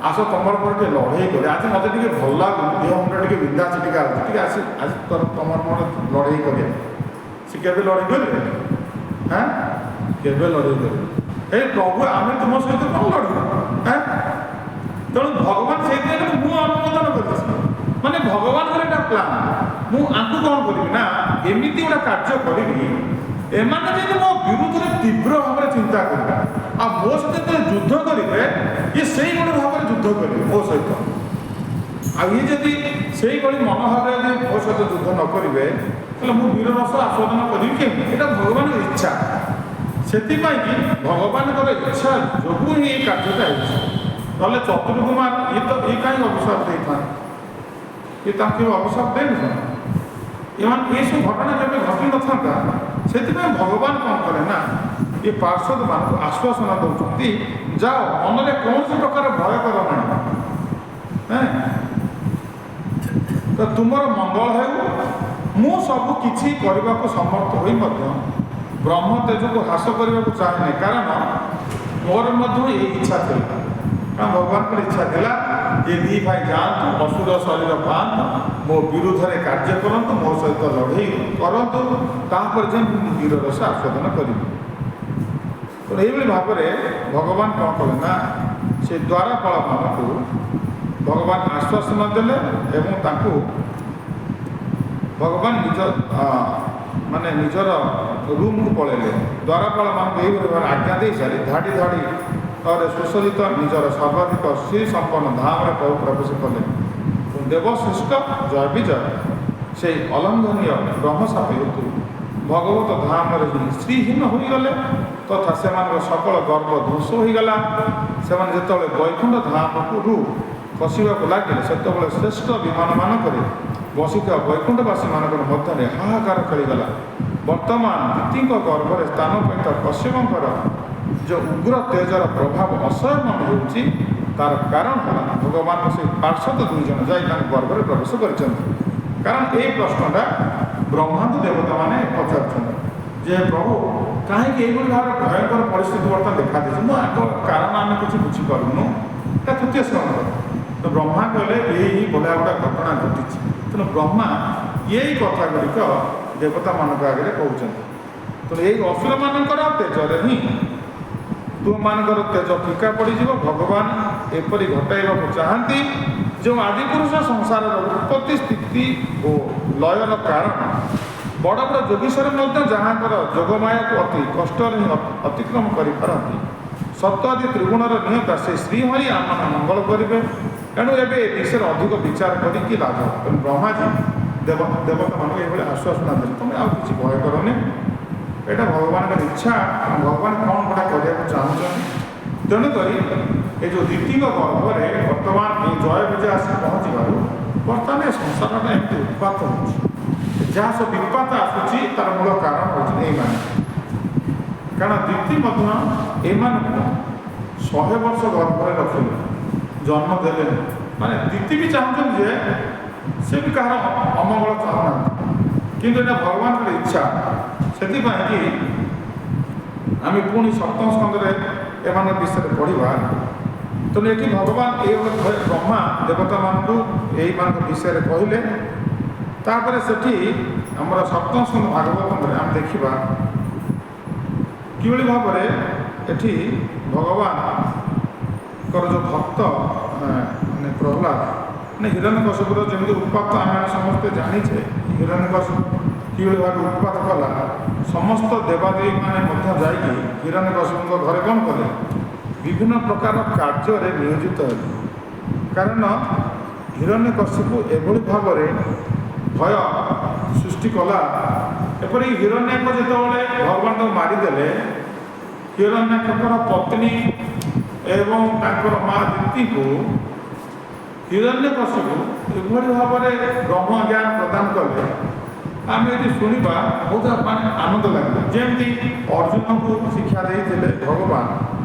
[SPEAKER 1] ଆସ ତମର ମୋର ଟିକେ ଲଢ଼େଇ କରିବା, ଆଜି ମୋତେ ଟିକେ ଭଲ ଲାଗୁନି, ଦେହ ମୁଣ୍ଡ ଟିକେ ବିନ୍ଧା ଛିଟିକା ଅଛି, ଟିକେ ଆସି ଆଜି ତମର ମୋର ଲଢ଼େଇ କରିବା, ସେ କେବେ ଲଢ଼େଇ କରିବେ? ହାଁ, କେବେ ଲଢ଼େଇ କରିବେ? ହେ ପ୍ରଭୁ, ଆମେ ତୁମ ସହିତ କ'ଣ ଲଢ଼ିବୁ? ହାଁ, ତେଣୁ ଭଗବାନ ସେଇଥିପାଇଁ ମୁଁ ଅନୁମୋଦନ କରିଛି। ମାନେ ଭଗବାନଙ୍କର ଏଇଟା ପ୍ଲାନ୍, ମୁଁ ଆଙ୍କୁ କ'ଣ କରିବି ନା ଏମିତି ଗୋଟେ କାର୍ଯ୍ୟ କରିବି, ଏମାନେ ଯେମିତି ମୋ ବିରୁଦ୍ଧରେ ତୀବ୍ର ଭାବରେ ଚିନ୍ତା କରିବେ ଆଉ ମୋ ସହିତ ଯେତେବେଳେ ଯୁଦ୍ଧ କରିବେ, ଇଏ ସେଇଭଳି ଭାବରେ ଯୁଦ୍ଧ କରିବେ ମୋ ସହିତ। ଆଉ ଇଏ ଯଦି ସେଇଭଳି ମନୋଭାବରେ ଯଦି ମୋ ସହିତ ଯୁଦ୍ଧ ନ କରିବେ, ତାହେଲେ ମୁଁ ବୀର ରସ ଆସ୍ୱାଦନ କରିବି କେମିତି? ଏଇଟା ଭଗବାନଙ୍କ ଇଚ୍ଛା। ସେଥିପାଇଁ କି ଭଗବାନଙ୍କର ଇଚ୍ଛା ଯୋଗୁଁ ହିଁ ଏଇ କାର୍ଯ୍ୟଟା ହେଇଛି। ନହେଲେ ଚତୁର୍କୁମାର ଇଏ ତ ଇଏ କାହିଁ ଅଭିଶାପ ଦେଇଥାନ୍ତେ? ଇଏ ତାଙ୍କୁ କେବେ ଅଭିଶାପ ଦେଇନଥାନ୍ତେ। ଏମାନେ ଏସବୁ ଘଟଣା କେବେ ଘଟିନଥାନ୍ତା। ସେଥିପାଇଁ ଭଗବାନ କ'ଣ କଲେ ନା ଏ ପାର୍ଶ୍ୱଦମାନଙ୍କୁ ଆଶ୍ୱାସନା ଦେଉଛନ୍ତି, ଯାଅ, ମନରେ କୌଣସି ପ୍ରକାର ଭୟ କର ନାହିଁ। ତ ତୁମର ମଙ୍ଗଳ ହେଉ। ମୁଁ ସବୁ କିଛି କରିବାକୁ ସମର୍ଥ ହୋଇ ମଧ୍ୟ ବ୍ରହ୍ମ ତେଜକୁ ହ୍ରାସ କରିବାକୁ ଚାହେଁନି, କାରଣ ମୋର ମଧ୍ୟ ଏଇ ଇଚ୍ଛା ଥିଲା। କାରଣ ଭଗବାନଙ୍କର ଇଚ୍ଛା ଥିଲା ଏ ଦି ଭାଇ ଯାଆନ୍ତୁ, ଅସୁର ଶରୀର ପାଆନ୍ତୁ, ମୋ ବିରୁଦ୍ଧରେ କାର୍ଯ୍ୟ କରନ୍ତୁ, ମୋ ସହିତ ଲଢ଼େଇ କରନ୍ତୁ, ତାପରେ ଯାଇ ମୁଁ ବୀର ରସ ଆସ୍ୱାଦନ କରିବି। ତେଣୁ ଏଇଭଳି ଭାବରେ ଭଗବାନ କ'ଣ କଲେ ନା, ସେ ଦ୍ୱାରପାଳମାନଙ୍କୁ ଭଗବାନ ଆଶ୍ୱାସନା ଦେଲେ ଏବଂ ତାଙ୍କୁ ଭଗବାନ ନିଜ ମାନେ ନିଜର ରୁମ୍କୁ ପଳେଇଲେ। ଦ୍ୱାରପାଳମାନଙ୍କୁ ଏଇଭଳି ଭାବରେ ଆଜ୍ଞା ଦେଇ ସାରି ଧାଡ଼ି ଧାଡ଼ି ତାପରେ ସୁସଜ୍ଜିତ ନିଜର ସର୍ବାଧିକ ଶ୍ରୀ ସମ୍ପନ୍ନ ଧାମରେ ପ୍ରଭୁ ପ୍ରବେଶ କଲେ। ଦେବଶ୍ରେଷ୍ଠ ଜୟ ବିଜୟ ସେଇ ଅଲଙ୍ଘନୀୟ ବ୍ରହ୍ମଶାପ ହେତୁ ଭଗବତ ଧାମରେ ହିଁ ଶ୍ରୀହୀନ ହୋଇଗଲେ ତଥା ସେମାନଙ୍କର ସକଳ ଗର୍ବ ଧ୍ୱଂସ ହୋଇଗଲା। ସେମାନେ ଯେତେବେଳେ ବୈକୁଣ୍ଠ ଧାମରୁ ଖସିବାକୁ ଲାଗିଲେ, ସେତେବେଳେ ଶ୍ରେଷ୍ଠ ବିମାନମାନଙ୍କରେ ବସିଥିବା ବୈକୁଣ୍ଠବାସୀମାନଙ୍କର ମଧ୍ୟରେ ହାହାକାର ଖେଳିଗଲା। ବର୍ତ୍ତମାନ ଦିତିଙ୍କ ଗର୍ଭରେ ସ୍ଥାନ ପାଇଥିବା କଶ୍ୟପଙ୍କର ଯେଉଁ ଉଗ୍ର ତେଜର ପ୍ରଭାବ ଅସହ୍ୟ ମନେ ହେଉଛି, ତାର କାରଣ ହେଲା ଭଗବାନଙ୍କ ସେଇ ପାର୍ଶ୍ୱଦ ଦୁଇ ଜଣ ଯାଇ ତାଙ୍କ ଗର୍ଭରେ ପ୍ରବେଶ କରିଛନ୍ତି। କାରଣ ଏଇ ପ୍ରଶ୍ନଟା ବ୍ରହ୍ମାଙ୍କୁ ଦେବତାମାନେ ପଚାରୁଛନ୍ତି ଯେ ପ୍ରଭୁ, କାହିଁକି ଏଇଭଳି ଭାବରେ ଭୟଙ୍କର ପରିସ୍ଥିତି ବର୍ତ୍ତମାନ ଦେଖାଦେଇଛି? ମୁଁ ଆଗ କାରଣ ଆମେ କିଛି ବୁଝିପାରୁନୁ। ତା ତୃତୀୟ ସ୍କନ୍ଧ କଥା। ତ ବ୍ରହ୍ମା କହିଲେ ଏଇ ବଢ଼ିଆ ଗୋଟେ ଘଟଣା ଘଟିଛି। ତେଣୁ ବ୍ରହ୍ମା ଏଇ କଥା ଗୁଡ଼ିକ ଦେବତାମାନଙ୍କ ଆଗରେ କହୁଛନ୍ତି। ତେଣୁ ଏଇ ଅସୁରମାନଙ୍କର ତେଜରେ ହିଁ ତୁମମାନଙ୍କର ତେଜ ଫିକା ପଡ଼ିଯିବ। ଭଗବାନ ଏପରି ଘଟାଇବାକୁ ଚାହାନ୍ତି। ଯେଉଁ ଆଦିପୁରୁଷ ସଂସାରର ଉତ୍ପତ୍ତି, ସ୍ଥିତି ଓ ଲୟର କାରଣ, ବଡ଼ ବଡ଼ ଯୋଗୀଶ୍ୱର ମଧ୍ୟ ଯାହାଙ୍କର ଯୋଗମାୟାକୁ ଅତି କଷ୍ଟରେ ହିଁ ଅତିକ୍ରମ କରିପାରନ୍ତି, ସତ୍ୟ ଆଦି ତ୍ରିଗୁଣର ନିୟନ୍ତା ସେ ଶ୍ରୀହରି ଆମମାନ ମଙ୍ଗଳ କରିବେ। ତେଣୁ ଏବେ ଏ ବିଷୟରେ ଅଧିକ ବିଚାର କରିକି ଲାଭ? ତେଣୁ ବ୍ରହ୍ମାଜୀ ଦେବତାମାନଙ୍କୁ ଏଇଭଳି ଆଶ୍ୱାସନା ଦେଲେ, ତୁମେ ଆଉ କିଛି ଭୟ କରନି, ଏଇଟା ଭଗବାନଙ୍କର ଇଚ୍ଛା, ଭଗବାନ କ'ଣ ଗୋଟା କରିବାକୁ ଚାହୁଁଛନ୍ତି। ତେଣୁକରି ଏ ଯେଉଁ ଦ୍ୱିତୀୟ ଗର୍ଭରେ ବର୍ତ୍ତମାନ ଏଇ ଜୟ ବିଜୟ ଆସି ପହଞ୍ଚିବାରୁ ବର୍ତ୍ତମାନ ଏ ସଂସାରଟା ଏମିତି ଉତ୍ପାତ ହେଉଛି। ଯାହା ସବୁ ବିତ୍ପାତ ଆସୁଛି, ତାର ମୂଳ କାରଣ ହେଉଛି ଏଇମାନେ। କାରଣ ଦିତି ମଧ୍ୟ ଏମାନଙ୍କୁ 100 ବର୍ଷ ଗର୍ଭରେ ରଖିଲେ, ଜନ୍ମ ଦେଲେନି। ମାନେ ଦିତି ବି ଚାହୁଁଛନ୍ତି ଯେ ସେ ବି କାହାର ଅମଙ୍ଗଳ ଚାହୁଁନାହାନ୍ତି, କିନ୍ତୁ ଏଇଟା ଭଗବାନଙ୍କର ଇଚ୍ଛା। ସେଥିପାଇଁ କି ଆମେ ପୁଣି ସପ୍ତମ ସ୍କନ୍ଧରେ ଏମାନଙ୍କ ବିଷୟରେ ପଢ଼ିବା। ତେଣୁ ଏଠି ଭଗବାନ ଏଇ ବ୍ରହ୍ମା ଦେବତାମାନଙ୍କୁ ଏଇମାନଙ୍କ ବିଷୟରେ କହିଲେ। ତାପରେ ସେଠି ଆମର ସପ୍ତମ ସ୍କନ୍ଧ ଭାଗବତରେ ଆମେ ଦେଖିବା କିଭଳି ଭାବରେ ଏଠି ଭଗବାନଙ୍କର ଯେଉଁ ଭକ୍ତ ମାନେ ପ୍ରହ୍ଲାଦ, ମାନେ ହିରଣ୍ୟକଶିପୁର ଯେମିତି ଉତ୍ପାତ, ଆମେ ସମସ୍ତେ ଜାଣିଛେ ହିରଣ୍ୟକଶିପୁ କିଭଳି ଭାବେ ଉତ୍ପାତ କଲା। ସମସ୍ତ ଦେବାଦେବୀମାନେ ମଧ୍ୟ ଯାଇକି ହିରଣ୍ୟକଶିପୁଙ୍କ ଘରେ କ'ଣ କଲେ? ବିଭିନ୍ନ ପ୍ରକାର କାର୍ଯ୍ୟରେ ନିୟୋଜିତ ହେଲେ। କାରଣ ହିରଣ୍ୟକଶିପୁ ଏଭଳି ଭାବରେ ଭୟ ସୃଷ୍ଟି କଲା। ଏପରିକି ହିରଣ୍ୟାକ୍ଷ ଯେତେବେଳେ ଭଗବାନ ତାକୁ ମାରିଦେଲେ, ହିରଣ୍ୟାକ୍ଷଙ୍କର ପତ୍ନୀ ଏବଂ ତାଙ୍କର ମା ଦିତିଙ୍କୁ ହିରଣ୍ୟକଶିପୁ ଏଭଳି ଭାବରେ ବ୍ରହ୍ମ ଜ୍ଞାନ ପ୍ରଦାନ କଲେ, ଆମେ ଏଠି ଶୁଣିବା ବହୁତ ମାନେ ଆନନ୍ଦ ଲାଗିବ। ଯେମିତି ଅର୍ଜୁନଙ୍କୁ ଶିକ୍ଷା ଦେଇଥିଲେ ଭଗବାନ,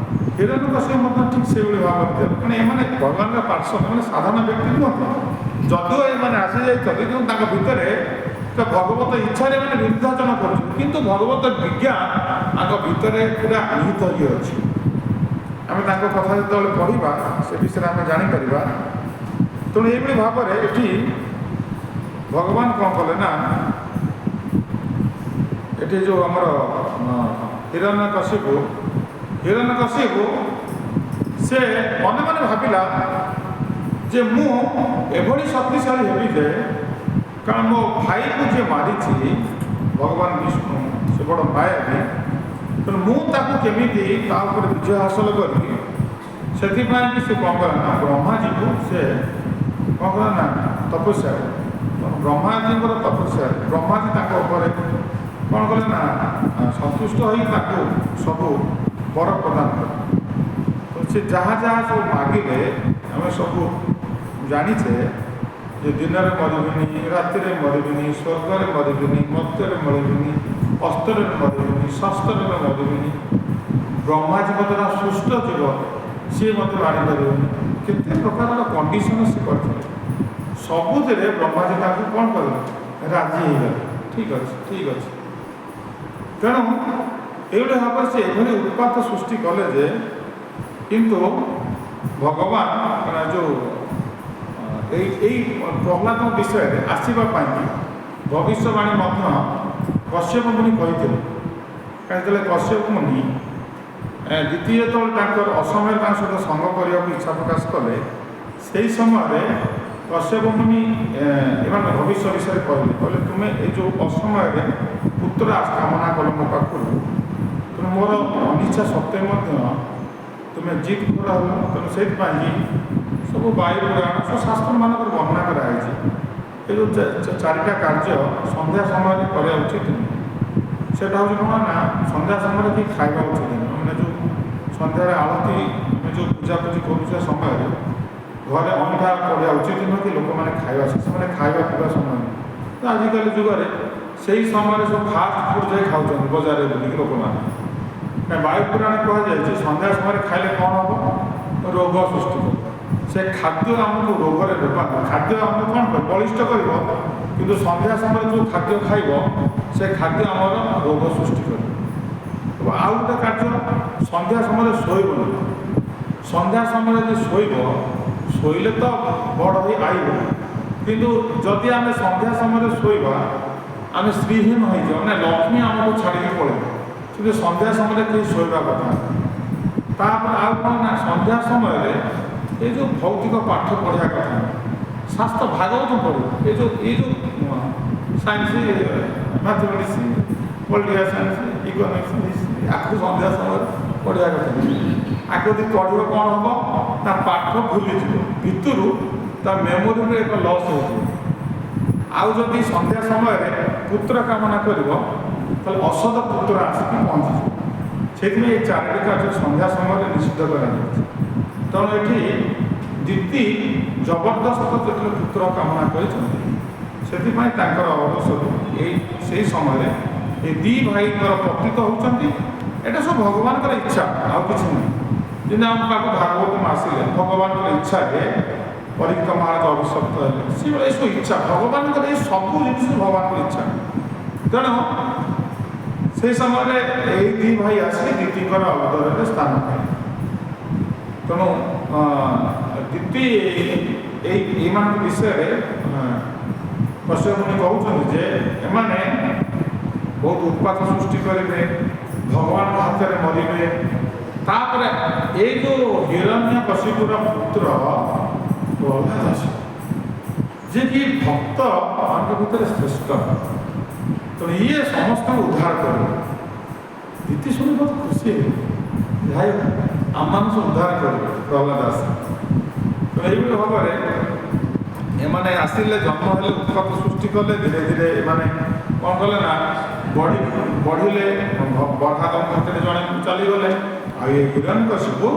[SPEAKER 1] ହିରଣ୍ୟକଶିପୁ ମଧ୍ୟ ଠିକ୍ ସେଇଭଳି ଭାବରେ ଦେଲେ। କାରଣ ଏମାନେ ଭଗବାନଙ୍କ ପାର୍ଶ୍ୱ, ମାନେ ସାଧାରଣ ବ୍ୟକ୍ତି ନୁହନ୍ତି। ଯଦିଓ ଏମାନେ ଆସିଯାଇଛନ୍ତି, କିନ୍ତୁ ତାଙ୍କ ଭିତରେ ତ ଭଗବତ ଇଚ୍ଛାରେ ଏମାନେ ବିରୁଦ୍ଧାଚରଣ କରୁଛନ୍ତି, କିନ୍ତୁ ଭଗବତ ବିଜ୍ଞାନ ତାଙ୍କ ଭିତରେ ପୁରା ନିହିତ ହୋଇ ଅଛି। ଆମେ ତାଙ୍କ କଥା ଯେତେବେଳେ ପଢ଼ିବା, ସେ ବିଷୟରେ ଆମେ ଜାଣିପାରିବା। ତେଣୁ ଏଇଭଳି ଭାବରେ ଏଠି ଭଗବାନ କ'ଣ କଲେ ନା, ଏଠି ଯେଉଁ ଆମର ହିରଣ୍ୟକଶିପୁ ସେ ମନେ ମନେ ଭାବିଲା ଯେ ମୁଁ ଏଭଳି ଶକ୍ତିଶାଳୀ ହେବି ଯେ, କାରଣ ମୋ ଭାଇକୁ ଯିଏ ମାରିଛି ଭଗବାନ ବିଷ୍ଣୁ, ସେ ବଡ଼ ମାୟାବୀ, ତେଣୁ ମୁଁ ତାକୁ କେମିତି ତା ଉପରେ ବିଜୟ ହାସଲ କରିବି। ସେଥିପାଇଁ କି ସେ କ'ଣ କଲା ନା, ବ୍ରହ୍ମାଜୀକୁ ସେ କ'ଣ କଲା ନା ତପସ୍ୟା କଲା। ବ୍ରହ୍ମାଜୀଙ୍କର ତପସ୍ୟା, ବ୍ରହ୍ମାଜୀ ତାଙ୍କ ଉପରେ କ'ଣ କଲେ ନା ସନ୍ତୁଷ୍ଟ ହୋଇ ତାକୁ ସବୁ ବର ପ୍ରଦାନ କଲେ। ତ ସେ ଯାହା ଯାହା ସବୁ ମାଗିଲେ, ଆମେ ସବୁ ଜାଣିଛେ ଯେ ଦିନରେ ମରିବିନି, ରାତିରେ ମରିବିନି, ସ୍ୱର୍ଗରେ ମରିବିନି, ମର୍ତ୍ତ୍ୟରେ ମରିବିନି, ଅସ୍ତ୍ରରେ ମରିବିନି, ଶସ୍ତ୍ରରେ ମରିବିନି, ବ୍ରହ୍ମାଜୀଙ୍କ ଦ୍ୱାରା ସୃଷ୍ଟ ଜୀବ ସିଏ ମୋତେ ମାରିପାରିବନି। କେତେ ପ୍ରକାରର କଣ୍ଡିସନ ସେ କରିଥିଲେ। ସବୁଥିରେ ବ୍ରହ୍ମାଜୀ ତାଙ୍କୁ କ'ଣ କଲେ? ରାଜି ହେଇଗଲେ। ଠିକ୍ ଅଛି, ଠିକ୍ ଅଛି। ତେଣୁ ଏଇଭଳି ଭାବରେ ସେ ଏଭଳି ଉତ୍ପାତ ସୃଷ୍ଟି କଲେ ଯେ, କିନ୍ତୁ ଭଗବାନ ମାନେ ଯେଉଁ ଏଇ ଏଇ ପ୍ରହ୍ଲାଦଙ୍କ ବିଷୟରେ ଆସିବା ପାଇଁ ଭବିଷ୍ୟବାଣୀ ମଧ୍ୟ କଶ୍ୟପ ମୁନି କହିଥିଲେ। କାହିଁ ଯେତେବେଳେ କଶ୍ୟପ ମୁନି ଦ୍ୱିତୀୟ ଯେତେବେଳେ ତାଙ୍କର ଅସମୟରେ ତାଙ୍କ ସହିତ ସଙ୍ଗ କରିବାକୁ ଇଚ୍ଛା ପ୍ରକାଶ କଲେ, ସେଇ ସମୟରେ କଶ୍ୟପ ମୁନି ଏମାନେ ଭବିଷ୍ୟ ବିଷୟରେ କହିଲେ। କହିଲେ, ତୁମେ ଏଇ ଯେଉଁ ଅସମୟରେ ପୁତ୍ର କାମନା କଲ ମୋ ପାଖରୁ, ତେଣୁ ମୋର ଅନିଚ୍ଛା ସତ୍ତ୍ୱେ ମଧ୍ୟ ତୁମେ ଜିଦ୍ କର ହେଲ। ତେଣୁ ସେଇଥିପାଇଁ ସବୁ ବାୟୁ ପୁରାଣ, ସବୁ ଶାସ୍ତ୍ରମାନଙ୍କରେ ବର୍ଣ୍ଣନା କରାହେଇଛି, ଏ ଯେଉଁ ଚାରିଟା କାର୍ଯ୍ୟ ସନ୍ଧ୍ୟା ସମୟରେ କରିବା ଉଚିତ ନୁହେଁ। ସେଇଟା ହେଉଛି କ'ଣ ନା, ସନ୍ଧ୍ୟା ସମୟରେ କେହି ଖାଇବା ଉଚିତ ନୁହେଁ। ମାନେ ଯେଉଁ ସନ୍ଧ୍ୟାରେ ଆଳତି, ଆମେ ଯେଉଁ ପୂଜାପୂଜି କରୁଥିବା ସମୟରେ ଘରେ ଅଇଁଠା ପଡ଼ିବା ଉଚିତ ନୁହେଁ କି ଲୋକମାନେ ଖାଇବା, ସେ ସମୟରେ ଖାଇବା ପିଇବା ସମୟ ନୁହେଁ। ତ ଆଜିକାଲି ଯୁଗରେ ସେଇ ସମୟରେ ସବୁ ଫାଷ୍ଟ ଫୁଡ଼୍ ଯାଇ ଖାଉଛନ୍ତି ବଜାରରେ ବୁଲିକି ଲୋକମାନେ। କାରଣ ବାୟୁ ପୁରାଣ କୁହାଯାଇଛି, ସନ୍ଧ୍ୟା ସମୟରେ ଖାଇଲେ କ'ଣ ହେବ? ରୋଗ ସୃଷ୍ଟି କରିବ। ସେ ଖାଦ୍ୟ ଆମକୁ ରୋଗରେ, ଖାଦ୍ୟ ଆମକୁ କ'ଣ କରିବ? ବଳିଷ୍ଠ କରିବ। କିନ୍ତୁ ସନ୍ଧ୍ୟା ସମୟରେ ଯେଉଁ ଖାଦ୍ୟ ଖାଇବ, ସେ ଖାଦ୍ୟ ଆମର ରୋଗ ସୃଷ୍ଟି କରିବ। ଏବଂ ଆଉ ଗୋଟେ କାର୍ଯ୍ୟ, ସନ୍ଧ୍ୟା ସମୟରେ ଶୋଇବନି। ସନ୍ଧ୍ୟା ସମୟରେ ଯଦି ଶୋଇବ, ଶୋଇଲେ ତ ବଡ଼ ହୋଇ ଆଇବ, କିନ୍ତୁ ଯଦି ଆମେ ସନ୍ଧ୍ୟା ସମୟରେ ଶୋଇବା, ଆମେ ଶ୍ରୀହୀନ ହେଇଯିବା, ମାନେ ଲକ୍ଷ୍ମୀ ଆମକୁ ଛାଡ଼ିକି ପଳେଇବ। କିନ୍ତୁ ସନ୍ଧ୍ୟା ସମୟରେ କେହି ଶୋଇବା କଥା ନୁହେଁ। ତାପରେ ଆଉ କ'ଣ ନା, ସନ୍ଧ୍ୟା ସମୟରେ ଏ ଯେଉଁ ଭୌତିକ ପାଠ ପଢ଼ିବା କଥା ନୁହେଁ। ଶାସ୍ତ୍ର ଭାଗବତ ପଢ଼ିବ। ଏ ଯେଉଁ science, mathematics, political science, economics, ଆକୁ ସନ୍ଧ୍ୟା ସମୟରେ ପଢ଼ିବା କଥା ନୁହେଁ। ଆକୁ ଯଦି ପଢ଼ିବ, କ'ଣ ହେବ ନା, ପାଠ ଭୁଲିଯିବ, ଭିତରୁ ତା ମେମୋରିରୁ ଏକ ଲସ୍ ହେଇଯିବ। ଆଉ ଯଦି ସନ୍ଧ୍ୟା ସମୟରେ ପୁତ୍ର କାମନା କରିବ, ତାହେଲେ ଅସଦ ପୁତ୍ର ଆସିକି ପହଞ୍ଚିଯିବ। ସେଇଥିପାଇଁ ଏଇ ଚାରିଟି କାର୍ଯ୍ୟ ସନ୍ଧ୍ୟା ସମୟରେ ନିଷିଦ୍ଧ କରାଯାଇଛି। ତେଣୁ ଏଠି ଦିତି ଜବରଦସ୍ତ ଯେତେବେଳେ ପୁତ୍ର କାମନା କରିଛନ୍ତି, ସେଥିପାଇଁ ତାଙ୍କର ଔରସରୁ ଏଇ ସେଇ ସମୟରେ ଏ ଦୁଇ ଭାଇଙ୍କର ପତିତ ହେଉଛନ୍ତି। ଏଇଟା ସବୁ ଭଗବାନଙ୍କର ଇଚ୍ଛା, ଆଉ କିଛି ନୁହେଁ। ଯେମିତି ଆମ ପାଖକୁ ଭାଗବତ ଆସିଲେ, ଭଗବାନଙ୍କର ଇଚ୍ଛାରେ ପରୀକ୍ଷିତ ମହାରାଜ ଅଭିଶପ୍ତ ହେଲେ, ସେଭଳି ଏସବୁ ଇଚ୍ଛା ଭଗବାନଙ୍କର, ଏଇ ସବୁ ଜିନିଷ ଭଗବାନଙ୍କର ଇଚ୍ଛା। ତେଣୁ ସେଇ ସମୟରେ ଏଇ ଦୁଇ ଭାଇ ଆସି ଦିତିଙ୍କର ଉଦରରେ ସ୍ଥାନ ପାଇଲେ। ତେଣୁ ଦିତି ଏଇମାନଙ୍କ ବିଷୟରେ କଶ୍ୟପ ମୁନି କହୁଛନ୍ତି ଯେ ଏମାନେ ବହୁତ ଉତ୍ପାତ ସୃଷ୍ଟି କରିବେ, ଭଗବାନଙ୍କ ହାତରେ ମରିବେ। ତାପରେ ଏଇ ଯେଉଁ ହିରଣ୍ୟ କଶିପୁର ପୁତ୍ର ପ୍ରହ୍ଲାଦ ଅଛି, ଯିଏକି ଭକ୍ତ ମାନଙ୍କ ଭିତରେ ଶ୍ରେଷ୍ଠ, ତେଣୁ ଇଏ ସମସ୍ତଙ୍କୁ ଉଦ୍ଧାର କରିବ। ଦିତି ଶୁଣି ବହୁତ ଖୁସି ହେଲେ, ଭାଇ ଆମମାନଙ୍କୁ ସବୁ ଉଦ୍ଧାର କରିବେ ପ୍ରହ୍ଲାଦ ଆସ। ତେଣୁ ଏଇଭଳି ଭାବରେ ଏମାନେ ଆସିଲେ, ଜନ୍ମ ହେଲେ, ଉତ୍ପାତ ସୃଷ୍ଟି କଲେ। ଧୀରେ ଧୀରେ ଏମାନେ କ'ଣ କଲେ ନା, ବଢ଼ିଲେ। ବରହାଦଙ୍କ ହାତରେ ଜଣେ ଚାଲିଗଲେ। ଆଉ ଏ ହିରଣ୍ୟକଶିପୁ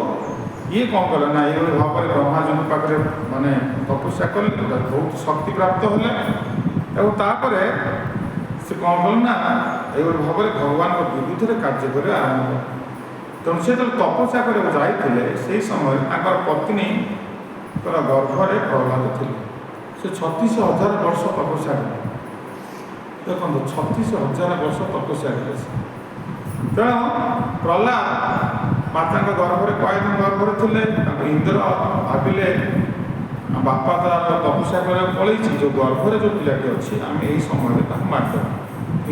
[SPEAKER 1] ଇଏ କ'ଣ କଲେ ନା, ଏଇଭଳି ଭାବରେ ବ୍ରହ୍ମାଜୀଙ୍କ ପାଖରେ ମାନେ ତପସ୍ୟା କଲେ, ବହୁତ ଶକ୍ତି ପ୍ରାପ୍ତ ହେଲେ। ଏବଂ ତାପରେ ସେ କ'ଣ କଲେ ନା, ଏଇଭଳି ଭାବରେ ଭଗବାନଙ୍କ ବିରୁଦ୍ଧରେ କାର୍ଯ୍ୟ କରିବା ଆରମ୍ଭ କଲେ। ତେଣୁ ସେ ଯେତେବେଳେ ତପସ୍ୟା କରିବାକୁ ଯାଇଥିଲେ, ସେଇ ସମୟରେ ତାଙ୍କର ପତ୍ନୀଙ୍କର ଗର୍ଭରେ ପ୍ରହ୍ଲାଦ ଥିଲେ। ସେ 36,000 ବର୍ଷ ତପସ୍ୟା କଲେ। ଦେଖନ୍ତୁ, 36,000 ବର୍ଷ ତପସ୍ୟା କଲେ ସେ। ତେଣୁ ପ୍ରହ୍ଲାଦ ମାତାଙ୍କ ଗର୍ଭରେ, କୟାଧୁଙ୍କ ଗର୍ଭରେ ଥିଲେ। ତାଙ୍କୁ ଇନ୍ଦ୍ର ଭାବିଲେ, ବାପା ତାର ତପସ୍ୟା କରିବାକୁ ପଳେଇଛି, ଯେଉଁ ଗର୍ଭରେ ଯେଉଁ ପିଲାଟି ଅଛି, ଆମେ ଏଇ ସମୟରେ ତାକୁ ମାରିଦେବା।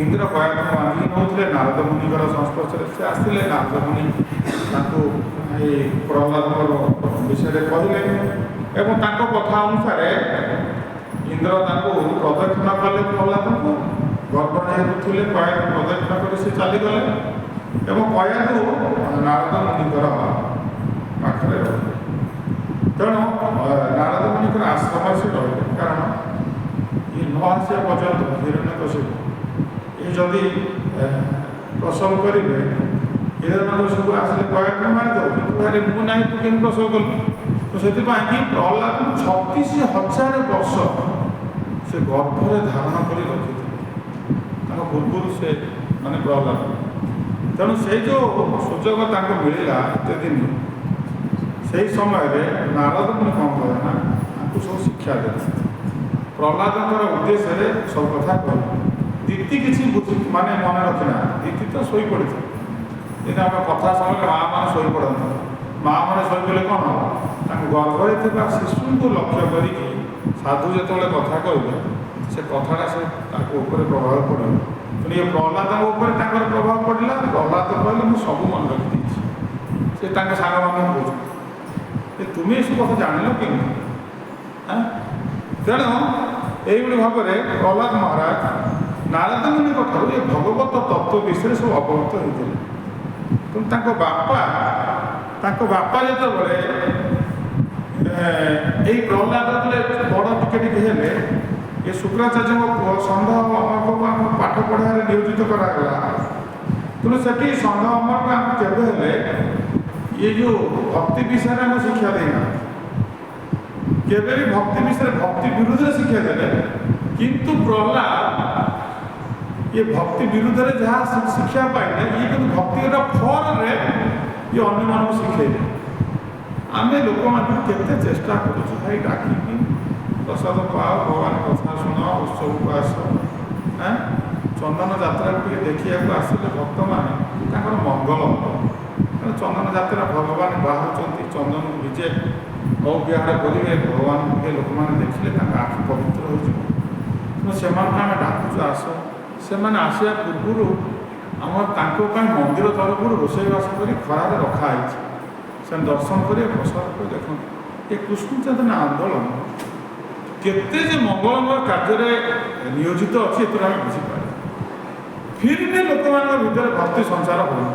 [SPEAKER 1] ଇନ୍ଦ୍ର କୟାଧୁଙ୍କୁ ବାନ୍ଧିକି ନେଉଥିଲେ, ନାରଦ ମୁନିଙ୍କର ସଂସ୍ପର୍ଶରେ ସେ ଆସିଲେ। ନାରଦ ମୁନି ତାଙ୍କୁ ଏଇ ପ୍ରହ୍ଲାଦଙ୍କ ବିଷୟରେ କହିଲେ ଏବଂ ତାଙ୍କ କଥା ଅନୁସାରେ ଇନ୍ଦ୍ର ତାଙ୍କୁ ପ୍ରଦକ୍ଷିଣ କଲେ। ପ୍ରହ୍ଲାଦଙ୍କୁ ଗର୍ଭ ଯେହେତୁ ଥିଲେ, କୟାଧୁ ପ୍ରଦକ୍ଷିଣ କରି ସେ ଚାଲିଗଲେ ଏବଂ କୟାଧୁ ନାରଦ ମୁନିଙ୍କର ପାଖରେ ରହିଲେ। ତେଣୁ ନାରଦ ମୁନିଙ୍କର ଆଶ୍ରମରେ ସେ ରହିଲେ, କାରଣ ଇଏ ନ ଆସିବା ପର୍ଯ୍ୟନ୍ତ ହିରଣ୍ୟକଶିପୁ ଇଏ ଯଦି ପ୍ରସବ କରିବେ, ହିରଣ୍ୟକଶିପୁ ଆସିଲେ କୟାଧୁ ମାରିଦେବ। କିନ୍ତୁ ଆରେ ମୁଁ ନାହିଁ, ତୁ କେମିତି ପ୍ରସବ କଲୁ? ତ ସେଥିପାଇଁ କି ପ୍ରହ୍ଲାଦକୁ 36,000 ବର୍ଷ ସେ ଗର୍ଭରେ ଧାରଣ କରି ରଖିଥିଲେ ତାଙ୍କ ପୂର୍ବରୁ ସେ ମାନେ ପ୍ରହ୍ଲାଦ। ତେଣୁ ସେଇ ଯେଉଁ ସୁଯୋଗ ତାଙ୍କୁ ମିଳିଲା ଏତେ ଦିନ, ସେଇ ସମୟରେ ନାରଦ ମୁନି କ'ଣ କଲେ ନା ତାଙ୍କୁ ସବୁ ଶିକ୍ଷା ଦେଲେ। ପ୍ରହ୍ଲାଦଙ୍କର ଉଦ୍ଦେଶ୍ୟରେ ସବୁ କଥା କହିଲେ। ଦିତି କିଛି ବୁଝି ମାନେ ମନେ ରଖିନାହାନ୍ତି। ଦିତି ତ ଶୋଇପଡ଼ିଥିଲେ। ଯେମିତି ଆମେ କଥା ସମୟରେ ମା ମାନେ ଶୋଇପଡ଼ନ୍ତି। ମା ମାନେ ଶୋଇପଡ଼ିଲେ କ'ଣ ହେବ? ତାଙ୍କ ଗର୍ଭରେ ଥିବା ଶିଶୁଙ୍କୁ ଲକ୍ଷ୍ୟ କରିକି ସାଧୁ ଯେତେବେଳେ କଥା କହିବେ, ସେ କଥାଟା ସେ ତାଙ୍କ ଉପରେ ପ୍ରଭାବ ପଡ଼ିବ। ତେଣୁ ଏ ପ୍ରହ୍ଲାଦଙ୍କ ଉପରେ ତାଙ୍କର ପ୍ରଭାବ ପଡ଼ିଲା। ପ୍ରହ୍ଲାଦ କହିଲେ, ମୁଁ ସବୁ ମନେ ରଖିଦେଇଛି। ସେ ତାଙ୍କ ସାଙ୍ଗମାନଙ୍କୁ କହୁଛନ୍ତି ଯେ ତୁମେ ଏସବୁ କଥା ଜାଣିଲ କେମିତି? ତେଣୁ ଏଇଭଳି ଭାବରେ ପ୍ରହ୍ଲାଦ ମହାରାଜ ନାରଦ ମୁନିଙ୍କ ଠାରୁ ଏ ଭଗବତ ତତ୍ତ୍ୱ ବିଷୟରେ ସବୁ ଅବଗତ ହେଇଥିଲେ। ତେଣୁ ତାଙ୍କ ବାପା ଯେତେବେଳେ ଏଇ ପ୍ରହ୍ଲାଦ ଯେତେବେଳେ ବଡ଼ ଟିକେ ଟିକେ ହେଲେ, ଏ ଶୁକ୍ରାଚାର୍ଯ୍ୟଙ୍କ ପୁଅ ଷଣ୍ଢ ଅମରକୁ ଆମ ପାଠ ପଢ଼ାରେ ନିୟୋଜିତ କରାଗଲା। ତେଣୁ ସେଠି ଷଣ୍ଢ ଅମରକୁ ଆମେ କେବେ ହେଲେ ଇଏ ଯେଉଁ ଭକ୍ତି ବିଷୟରେ ଆମେ ଶିକ୍ଷା ଦେଇନାହାନ୍ତି। କେବେ ବି ଭକ୍ତି ବିଷୟରେ, ଭକ୍ତି ବିରୁଦ୍ଧରେ ଶିକ୍ଷା ଦେଲେ। କିନ୍ତୁ ପ୍ରହ୍ଲାଦ ଇଏ ଭକ୍ତି ବିରୁଦ୍ଧରେ ଯାହା ଶିକ୍ଷା ପାଇଲେ, ଇଏ କିନ୍ତୁ ଭକ୍ତିର ଫଳରେ ଇଏ ଅନ୍ୟମାନଙ୍କୁ ଶିଖେଇଲେ। ଆମେ ଲୋକମାନଙ୍କୁ କେତେ ଚେଷ୍ଟା କରୁଛୁ, ଭାଇ, ଡାକିକି ପ୍ରସାଦ ପାଅ, ଭଗବାନ କଥା ଶୁଣ, ଉତ୍ସବକୁ ଆସ। ଚନ୍ଦନ ଯାତ୍ରାକୁ ଟିକେ ଦେଖିବାକୁ ଆସିଲେ ଭକ୍ତମାନେ, ତାଙ୍କର ମଙ୍ଗଳ ହେବ। କାରଣ ଚନ୍ଦନ ଯାତ୍ରା ଭଗବାନ ବାହାରୁଛନ୍ତି, ଚନ୍ଦନକୁ ବିଜେ ବିହାର କରିବେ। ଭଗବାନଙ୍କୁ ଟିକେ ଲୋକମାନେ ଦେଖିଲେ ତାଙ୍କ ଆଖି ପବିତ୍ର ହୋଇଯିବ। ତେଣୁ ସେମାନଙ୍କୁ ଆମେ ଡାକୁଛୁ, ଆସ। ସେମାନେ ଆସିବା ପୂର୍ବରୁ ଆମର ତାଙ୍କ ପାଇଁ ମନ୍ଦିର ତରଫରୁ ରୋଷେଇବାସ କରି ଖରାରେ ରଖା ହେଇଛି। ସେମାନେ ଦର୍ଶନ କରିବେ, ପ୍ରସାଦ କରି। ଦେଖନ୍ତୁ, ଏ କୃଷ୍ଣ ଚେତନା ଆନ୍ଦୋଳନ କେତେ ଯେ ମଙ୍ଗଳମୟ କାର୍ଯ୍ୟରେ ନିୟୋଜିତ ଅଛି, ଏଥିରୁ ଆମେ ବୁଝିପାରିବା। ଫିର୍ ବି ଲୋକମାନଙ୍କ ଭିତରେ ଭକ୍ତି ସଞ୍ଚାର ହେଉନି।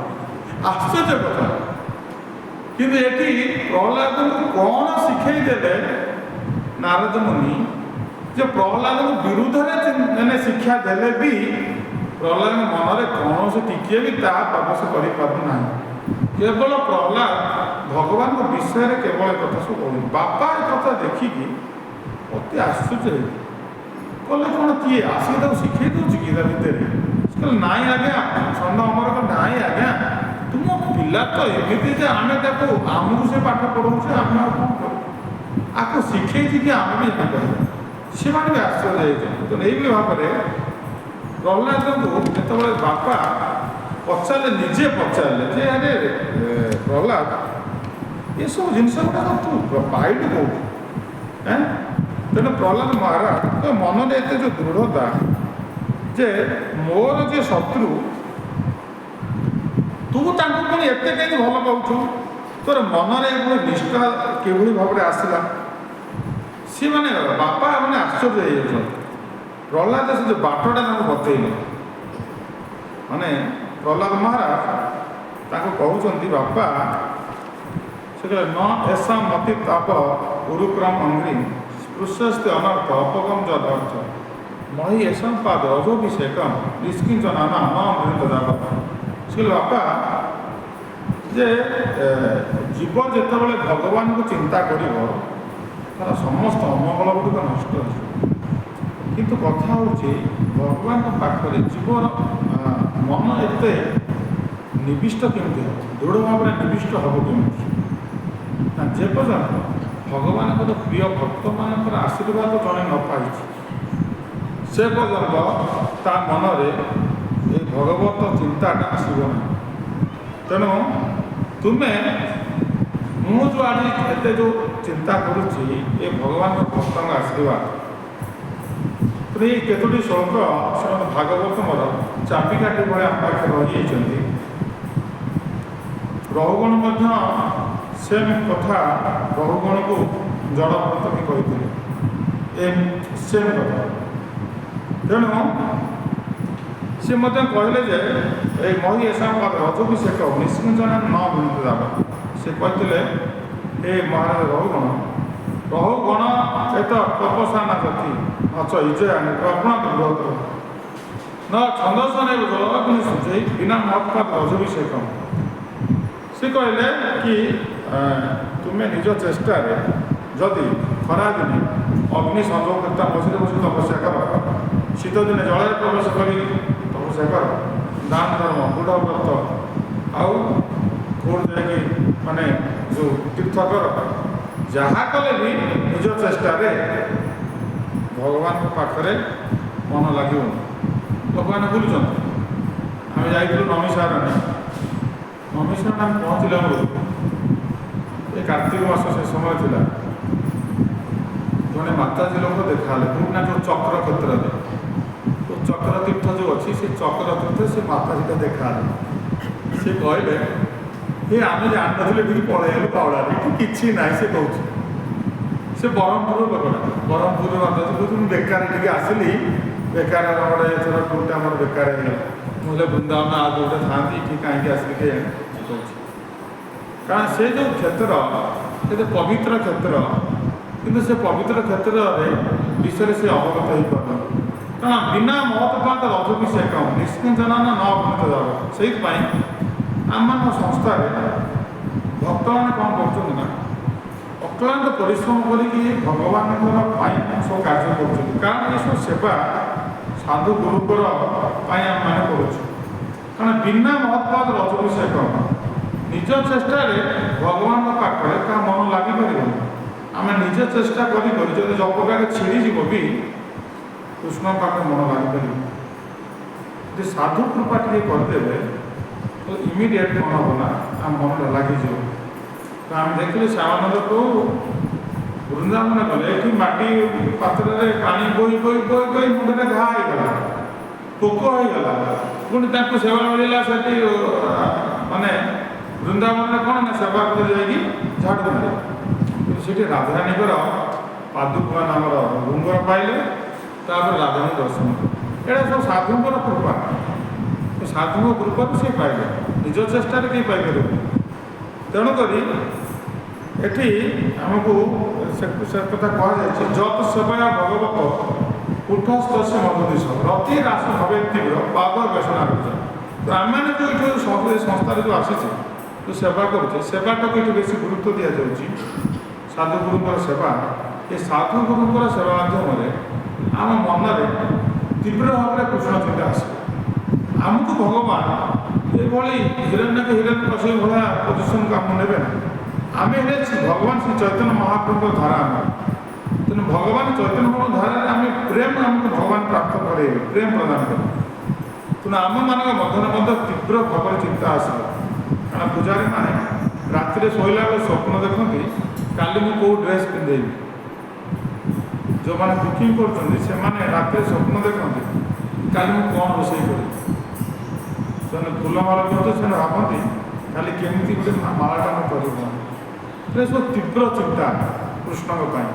[SPEAKER 1] ଆଶ୍ଚର୍ଯ୍ୟ କଥା। କିନ୍ତୁ ଏଠି ପ୍ରହ୍ଲାଦଙ୍କୁ କ'ଣ ଶିଖେଇ ଦେଲେ ନାରଦ ମୁନି ଯେ ପ୍ରହ୍ଲାଦଙ୍କ ବିରୁଦ୍ଧରେ ମାନେ ଶିକ୍ଷା ଦେଲେ ବି ପ୍ରହ୍ଲାଦଙ୍କ ମନରେ କୌଣସି ଟିକିଏ ବି ତାହା ପ୍ରବେଶ କରିପାରୁନାହିଁ। କେବଳ ପ୍ରହ୍ଲାଦ ଭଗବାନଙ୍କ ବିଷୟରେ କେବଳ ଏ କଥା ସବୁ କହୁନି। ବାପା ଏ କଥା ଦେଖିକି ଅତି ଆଶ୍ଚର୍ଯ୍ୟ ହେଇଗଲେ। କହିଲେ, କ'ଣ କିଏ ଆସିକି ତାକୁ ଶିଖେଇ ଦେଉଛି କି ତା ଭିତରେ? ସେ କହିଲେ, ନାଇଁ ଆଜ୍ଞା। ଷଣ୍ଢ ଅମର କହିଲେ, ନାଇଁ ଆଜ୍ଞା, ତୁମ ପିଲା ତ ଏମିତି ଯେ ଆମେ ତାକୁ, ଆମକୁ ସେ ପାଠ ପଢ଼ଉଛି, ଆମେ ଆଉ କ'ଣ କରିବୁ? ଆକୁ ଶିଖେଇଛି କି ଆମେ ବି ଜାଣିପାରିବୁ। ସେମାନେ ବି ଆଶ୍ଚର୍ଯ୍ୟ ହେଇଛନ୍ତି। ତେଣୁ ଏଇଭଳି ଭାବରେ ପ୍ରହ୍ଲାଦଙ୍କୁ ଯେତେବେଳେ ବାପା ପଚାରିଲେ, ନିଜେ ପଚାରିଲେ ଯେ ଆରେ ପ୍ରହ୍ଲାଦ, ଏସବୁ ଜିନିଷ ଗୁଡ଼ାକ ତୁ ପାଇଲୁ କେଉଁଠୁ? ତେଣୁ ପ୍ରହ୍ଲାଦ ମହାରାଜ ମନରେ ଏତେ ଯେଉଁ ଦୃଢ଼ତା ଯେ ମୋର ଯେ ଶତ୍ରୁ, ତୁ ତାଙ୍କୁ ପୁଣି ଏତେ କେମିତି ଭଲ ପାଉଛୁ? ତୋର ମନରେ ଏଭଳି ନିଷ୍ଠା କିଭଳି ଭାବରେ ଆସିଲା? ସିଏ ମାନେ ବାପା ମାନେ ଆଶ୍ଚର୍ଯ୍ୟ ହେଇଯାଉଛନ୍ତି। ପ୍ରହ୍ଲାଦ ସେ ଯେଉଁ ବାଟଟା ତାଙ୍କୁ ବତେଇଲେ, ମାନେ ପ୍ରହ୍ଲାଦ ମହାରାଜ ତାଙ୍କୁ କହୁଛନ୍ତି, ବାପା, ସେ କହିଲେ, ନ ଏସା ମତି ତାପ ଉରୁକ୍ରମ ଅଙ୍ଗ୍ରି ସ୍ପୃଶସ୍ତି ଅନର୍ଥ ଅପଗମ ଯଦ ଅର୍ଥ ମହି ଏସಂ ପାଦ ରଜୋଭିଷେକମ ନିଷ୍କିଞ୍ଚନ ନ ମୃତ ଜାଗତ। ସେ କହିଲେ, ବାପା, ଯେ ଜୀବ ଯେତେବେଳେ ଭଗବାନଙ୍କୁ ଚିନ୍ତା କରିବ, ତାର ସମସ୍ତ ଅମଙ୍ଗଳ ଗୁଡ଼ିକ ନଷ୍ଟ ହୋଇଯିବ। କିନ୍ତୁ କଥା ହେଉଛି, ଭଗବାନଙ୍କ ପାଖରେ ଜୀବର ମନ ଏତେ ନିବିଷ୍ଟ କେମିତି ହେବ? ଦୃଢ଼ ଭାବରେ ନିବିଷ୍ଟ ହେବ କେମିତି? ନା, ଯେପର୍ଯ୍ୟନ୍ତ ଭଗବାନଙ୍କର ପ୍ରିୟ ଭକ୍ତମାନଙ୍କର ଆଶୀର୍ବାଦ ଜଣେ ନ ପାଇଛି, ସେ ପର୍ଯ୍ୟନ୍ତ ତା ମନରେ ଏ ଭଗବତ ଚିନ୍ତାଟା ଆସିବ ନାହିଁ। ତେଣୁ ତୁମେ, ମୁଁ ଯେଉଁ ଆଜି ଏତେ ଯେଉଁ ଚିନ୍ତା କରୁଛି, ଏ ଭଗବାନଙ୍କ ଭକ୍ତଙ୍କ ଆଶୀର୍ବାଦ। ତେଣୁ ଏଇ କେତୋଟି ଶ୍ଳୋକ ଶ୍ରୀମଦ ଭାଗବତମର ଚାବିକାଠି ଭଳି ଆମ ପାଖରେ ରହିଯାଇଛନ୍ତି। ରହୁଗଣ ମଧ୍ୟ ସେମ୍ କଥା, ରହୁଗଣକୁ ଜଡ଼ ଭରତ ବି କହିଥିଲେ ଏ ସେମ୍ କଥା। ତେଣୁ ସେ ମଧ୍ୟ କହିଲେ ଯେ ଏଇ ମହି ଏସା ରଜୋଭିଷେକ ନିଷ୍କିଞ୍ଚନ ନ ବିନ୍ଦୁଦାବ। ସେ କହିଥିଲେ, ହେ ମହାରାଜ ରହୁଗଣ, ରହୁଗଣ ଏତ ତପସା ନା ଯତି ନଚ ଇଜୟା ନିର୍ବାପଣ ବୃହତ ନ ଛନ୍ଦସନେ ଜଳଅଗ୍ନି ସୂଚେଇ ବିନା ମତ୍ପାଦ ରଜୋଭିଷେକ। ସେ କହିଲେ କି ତୁମେ ନିଜ ଚେଷ୍ଟାରେ ଯଦି ଖରାଦିନେ ଅଗ୍ନି ସଂଯୋଗ କରି ମଝିରେ ବସି ତପସ୍ୟା କର, ଶୀତ ଦିନେ ଜଳରେ ପ୍ରବେଶ କରି ତପସ୍ୟା କର, ଦାନ ଧର୍ମ, ଦୃଢ଼ ବ୍ରତ ଆଉ କୋଉଠି ଯାଇକି ମାନେ ଯେଉଁ ତୀର୍ଥ ତୀର୍ଥ କର, ଯାହା କଲେ ବି ନିଜ ଚେଷ୍ଟାରେ ଭଗବାନଙ୍କ ପାଖରେ ମନ ଲାଗିବନି। ଲୋକମାନେ ବୁଲୁଛନ୍ତି। ଆମେ ଯାଇଥିଲୁ ନମିଷାରଣ୍ୟ। ନମିଷାରଣ୍ୟ ଆମେ ପହଞ୍ଚିଲା ବେଳକୁ ଏ କାର୍ତ୍ତିକ ମାସ ସେ ସମୟ ଥିଲା। ଜଣେ ମାତାଜୀ ଲୋକ ଦେଖାହେଲେ। କୋଉଠି ନା ଯେଉଁ ଚକ୍ର କ୍ଷେତ୍ରରେ, ଯେଉଁ ଚକ୍ର ତୀର୍ଥ ଯେଉଁ ଅଛି, ସେ ଚକ୍ର ତୀର୍ଥ ସେ ମାତାଜୀଟା ଦେଖାହେଲେ। ସେ କହିଲେ, ଏ ଆମେ ଜାଣିନଥିଲୁ, ଏଠିକି ପଳେଇ ଆଇଲୁ ପାଉଡ଼ାରେ, ଏଠି କିଛି ନାହିଁ। ସେ କହୁଛି, ସେ ବ୍ରହ୍ମପୁର ଲୋକଟା, ବ୍ରହ୍ମପୁର ମାତାଜୀ କହୁଛି, ମୁଁ ବେକାର ଏଠିକି ଆସିଲି, ବେକାର ଗୋଟେ ଏଥର ଟୁର୍ଟା ଆମର ବେକାର ହେଇଗଲା। ମୁଁ ହେଲେ ବୃନ୍ଦାବନ ଆଉ ଯୋଉଟା ଥାଆନ୍ତି, ଏଠି କାହିଁକି ଆସିଲି କେଜାଣି। ସେ କହୁଛି, କାରଣ ସେ ଯେଉଁ କ୍ଷେତ୍ର କେତେ ପବିତ୍ର କ୍ଷେତ୍ର, କିନ୍ତୁ ସେ ପବିତ୍ର କ୍ଷେତ୍ରରେ ବିଷୟରେ ସେ ଅବଗତ ହେଇପାରୁନାହାନ୍ତି। କାରଣ ବିନା ମହତ୍ପାତ ରଜୋଭିଷେକ ନିଷ୍କିଞ୍ଚନ ନ ଅବନୀତ ଦେବ। ସେଇଥିପାଇଁ ଆମମାନଙ୍କ ସଂସ୍ଥାରେ ଭକ୍ତମାନେ କ'ଣ କରୁଛନ୍ତି ନା ଅକ୍ଳାନ୍ତ ପରିଶ୍ରମ କରିକି ଭଗବାନଙ୍କର ପାଇଁ ସବୁ କାର୍ଯ୍ୟ କରୁଛନ୍ତି। କାରଣ ଏସବୁ ସେବା ସାଧୁ ଗୁରୁଙ୍କର ପାଇଁ ଆମେମାନେ କରୁଛୁ। କାରଣ ବିନା ମହତ୍ପାତ ରଜୋଭିଷେକ, ନିଜ ଚେଷ୍ଟାରେ ଭଗବାନଙ୍କ ପାଖରେ କାହା ମନ ଲାଗିପାରିବନି। ଆମେ ନିଜ ଚେଷ୍ଟା କରି କରି ଯଦି ଜପକାରେ ଛିଡ଼ିଯିବ ବି, କୃଷ୍ଣଙ୍କ ପାଖରେ ମନ ଲାଗିପାରିବ। ଯଦି ସାଧୁ କୃପା ଟିକେ କରିଦେବେ ତ ଇମିଡ଼ିଏଟ୍ କ'ଣ ହେବ ନା ଆମ ମନଟା ଲାଗିଯିବ। ତ ଆମେ ଦେଖିଲୁ, ଶ୍ୟାମାନନ୍ଦ ପ୍ରଭୁ ବୃନ୍ଦାବନ ଗଲେ, ଏଠି ମାଟି ପାତ୍ରରେ ପାଣି ବୋହି ବୋହି ବୋହି ବୋହି ମୁଣ୍ଡରେ ଘା ହେଇଗଲା, ପୋକ ହେଇଗଲା। ପୁଣି ତାଙ୍କୁ ସେବା ମିଳିଲା ସେଠି, ମାନେ ବୃନ୍ଦାବନରେ କ'ଣ ନା ସେବା କରି ଯାଇକି ଝାଡ଼ୁ ମାରିଲେ। କିନ୍ତୁ ସେଠି ରାଧାରାଣୀଙ୍କର ପାଦୁକ ନାମର ଘୁଙ୍ଗର ପାଇଲେ, ତାପରେ ରାଧାଙ୍କୁ ଦର୍ଶନ କଲେ। ଏଇଟା ସବୁ ସାଧୁଙ୍କର କୃପା। ସାଧୁଙ୍କ କୃପାରୁ ସେ ପାଇଲେ, ନିଜ ଚେଷ୍ଟାରେ କେହି ପାଇପାରିବନି। ତେଣୁକରି ଏଠି ଆମକୁ ସେ କଥା କୁହାଯାଇଛି, ଯତ୍ ସେବୟା ଭଗବତ କୁଣ୍ଠସ୍ଥସ୍ୟ ମଧୁଦିଶ ରତି ରାସ ଭବେ ତୀବ୍ର ପାଦ ବେସନା କରୁଛ। ତ ଆମେମାନେ ଯେଉଁ ଏଠି ସବୁ ଏ ସଂସ୍ଥାରେ ଯେଉଁ ଆସିଛେ, ଯେଉଁ ସେବା କରୁଛେ, ସେବାଟାକୁ ଏଠି ବେଶୀ ଗୁରୁତ୍ୱ ଦିଆଯାଉଛି, ସାଧୁଗୁରୁଙ୍କର ସେବା। ଏ ସାଧୁଗୁରୁଙ୍କର ସେବା ମାଧ୍ୟମରେ ଆମ ମନରେ ତୀବ୍ର ଭାବରେ କୃଷ୍ଣ ଚିନ୍ତା ଆସିବ। ଆମକୁ ଭଗବାନ ଏଭଳି ହିରଣ୍ୟକ ହିରଣ୍ୟ ଭଳିଆ ପୋଜିସନକୁ ଆମକୁ ନେବେ ନା। ଆମେ ହେଲେ ଭଗବାନ ଶ୍ରୀ ଚୈତନ୍ୟ ମହାପ୍ରଭୁଙ୍କ ଧାରା ଆମେ। ତେଣୁ ଭଗବାନ ଚୈତନ୍ୟ ମହାପ୍ରଭୁଙ୍କ ଧାରାରେ ଆମେ ପ୍ରେମ ଆମକୁ ଭଗବାନ ପ୍ରାପ୍ତ କରେଇବେ, ପ୍ରେମ ପ୍ରଦାନ କରିବେ। ତେଣୁ ଆମମାନଙ୍କ ମଧ୍ୟରେ ମଧ୍ୟ ତୀବ୍ର ଭାବରେ ଚିନ୍ତା ଆସିବ। କାରଣ ପୂଜାରୀମାନେ ରାତିରେ ଶୋଇଲା ବେଳେ ସ୍ୱପ୍ନ ଦେଖନ୍ତି, କାଲି ମୁଁ କେଉଁ ଡ୍ରେସ୍ ପିନ୍ଧେଇବି। ଯେଉଁମାନେ କୁକିଂ କରୁଛନ୍ତି, ସେମାନେ ରାତିରେ ସ୍ୱପ୍ନ ଦେଖନ୍ତି, କାଲି ମୁଁ କ'ଣ ରୋଷେଇ କରିବି। ସେମାନେ ଫୁଲମାଳ କରୁଛନ୍ତି, ସେମାନେ ଭାବନ୍ତି କାଲି କେମିତି ଗୋଟେ ମାଳାଟା ମୁଁ କରିବୁ। ଏ ସବୁ ତୀବ୍ର ଚିନ୍ତା କୃଷ୍ଣଙ୍କ ପାଇଁ।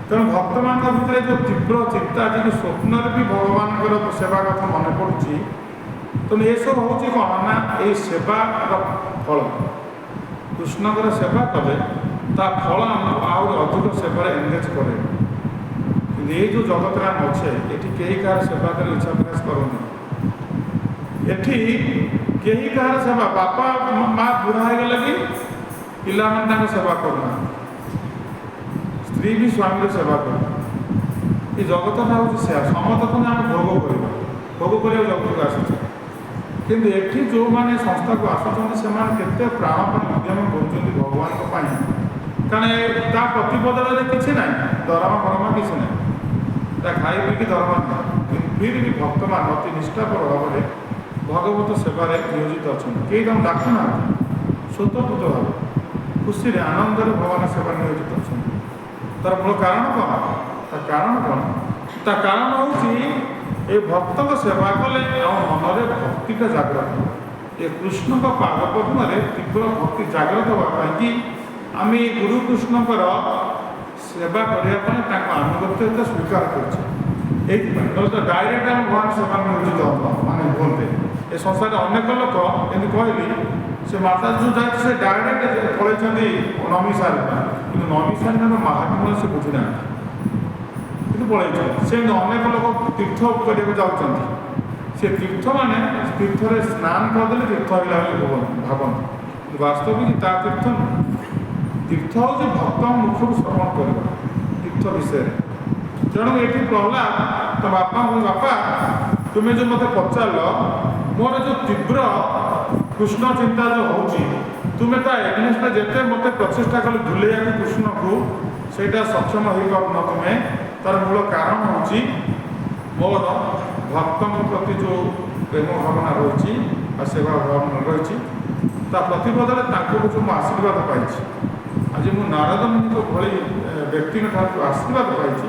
[SPEAKER 1] ତେଣୁ ଭକ୍ତମାନଙ୍କ ଭିତରେ ଯେଉଁ ତୀବ୍ର ଚିନ୍ତା, ଯଦି ସ୍ୱପ୍ନରେ ବି ଭଗବାନଙ୍କର ସେବା କଥା ମନେ ପଡ଼ୁଛି, ତେଣୁ ଏସବୁ ହେଉଛି କ'ଣ ନା ଏଇ ସେବାର ଫଳ। କୃଷ୍ଣଙ୍କର ସେବା କଲେ ତା ଫଳ ଆମକୁ ଆହୁରି ଅଧିକ ସେବାରେ ଏନଗେଜ୍ କରେ। କିନ୍ତୁ ଏଇ ଯେଉଁ ଜଗତରେ ଆମେ ଅଛେ, ଏଠି କେହି କାହାର ସେବା କରି ଇଚ୍ଛା ପ୍ରକାଶ କରନ୍ତି। ଏଠି କେହି କାହାର ସେବା, ବାପା ମା ବୁଢ଼ା ହେଇଗଲେ ବି ପିଲାମାନେ ତାଙ୍କ ସେବା କରୁନାହାନ୍ତି, ସ୍ତ୍ରୀ ବି ସ୍ୱାମୀର ସେବା କରୁନାହାନ୍ତି। ଏ ଜଗତଟା ହେଉଛି ସେୟା। ସମସ୍ତଙ୍କୁ ଆମେ ଭୋଗ କରିବା, ଭୋଗ କରିବାକୁ ଜଗତକୁ ଆସିଛେ। କିନ୍ତୁ ଏଠି ଯେଉଁମାନେ ସଂସ୍ଥାକୁ ଆସୁଛନ୍ତି, ସେମାନେ କେତେ ପ୍ରାଣପଣ ଉଦ୍ୟମ କରୁଛନ୍ତି ଭଗବାନଙ୍କ ପାଇଁ। କାରଣ ତା ପ୍ରତିବଦଳରେ କିଛି ନାହିଁ, ଦରମା ଫରମା କିଛି ନାହିଁ, ତା ଖାଇ ପିଇକି ଦରମା ନାହିଁ। କିନ୍ତୁ ଫିର ବି ଭକ୍ତମାନେ ଅତି ନିଷ୍ଠାପର ଭାବରେ ଭଗବତ ସେବାରେ ନିୟୋଜିତ ଅଛନ୍ତି। କେହି ତାଙ୍କୁ ଡାକୁନାହାନ୍ତି, ସ୍ୱତଃପ୍ରତ ଭାବେ ଖୁସିରେ ଆନନ୍ଦରେ ଭଗବାନ ସେବାରେ ନିୟୋଜିତ ଅଛନ୍ତି। ତାର ମୂଳ କାରଣ କ'ଣ? ତା କାରଣ କ'ଣ? ତା କାରଣ ହେଉଛି ଏ ଭକ୍ତଙ୍କ ସେବା କଲେ ଆମ ମନରେ ଭକ୍ତିଟା ଜାଗ୍ରତ ହେବ। ଏ କୃଷ୍ଣଙ୍କ ପାଦ ପଦ୍ମରେ ତୀବ୍ର ଭକ୍ତି ଜାଗ୍ରତ ହେବା ପାଇଁକି ଆମେ ଏଇ ଗୁରୁ କୃଷ୍ଣଙ୍କର ସେବା କରିବା ପାଇଁ ତାଙ୍କ ଆନୁଗତ୍ୟତା ସ୍ୱୀକାର କରୁଛେ ଏଇଥିପାଇଁ। ନହେଲେ ତ ଡାଇରେକ୍ଟ ଆମେ ଭଗବାନ ସେବା ନିୟୋଜିତ ମାନେ ହୁଅନ୍ତେ। ଏ ସଂସାରରେ ଅନେକ ଲୋକ, ଏମିତି କହିଲି, ସେ ମାତା ଯେଉଁ ଯାଇଛି, ସେ ଡାଇରେକ୍ଟ ପଳେଇଛନ୍ତି ନମିଷାରେ। କିନ୍ତୁ ନମିଷାରଣ୍ୟର ମାହାତ୍ମ୍ୟ ସେ ବୁଝିନାହାନ୍ତି, କିନ୍ତୁ ପଳେଇଛନ୍ତି। ସେମିତି ଅନେକ ଲୋକ ତୀର୍ଥ କରିବାକୁ ଯାଉଛନ୍ତି। ସେ ତୀର୍ଥ ମାନେ ତୀର୍ଥରେ ସ୍ନାନ କରିଦେଲେ ତୀର୍ଥ ହେଲା ବୋଲି ଭାବନ୍ତି। କିନ୍ତୁ ବାସ୍ତବିକ ତା ତୀର୍ଥ ନୁହେଁ। ତୀର୍ଥ ହେଉଛି ଭକ୍ତଙ୍କ ମୁଖରୁ ଶ୍ରବଣ କରିବା ତୀର୍ଥ ବିଷୟରେ। ତେଣୁ ଏଠି ପ୍ରହ୍ଲାଦ ତା ବାପାଙ୍କୁ, ବାପା, ତୁମେ ଯେଉଁ ମୋତେ ପଚାରିଲ ମୋର ଯେଉଁ ତୀବ୍ର କୃଷ୍ଣ ଚିନ୍ତା ଯେଉଁ ହେଉଛି, ତୁମେ ତା ଏଗନେଷ୍ଟରେ ଯେତେ ମୋତେ ପ୍ରଚେଷ୍ଟା କଲେ ଭୁଲେଇବାକୁ କୃଷ୍ଣକୁ, ସେଇଟା ସକ୍ଷମ ହେଇପାରୁନ ତୁମେ। ତାର ମୂଳ କାରଣ ହେଉଛି ମୋର ଭକ୍ତଙ୍କ ପ୍ରତି ଯେଉଁ ପ୍ରେମ ଭାବନା ରହିଛି ବା ସେବା ଭାବନା ରହିଛି, ତା ପ୍ରତିବଦଳରେ ତାଙ୍କଠୁ ଯେଉଁ ମୁଁ ଆଶୀର୍ବାଦ ପାଇଛି, ଆଜି ମୁଁ ନାରଦ ମୁନିଙ୍କ ଭଳି ବ୍ୟକ୍ତିଙ୍କ ଠାରୁ ଯେଉଁ ଆଶୀର୍ବାଦ ପାଇଛି,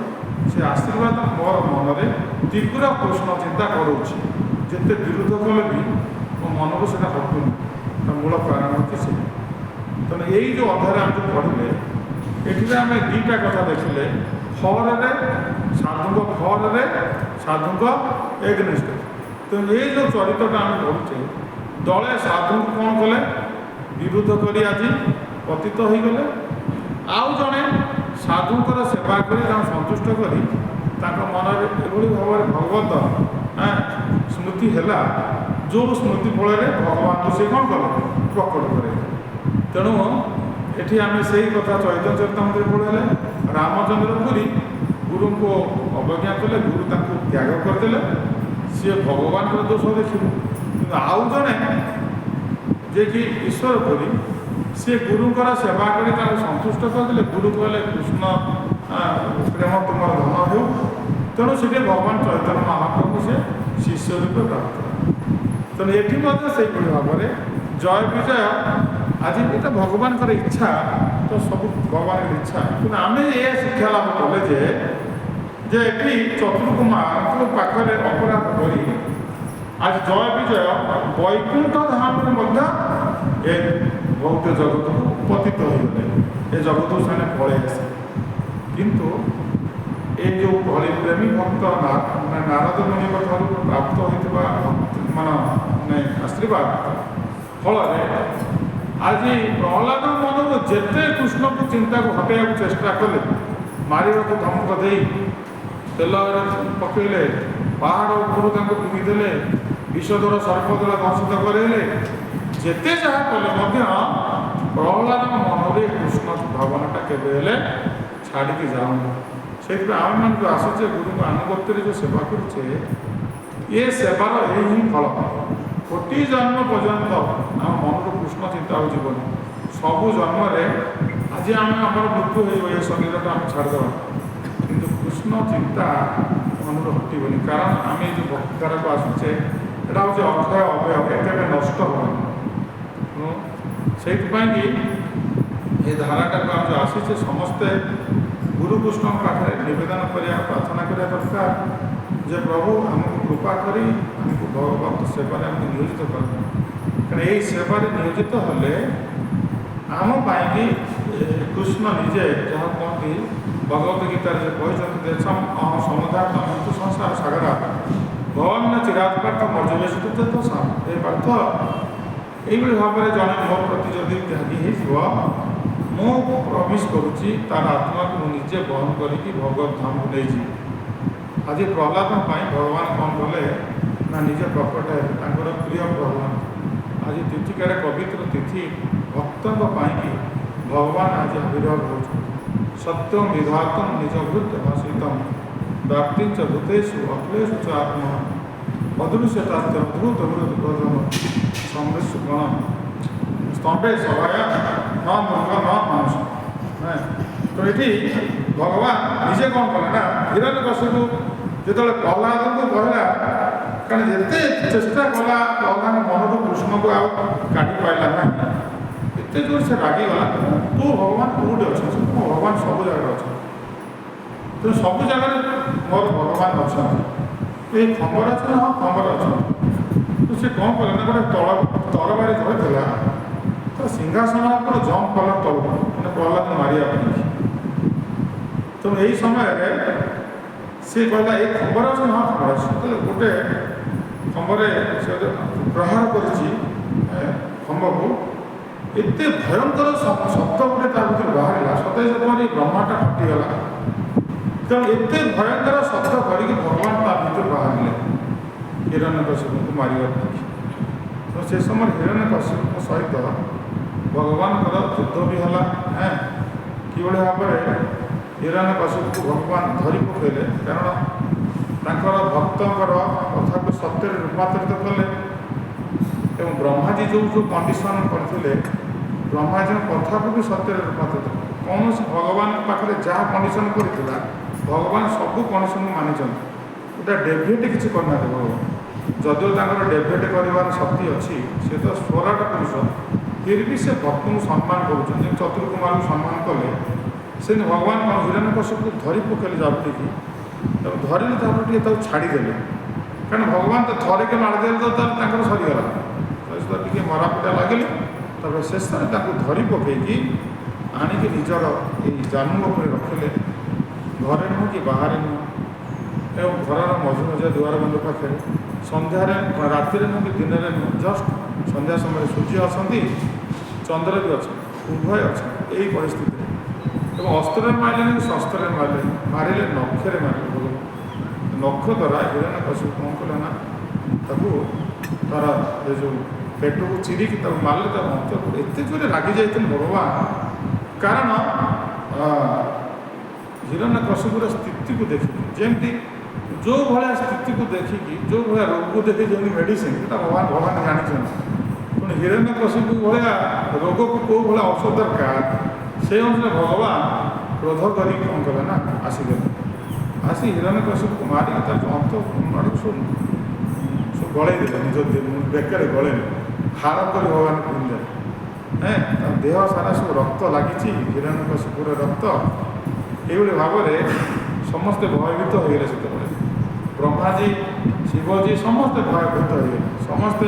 [SPEAKER 1] ସେ ଆଶୀର୍ବାଦ ମୋର ମନରେ ତୀବ୍ର କୃଷ୍ଣ ଚିନ୍ତା କରୁଛି। ଯେତେ ବିରୋଧ କଲେ ବି ମୋ ମନକୁ ସେଇଟା ହଟୁନି। ତା ମୂଳ କାରଣ ହେଉଛି ସେ। ତେଣୁ ଏଇ ଯେଉଁ ଅଧ୍ୟାୟରେ ଆମେ ଯେଉଁ ପଢ଼ିଲେ, ଏଠିରେ ଆମେ ଦୁଇଟା କଥା ଦେଖିଲେ, ଫରରେ ସାଧୁଙ୍କ ଫରରେ, ସାଧୁଙ୍କ ଏଗନେଷ୍ଟ। ତେଣୁ ଏଇ ଯେଉଁ ଚରିତ୍ରଟା ଆମେ ପଢ଼ୁଛେ, ଦଳେ ସାଧୁଙ୍କୁ କ'ଣ କଲେ? ବିରୁଦ୍ଧ କରି ଆଜି ପତିତ ହୋଇଗଲେ। ଆଉ ଜଣେ ସାଧୁଙ୍କର ସେବା କରି ତାଙ୍କୁ ସନ୍ତୁଷ୍ଟ କରି ତାଙ୍କ ମନରେ ଏଭଳି ଭାବରେ ଭଗବତ ସ୍ମୃତି ହେଲା, ଯେଉଁ ସ୍ମୃତି ଫଳରେ ଭଗବାନଙ୍କୁ ସେ କ'ଣ କଲେ? ପ୍ରକଟ କରେଇଲେ। ତେଣୁ ଏଠି ଆମେ ସେଇ କଥା ଚୈତନ୍ୟ ଚରିତାମୃତରେ ପଢ଼ିଲେ। ରାମଚନ୍ଦ୍ର ପୁରୀ ଗୁରୁଙ୍କୁ ଅବଜ୍ଞା କଲେ, ଗୁରୁ ତାଙ୍କୁ ତ୍ୟାଗ କରିଦେଲେ, ସିଏ ଭଗବାନଙ୍କର ଦୋଷ ଦେଖିଲେ। କିନ୍ତୁ ଆଉ ଜଣେ ଯିଏକି ଈଶ୍ୱର ପୁରୀ, ସିଏ ଗୁରୁଙ୍କର ସେବା କରି ତାଙ୍କୁ ସନ୍ତୁଷ୍ଟ କରିଦେଲେ। ଗୁରୁ କହିଲେ କୃଷ୍ଣ ପ୍ରେମ ତୁମର ଧନ ହେଉ। ତେଣୁ ସେଠି ଭଗବାନ ଚୈତନ୍ୟ ମହାପ୍ରଭୁ ସେ ଶିଷ୍ୟ ରୂପେ ପ୍ରାପ୍ତ। ତେଣୁ ଏଠି ମଧ୍ୟ ସେଇଭଳି ଭାବରେ ଜୟ ବିଜୟ ଆଜି ଏଇଟା ଭଗବାନଙ୍କର ଇଚ୍ଛା, ତ ସବୁ ଭଗବାନଙ୍କର ଇଚ୍ଛା। କିନ୍ତୁ ଆମେ ଏଇଆ ଶିକ୍ଷା ଲାଭ କଲେ ଯେ ଏଠି ଚତୁର୍କୁମାରଙ୍କ ପାଖରେ ଅପରାଧ କରି ଆଜି ଜୟ ବିଜୟ ବୈକୁଣ୍ଠ ଧାମରେ ମଧ୍ୟ ଏ ଭୌତିକ ଜଗତକୁ ପତିତ ହୋଇଗଲେ, ଏ ଜଗତକୁ ସେମାନେ ପଳେଇ ଆସିଲେ। କିନ୍ତୁ ଏ ଯେଉଁ ଭଳି ପ୍ରେମୀ ଭକ୍ତ ନାରଦ ମୁନିଙ୍କ ଠାରୁ ପ୍ରାପ୍ତ ହୋଇଥିବା ମାନେ ଆଶୀର୍ବାଦ ଫଳରେ ଆଜି ପ୍ରହ୍ଲାଦ ମନରୁ ଯେତେ କୃଷ୍ଣକୁ ଚିନ୍ତାକୁ ହଟେଇବାକୁ ଚେଷ୍ଟା କଲେ, ମାରିବାକୁ ଧମକ ଦେଇ ତେଲରେ ପକେଇଲେ, ପାହାଡ଼ ଉପରୁ ତାଙ୍କୁ ଫିଙ୍ଗିଦେଲେ, ବିଷଧର ସର୍ପ ଦ୍ୱାରା ଦଂଶିତ କରେଇଲେ, ଯେତେ ଯାହା କଲେ ମଧ୍ୟ ପ୍ରହ୍ଲାଦ ମନରେ କୃଷ୍ଣ ଭାବନାଟା କେବେ ହେଲେ ଛାଡ଼ିକି ଯାଉନି। ସେଇଥିପାଇଁ ଆମେମାନେ ଯେଉଁ ଆସୁଛେ ଗୁରୁଙ୍କ ଆନୁଗତ୍ୟରେ ଯେଉଁ ସେବା କରୁଛେ, ଏ ସେବାର ଏହି ହିଁ ଫଳ। କୋଟି ଜନ୍ମ ପର୍ଯ୍ୟନ୍ତ ଆମ ମନରୁ କୃଷ୍ଣ ଚିନ୍ତା ଆଉ ଯିବନି। ସବୁ ଜନ୍ମରେ ଆଜି ଆମେ ଆମର ମୃତ୍ୟୁ ହେଇଯିବ, ଏ ଶରୀରଟା ଆମେ ଛାଡ଼ିଦେବା, କିନ୍ତୁ କୃଷ୍ଣ ଚିନ୍ତା ମନରୁ ହଟିବନି। କାରଣ ଆମେ ଏ ଯେଉଁ ଭକ୍ତିଧାରାକୁ ଆସୁଛେ, ଏଇଟା ହେଉଛି ଅକ୍ଷୟ ଅବ୍ୟୟ, କେବେ ନଷ୍ଟ ହେବନି। ସେଇଥିପାଇଁ କି ଏ ଧାରାଟାକୁ ଆମେ ଯେଉଁ ଆସିଛେ, ସମସ୍ତେ ଗୁରୁକୃଷ୍ଣଙ୍କ ପାଖରେ ନିବେଦନ କରିବା, ପ୍ରାର୍ଥନା କରିବା ଦରକାର ଯେ ପ୍ରଭୁ ଆମକୁ କୃପା କରି ଆମକୁ ଭଗବତ ସେବାରେ ଆମକୁ ନିୟୋଜିତ କରନ୍ତୁ। କାରଣ ଏଇ ସେବାରେ ନିୟୋଜିତ ହେଲେ ଆମ ପାଇଁକି କୃଷ୍ଣ ନିଜେ ଯାହା କୁହନ୍ତି ଭଗବତ ଗୀତାରେ ଯେ କହିଛନ୍ତି, ଦେଶମ ଅହଂ ସମୁଦାୟ ସଂସାର ସାଗରା ଭଗବାନ ଚିରାଜ ପାର୍ଥ ମର୍ଯ୍ୟବେଶିତ ତ ଏ ପାର୍ଥ, ଏଇଭଳି ଭାବରେ ଜଣେ ମୋ ପ୍ରତି ଯଦି ତ୍ୟାଗୀ ହେଇଯିବ, ମୁଁ ପ୍ରମିସ୍ କରୁଛି ତାର ଆତ୍ମାକୁ ମୁଁ ନିଜେ ବହନ କରିକି ଭଗବତ ଧାମକୁ ନେଇଯିବି। ଆଜି ପ୍ରହ୍ଲାଦଙ୍କ ପାଇଁ ଭଗବାନ କ'ଣ କଲେ ନା ନିଜେ ପ୍ରକଟ ହେଲେ ତାଙ୍କର ପ୍ରିୟ ପ୍ରହ୍ଲାଦ। ଆଜି ତିଥିକାରେ ପବିତ୍ର ତିଥି ଭକ୍ତଙ୍କ ପାଇଁକି ଭଗବାନ ଆଜି ଆବିର୍ଭାବ ହେଉଛନ୍ତି। ସତ୍ୟମ ବିଧାତମ ନିଜ ଭୂତ ଭାଷିତମ ବ୍ୟାପ୍ତିଞ୍ଚ ଭୂତେଷୁ ଅଖିଳେଷୁ ଚ ଆତ୍ମା ଅଦୃଶ୍ୟତାସ୍ୟ ଅଦ୍ଭୁତ ଭୂତ ସମୃଷୁ ଗଣ ସ୍ତମ୍ଭେ ସଭାୟ ନ ମୃଗ ନ ମାଂସ। ତ ଏଠି ଭଗବାନ ନିଜେ କ'ଣ କଲେ ନା ହିରଣ୍ୟକଶିପୁ ଯେତେବେଳେ ପ୍ରହ୍ଲାଦଙ୍କୁ କହିଲା, କାରଣ ଯେତେ ଚେଷ୍ଟା କଲା ପ୍ରହ୍ଲାଦ ମନରୁ କୃଷ୍ଣକୁ ଆଉ କାଢ଼ି ପାରିଲା ନାହିଁ, ଏତେ ଜୋର ସେ ରାଗିଗଲା, ତୁ ଭଗବାନ କେଉଁଠି ଅଛନ୍ତି? ମୋ ଭଗବାନ ସବୁ ଜାଗାରେ ଅଛନ୍ତି, ତେଣୁ ସବୁ ଜାଗାରେ ମୋର ଭଗବାନ ଅଛନ୍ତି। ଏଇ ଖମ୍ବରେ ଅଛନ୍ତି? ହଁ, ଖମ୍ବରେ ଅଛନ୍ତି। ତ ସେ କ'ଣ କଲା ନା ଗୋଟେ ତରବାରୀ ଧରିଥିଲା, ତ ସିଂହାସନ ଉପରେ ଜମ୍ପ କଲା ତଳକୁ, ମାନେ ପ୍ରହ୍ଲାଦ ମାରିବା ପାଇଁ। ତେଣୁ ଏଇ ସମୟରେ ସେ କହିଲା, ଏ ଖମ୍ବରେ ଅଛନ୍ତି? ହଁ, ଖମ୍ବରେ ଅଛି। ତାହେଲେ ଗୋଟେ ଖମ୍ବରେ ସେ ପ୍ରହାର କରିଛି ଖମ୍ବକୁ, ଏତେ ଭୟଙ୍କର ଶବ୍ଦ ଗୋଟେ ତା ଭିତରୁ ବାହାରିଲା, ସତେ ଯେପରି ବ୍ରହ୍ମାଟା ଫାଟିଗଲା। ତେଣୁ ଏତେ ଭୟଙ୍କର ଶବ୍ଦ କରିକି ଭଗବାନ ତା ଭିତରୁ ବାହାରିଲେ ହିରଣ୍ୟକଶିପୁଙ୍କୁ ମାରିବା ପାଇଁ। ତେଣୁ ସେ ସମୟରେ ହିରଣ୍ୟକଶିପୁଙ୍କ ସହିତ ଭଗବାନଙ୍କର ଯୁଦ୍ଧ ବି ହେଲା। କିଭଳି ଭାବରେ ହିରଣ୍ୟକଶିପୁକୁ ଭଗବାନ ଧରି ପକାଇଲେ, କାରଣ ତାଙ୍କର ଭକ୍ତଙ୍କର କଥାକୁ ସତ୍ୟରେ ରୂପାନ୍ତରିତ କଲେ। ଏବଂ ବ୍ରହ୍ମାଜୀ ଯେଉଁ ଯେଉଁ କଣ୍ଡିସନ୍ କରିଥିଲେ ବ୍ରହ୍ମାଜୀଙ୍କ କଥାକୁ ବି ସତ୍ୟରେ ରୂପାନ୍ତରିତ। କୌଣସି ଭଗବାନଙ୍କ ପାଖରେ ଯାହା କଣ୍ଡିସନ୍ କରିଥିଲା, ଭଗବାନ ସବୁ କଣ୍ଡିସନ୍କୁ ମାନିଛନ୍ତି। ଗୋଟେ ଡେଭିଏଟ୍ କିଛି କରିନାହାନ୍ତି ଭଗବାନ। ଯଦିଓ ତାଙ୍କର ଡେଭିଏଟ୍ କରିବାର ଶକ୍ତି ଅଛି, ସେ ତ ସ୍ୱରାଟ ପୁରୁଷ, ଫିର୍ ବି ସେ ଭକ୍ତଙ୍କୁ ସମ୍ମାନ କରୁଛନ୍ତି। ଯେମିତି ଚତୁର୍କୁମାରକୁ ସମ୍ମାନ କଲେ, ସେମିତି ଭଗବାନ କ'ଣ ହିରଣ୍ୟକଶ୍ୟପକୁ ଧରି ପକେଇଲେ ଜାବୁଡ଼ିକି, ତାକୁ ଧରିଲେ, ତାପରେ ଟିକେ ତାକୁ ଛାଡ଼ିଦେଲେ। କାରଣ ଭଗବାନ ତ ଥରେକେ ମାରିଦେଲେ ତ ତାହେଲେ ତାଙ୍କର ସରିଗଲା। ତା ସହିତ ଟିକେ ମରାପିଟା ଲାଗିଲେ, ତାପରେ ଶେଷରେ ତାକୁ ଧରି ପକେଇକି ଆଣିକି ନିଜର ଏଇ ଜାନୁ ଉପରେ ରଖିଲେ, ଘରେ ନୁହଁ କି ବାହାରେ ନୁହଁ, ଏବଂ ଘରର ମଝି ମଝିଆ ଦୁଆର ବନ୍ଧ ପାଖରେ। ସନ୍ଧ୍ୟାରେ, ରାତିରେ ନୁହଁ କି ଦିନରେ ନୁହଁ, ଜଷ୍ଟ ସନ୍ଧ୍ୟା ସମୟରେ ସୂର୍ଯ୍ୟ ଅଛନ୍ତି, ଚନ୍ଦ୍ର ବି ଅଛନ୍ତି, ଉଭୟ ଅଛନ୍ତି ଏଇ ପରିସ୍ଥିତିରେ। ଏବଂ ଅସ୍ତ୍ରରେ ମାରିଲେନି କି ଶସ୍ତ୍ରରେ ମାରିଲେନି, ମାରିଲେ ନଖରେ ମାରିଲେ। ଭଗବାନ ନଖ ଦ୍ୱାରା ହିରଣ୍ୟକଶ୍ୟପ କ'ଣ କଲେ ନା, ତାକୁ ତାର ଏ ଯେଉଁ ପେଟକୁ ଚିରିକି ତାକୁ ମାରିଲେ। ତା ଅନ୍ତ ଏତେ ଜୋରେ ରାଗି ଯାଇଥିଲେ ଭଗବାନ, କାରଣ ହିରଣ୍ୟକଶ୍ୟପର ସ୍ଥିତିକୁ ଦେଖିକି, ଯେମିତି ଯେଉଁ ଭଳିଆ ସ୍ଥିତିକୁ ଦେଖିକି, ଯେଉଁ ଭଳିଆ ରୋଗକୁ ଦେଖି ଯେମିତି ମେଡ଼ିସିନ, ସେଟା ଭଗବାନ ଜାଣିଛନ୍ତି। ପୁଣି ହିରଣ୍ୟକଶ୍ୟପ ଭଳିଆ ରୋଗକୁ କେଉଁ ଭଳିଆ ଔଷଧ ଦରକାର, ସେଇ ଅନୁସାରେ ଭଗବାନ କ୍ରୋଧ କରିକି କ'ଣ କଲେ ନା, ଆସିଗଲେ। ଆସି ହିରଣ୍ୟକଶ୍ୟପକୁ ମାରିକି ତାର ଅନ୍ତ ଆଡ଼କୁ ସବୁ ସବୁ ଗଳେଇ ଦେଲେ, ନିଜ ବେକରେ ଗଳେଇଲେ, ହାର କରି ଭଗବାନ ପିନ୍ଧିଦେଲେ। ତା ଦେହ ସାରା ସବୁ ରକ୍ତ ଲାଗିଛି, ହିରଣ୍ୟକଶ୍ୟପର ରକ୍ତ। ଏଇଭଳି ଭାବରେ ସମସ୍ତେ ଭୟଭୀତ ହୋଇଗଲେ। ସେତେବେଳେ ବ୍ରହ୍ମାଜୀ, ଶିବଜୀ ସମସ୍ତେ ଭୟଭୀତ ହୋଇଗଲେ। ସମସ୍ତେ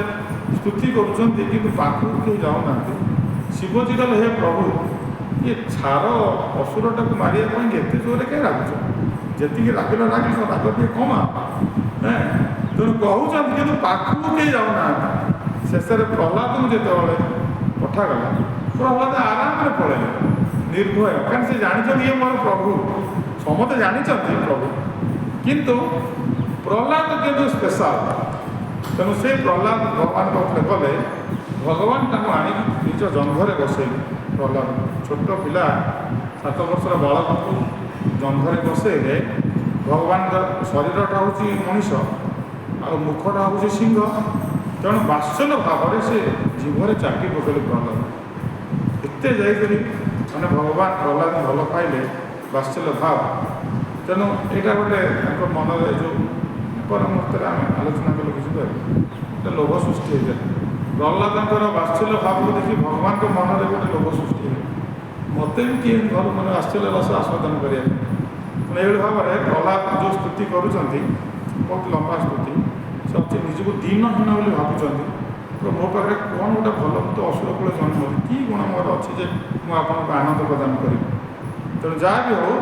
[SPEAKER 1] ସ୍ତୁତି କରୁଛନ୍ତି, କିନ୍ତୁ ପାଖକୁ କେହି ଯାଉନାହାନ୍ତି। ଶିବଜୀ କହିଲେ, ହେ ପ୍ରଭୁ, ଇଏ ଛାର ଅସୁରଟାକୁ ମାରିବା ପାଇଁ ଏତେ ଜୋରରେ କାହିଁ ରାଗୁଛ? ଯେତିକି ରାଗିଲ ରାଗିଲ, ରାଗ ଟିକେ କମା। ତେଣୁ କହୁଛନ୍ତି, କିନ୍ତୁ ପାଖକୁ କେହି ଯାଉନାହାନ୍ତି। ଶେଷରେ ପ୍ରହ୍ଲାଦଙ୍କୁ ଯେତେବେଳେ ପଠାଗଲା, ପ୍ରହ୍ଲାଦ ଆରାମରେ ପଳେଇଲେ, ନିର୍ଭୟ। କାରଣ ସେ ଜାଣିଛନ୍ତି ଇଏ ମୋର ପ୍ରଭୁ। ସମସ୍ତେ ଜାଣିଛନ୍ତି ପ୍ରଭୁ, କିନ୍ତୁ ପ୍ରହ୍ଲାଦ କିନ୍ତୁ ସ୍ପେଶାଲ। ତେଣୁ ସେ ପ୍ରହ୍ଲାଦ ଭଗବାନ ପାଖରେ ଗଲେ, ଭଗବାନ ତାଙ୍କୁ ଆଣିକି ନିଜ ଜଙ୍ଘରେ ବସେଇଲେ। ପ୍ରହ୍ଲାଦ ଛୋଟ ପିଲା, 7 ବର୍ଷର ବାଳକକୁ ଜଙ୍ଘରେ ବସେଇଲେ। ଭଗବାନଙ୍କ ଶରୀରଟା ହେଉଛି ମଣିଷ ଆଉ ମୁଖଟା ହେଉଛି ସିଂହ। ତେଣୁ ବାତ୍ସଲ୍ୟ ଭାବରେ ସେ ଜିଭରେ ଚାଟି ପକେଇଲେ ପ୍ରହ୍ଲାଦ। ଏତେ ଯାଇକରି ମାନେ ଭଗବାନ ପ୍ରହ୍ଲାଦ ଭଲ ପାଇଲେ, ବାତ୍ସଲ୍ୟ ଭାବ। ତେଣୁ ଏଇଟା ଗୋଟେ ତାଙ୍କ ମନରେ ଯେଉଁ ପର ମୁହୂର୍ତ୍ତରେ ଆମେ ଆଲୋଚନା କଲେ କିଛି ଗୋଟେ ଲୋଭ ସୃଷ୍ଟି ହେଇଯାଏ। ପ୍ରହ୍ଲାଦଙ୍କର ବାତ୍ସଲ୍ୟ ଭାବକୁ ଦେଖି ଭଗବାନଙ୍କ ମନରେ ଗୋଟେ ଲୋଭ ସୃଷ୍ଟି ହେଇଯାଏ, ମୋତେ ବି କିଏ ଘର ମାନେ ବାତ୍ସଲ୍ୟ ରସ ଆସ୍ୱାଦନ କରିବା ପାଇଁ। ତେଣୁ ଏଇଭଳି ଭାବରେ ପ୍ରହ୍ଲାଦ ଯେଉଁ ସ୍ତୁତି କରୁଛନ୍ତି, ବହୁତ ଲମ୍ବା ସ୍ତୁତି ସେ ଅଛି। ନିଜକୁ ଦୀନହୀନ ବୋଲି ଭାବୁଛନ୍ତି, ମୋ ପାଖରେ କ'ଣ ଗୋଟେ ଭଲ, ମୁଁ ତ ଅସୁର କୂଳ ଜନ୍ମ, କି ଗୁଣ ମୋର ଅଛି ଯେ ମୁଁ ଆପଣଙ୍କୁ ଆନନ୍ଦ ପ୍ରଦାନ କରିବି? ତେଣୁ ଯାହା ବି ହେଉ,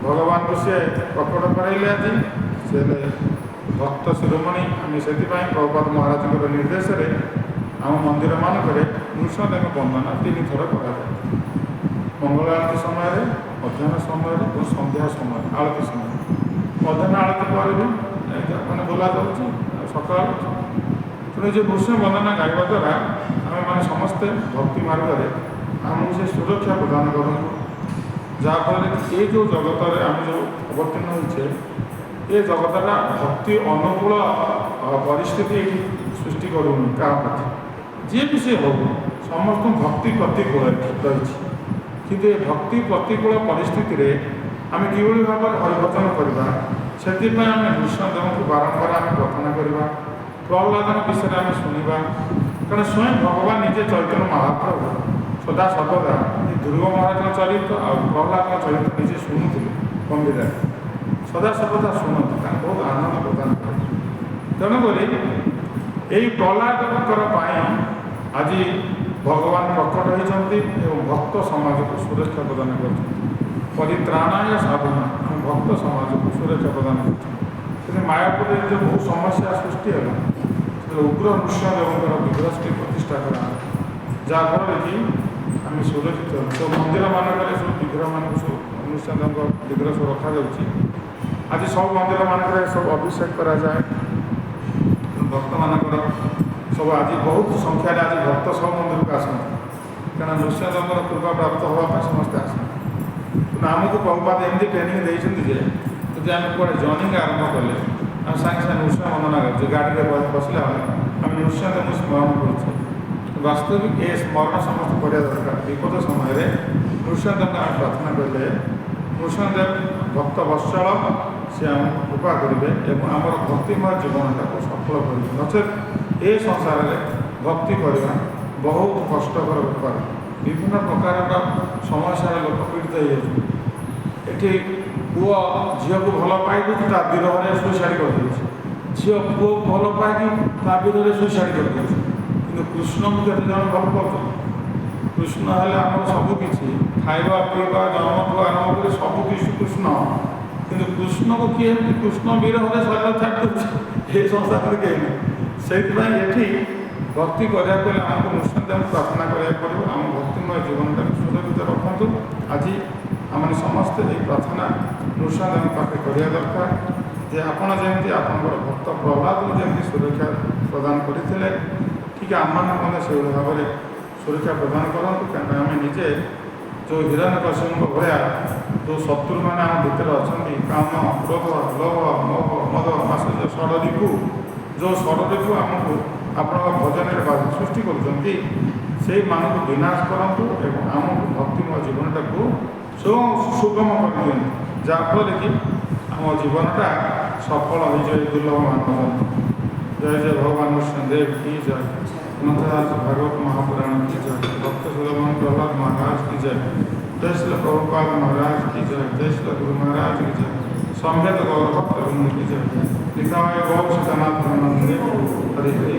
[SPEAKER 1] ଭଗବାନଙ୍କୁ ସିଏ ପ୍ରକଟ କରାଇଲେ। ଆଜି ସେ ହେଲେ ଭକ୍ତ ଶିରୋମଣି। ଆମେ ସେଥିପାଇଁ ପ୍ରଭୁପାଦ ମହାରାଜଙ୍କର ନିର୍ଦ୍ଦେଶରେ ଆମ ମନ୍ଦିରମାନଙ୍କରେ ନୃସିଂହଦେବ ବନ୍ଦନା 3 ଥର କରାଯାଏ, ମଙ୍ଗଳ ଆଳତୀ ସମୟରେ, ମଧ୍ୟାହ୍ନ ସମୟରେ ଏବଂ ସନ୍ଧ୍ୟା ସମୟରେ ଆଳତୀ ସମୟରେ। ମଧ୍ୟାହ୍ନ ଆଳତୀ ପରେ ବି ମାନେ ବୋଲା ଯାଉଛି ସକାଳ। ତେଣୁ ଯେଉଁ ନୃସିଂହ ବନ୍ଦନା ଗାଇବା ଦ୍ୱାରା ଆମେମାନେ ସମସ୍ତେ ଭକ୍ତି ମାର୍ଗରେ ଆମକୁ ସେ ସୁରକ୍ଷା ପ୍ରଦାନ କରନ୍ତୁ, ଯାହାଫଳରେ କି ଏ ଯେଉଁ ଜଗତରେ ଆମେ ଯେଉଁ ଅବତୀର୍ଣ୍ଣ ହୋଇଛେ, ଏ ଜଗତଟା ଭକ୍ତି ଅନୁକୂଳ ପରିସ୍ଥିତି ଏଇଠି ସୃଷ୍ଟି କରୁନି କାହା ପ୍ରତି, ଯିଏ ବି ସିଏ ହଉ, ସମସ୍ତଙ୍କୁ ଭକ୍ତି ପ୍ରତିକୂଳ ଏଠି ରହିଛି। କିନ୍ତୁ ଏ ଭକ୍ତି ପ୍ରତିକୂଳ ପରିସ୍ଥିତିରେ ଆମେ କିଭଳି ଭାବରେ ହରିଭଜନ କରିବା, ସେଥିପାଇଁ ଆମେ ନୃସିଂହଦେବଙ୍କୁ ବାରମ୍ବାର ଆମେ ପ୍ରାର୍ଥନା କରିବା, ପ୍ରହ୍ଲାଦଙ୍କ ବିଷୟରେ ଆମେ ଶୁଣିବା। କାରଣ ସ୍ୱୟଂ ଭଗବାନ ନିଜେ ଚୈତନ୍ୟ ମହାପ୍ରଭୁ ସଦା ସର୍ବଦା ଏ ଧ୍ରୁବ ମହାରାଜଙ୍କ ଚରିତ୍ର ଆଉ ପ୍ରହ୍ଲାଦଙ୍କ ଚରିତ୍ର ନିଜେ ଶୁଣୁଥିଲେ ଗମ୍ଭୀରରେ, ସଦା ସର୍ବଦା ଶୁଣନ୍ତି, ତାଙ୍କୁ ବହୁତ ଆନନ୍ଦ ପ୍ରଦାନ କରନ୍ତି। ତେଣୁକରି ଏଇ ପ୍ରହ୍ଲାଦଙ୍କର ପାଇଁ ଆଜି ଭଗବାନ ପ୍ରକଟ ହୋଇଛନ୍ତି ଏବଂ ଭକ୍ତ ସମାଜକୁ ସୁରକ୍ଷା ପ୍ରଦାନ କରିଛନ୍ତି। ପରିତ୍ରାଣାୟ ସାଧନା, ଆମ ଭକ୍ତ ସମାଜକୁ ସୁରକ୍ଷା ପ୍ରଦାନ କରିଛନ୍ତି। ସେଥିପାଇଁ ମାୟାପୁରରେ ଯେଉଁ ବହୁ ସମସ୍ୟା ସୃଷ୍ଟି ହେଲା, ସେଥିରେ ଉଗ୍ର ନୃସିଂହଦେବଙ୍କର ବିଗ୍ରହଟି ପ୍ରତିଷ୍ଠା କରାଗଲା, ଯାହାଫଳରେ କି ଆମେ ସୁରକ୍ଷିତ ହେଲୁ। ସବୁ ମନ୍ଦିରମାନଙ୍କରେ ସବୁ ବିଗ୍ରହମାନଙ୍କୁ, ସବୁ ନୃସିଂହଦେବଙ୍କ ବିଗ୍ରହ ସବୁ ରଖାଯାଉଛି। ଆଜି ସବୁ ମନ୍ଦିରମାନଙ୍କରେ ସବୁ ଅଭିଷେକ କରାଯାଏ ଭକ୍ତମାନଙ୍କର ସବୁ। ଆଜି ବହୁତ ସଂଖ୍ୟାରେ ଆଜି ଭକ୍ତ ସବୁ ମନ୍ଦିରକୁ ଆସନ୍ତି, କାରଣ ନୃସିଂହଦେବଙ୍କର କୃପା ପ୍ରାପ୍ତ ହେବା ପାଇଁ ସମସ୍ତେ ଆସନ୍ତି। ତେଣୁ ଆମକୁ ପ୍ରଭୁପାଦ ଏମିତି ଟ୍ରେନିଂ ଦେଇଛନ୍ତି ଯେ ଯଦି ଆମେ କୁଆଡ଼େ ଜର୍ଣ୍ଣିଂ ଆରମ୍ଭ କଲେ, ଆମେ ସାଙ୍ଗେ ସାଙ୍ଗେ ନୃସିଂହ ବନ୍ଦନା କରୁଛେ। ଗାଡ଼ିରେ ବସିଲା ବେଳେ ଆମେ ନୃସିଂହଦେବଙ୍କୁ ସ୍ମରଣ କରୁଛେ। ବାସ୍ତବିକ ଏ ସ୍ମରଣ ସମସ୍ତେ କରିବା ଦରକାର। ବିପଦ ସମୟରେ ନୃସିଂହଦେବଙ୍କୁ ଆମେ ପ୍ରାର୍ଥନା କଲେ ନୃସିଂହଦେବ ଭକ୍ତ ବତ୍ସଳ, ସେ ଆମକୁ କୃପା କରିବେ ଏବଂ ଆମର ଭକ୍ତିମୟ ଜୀବନଟାକୁ ସଫଳ କରିବେ। ନଚେତ୍ ଏ ସଂସାରରେ ଭକ୍ତି କରିବା ବହୁତ କଷ୍ଟକର ବେପାର। ବିଭିନ୍ନ ପ୍ରକାରର ସମସ୍ୟାରେ ଲୋକ ପୀଡ଼ିତ ହେଇଯାଉଛନ୍ତି। ଏଠି ପୁଅ ଝିଅକୁ ଭଲ ପାଇକି ତା ବିରହରେ ସୁଇସାଇଡ଼ କରିଦେଉଛି, ଝିଅ ପୁଅକୁ ଭଲ ପାଇକି ତା ବିରହରେ ସୁଇସାଇଡ଼ କରିଦେଉଛି। କିନ୍ତୁ କୃଷ୍ଣଙ୍କୁ କେତେ ଜଣ ଭଲ ପାଉଛନ୍ତି? କୃଷ୍ଣ ହେଲେ ଆମର ସବୁ କିଛି, ଖାଇବା ପିଇବା ଜନ୍ମଠୁ ଆରମ୍ଭ କରି ସବୁ କିଛି କୃଷ୍ଣ। କିନ୍ତୁ କୃଷ୍ଣକୁ କିଏ ଏମିତି କୃଷ୍ଣ ବିରହରେ ଶରୀର ଛାଡ଼ି ଦେଉଛି, ଏ ସଂସାରରେ କେହି ନାହିଁ। ସେଇଥିପାଇଁ ଏଠି ଭକ୍ତି କରିବାକୁ ହେଲେ ଆମକୁ ନୃସିଂହଦେବଙ୍କୁ ପ୍ରାର୍ଥନା କରିବାକୁ ପଡ଼ିବ, ଆମ ଭକ୍ତିମୟ ଜୀବନଟାକୁ ସୁରକ୍ଷିତ ରଖନ୍ତୁ। ଆଜି ଆମେ ସମସ୍ତେ ଏହି ପ୍ରାର୍ଥନା ନୃସିଂହଦେବଙ୍କ ପାଖରେ କରିବା ଦରକାର ଯେ ଆପଣ ଯେମିତି ଆପଣଙ୍କର ଭକ୍ତ ପ୍ରହ୍ଲାଦକୁ ଯେମିତି ସୁରକ୍ଷା ପ୍ରଦାନ କରିଥିଲେ, ଠିକ୍ ଆମମାନଙ୍କୁ ମଧ୍ୟ ସେଇଭଳି ଭାବରେ ସୁରକ୍ଷା ପ୍ରଦାନ କରନ୍ତୁ। କାରଣ ଆମେ ନିଜେ ଯେଉଁ ହିରଣ୍ୟକଶିପୁଙ୍କ ଭଳିଆ ଯେଉଁ ଶତ୍ରୁମାନେ ଆମ ଭିତରେ ଅଛନ୍ତି, କାମ, କ୍ରୋଧ, ଲୋଭ, ମୋହ, ମଦ, ମାତ୍ସର୍ଯ୍ୟ, ଷଡ଼ରିପୁ, ଯେଉଁ ଷଡ଼ରିପୁ ଆମକୁ ଆପଣଙ୍କ ଭଜନରେ ବାଧା ସୃଷ୍ଟି କରୁଛନ୍ତି, ସେଇମାନଙ୍କୁ ବିନାଶ କରନ୍ତୁ ଏବଂ ଆମକୁ ଭକ୍ତିମୟ ଜୀବନଟାକୁ ସୁଗମ କରିଦିଅନ୍ତୁ, ଯାହାଫଳରେ କି ଆମ ଜୀବନଟା ସଫଳ ହୋଇଯାଏ ଦୁର୍ଲଭ ମାନବ ଜନ୍ମ। ଜୟ ଜୟ ଭଗବାନ ନୃସିଂହଦେବ କି ଜୟ, ଗ୍ରନ୍ଥରାଜ ଭାଗବତ ମହାପୁରାଣ କି ଜୟ, ଭକ୍ତ ଶିରୋମଣି ପ୍ରହ୍ଲାଦ ମହାରାଜ କି ଜୟ, ଜୟ ଶ୍ରୀ ପ୍ରଭୁପାଦ ମହାରାଜ କି ଜୟ, ଜୟ ଶ୍ରୀ ଗୁରୁ ମହାରାଜ କି ଜୟ, ସମ୍ବେଦ ଗୌର ଭକ୍ତ ବୃନ୍ଦ କି ଜୟ, ନିତାୟ ଗୌର ସୀତାନାଥ ମନ୍ଦିର। ହରି ହରି।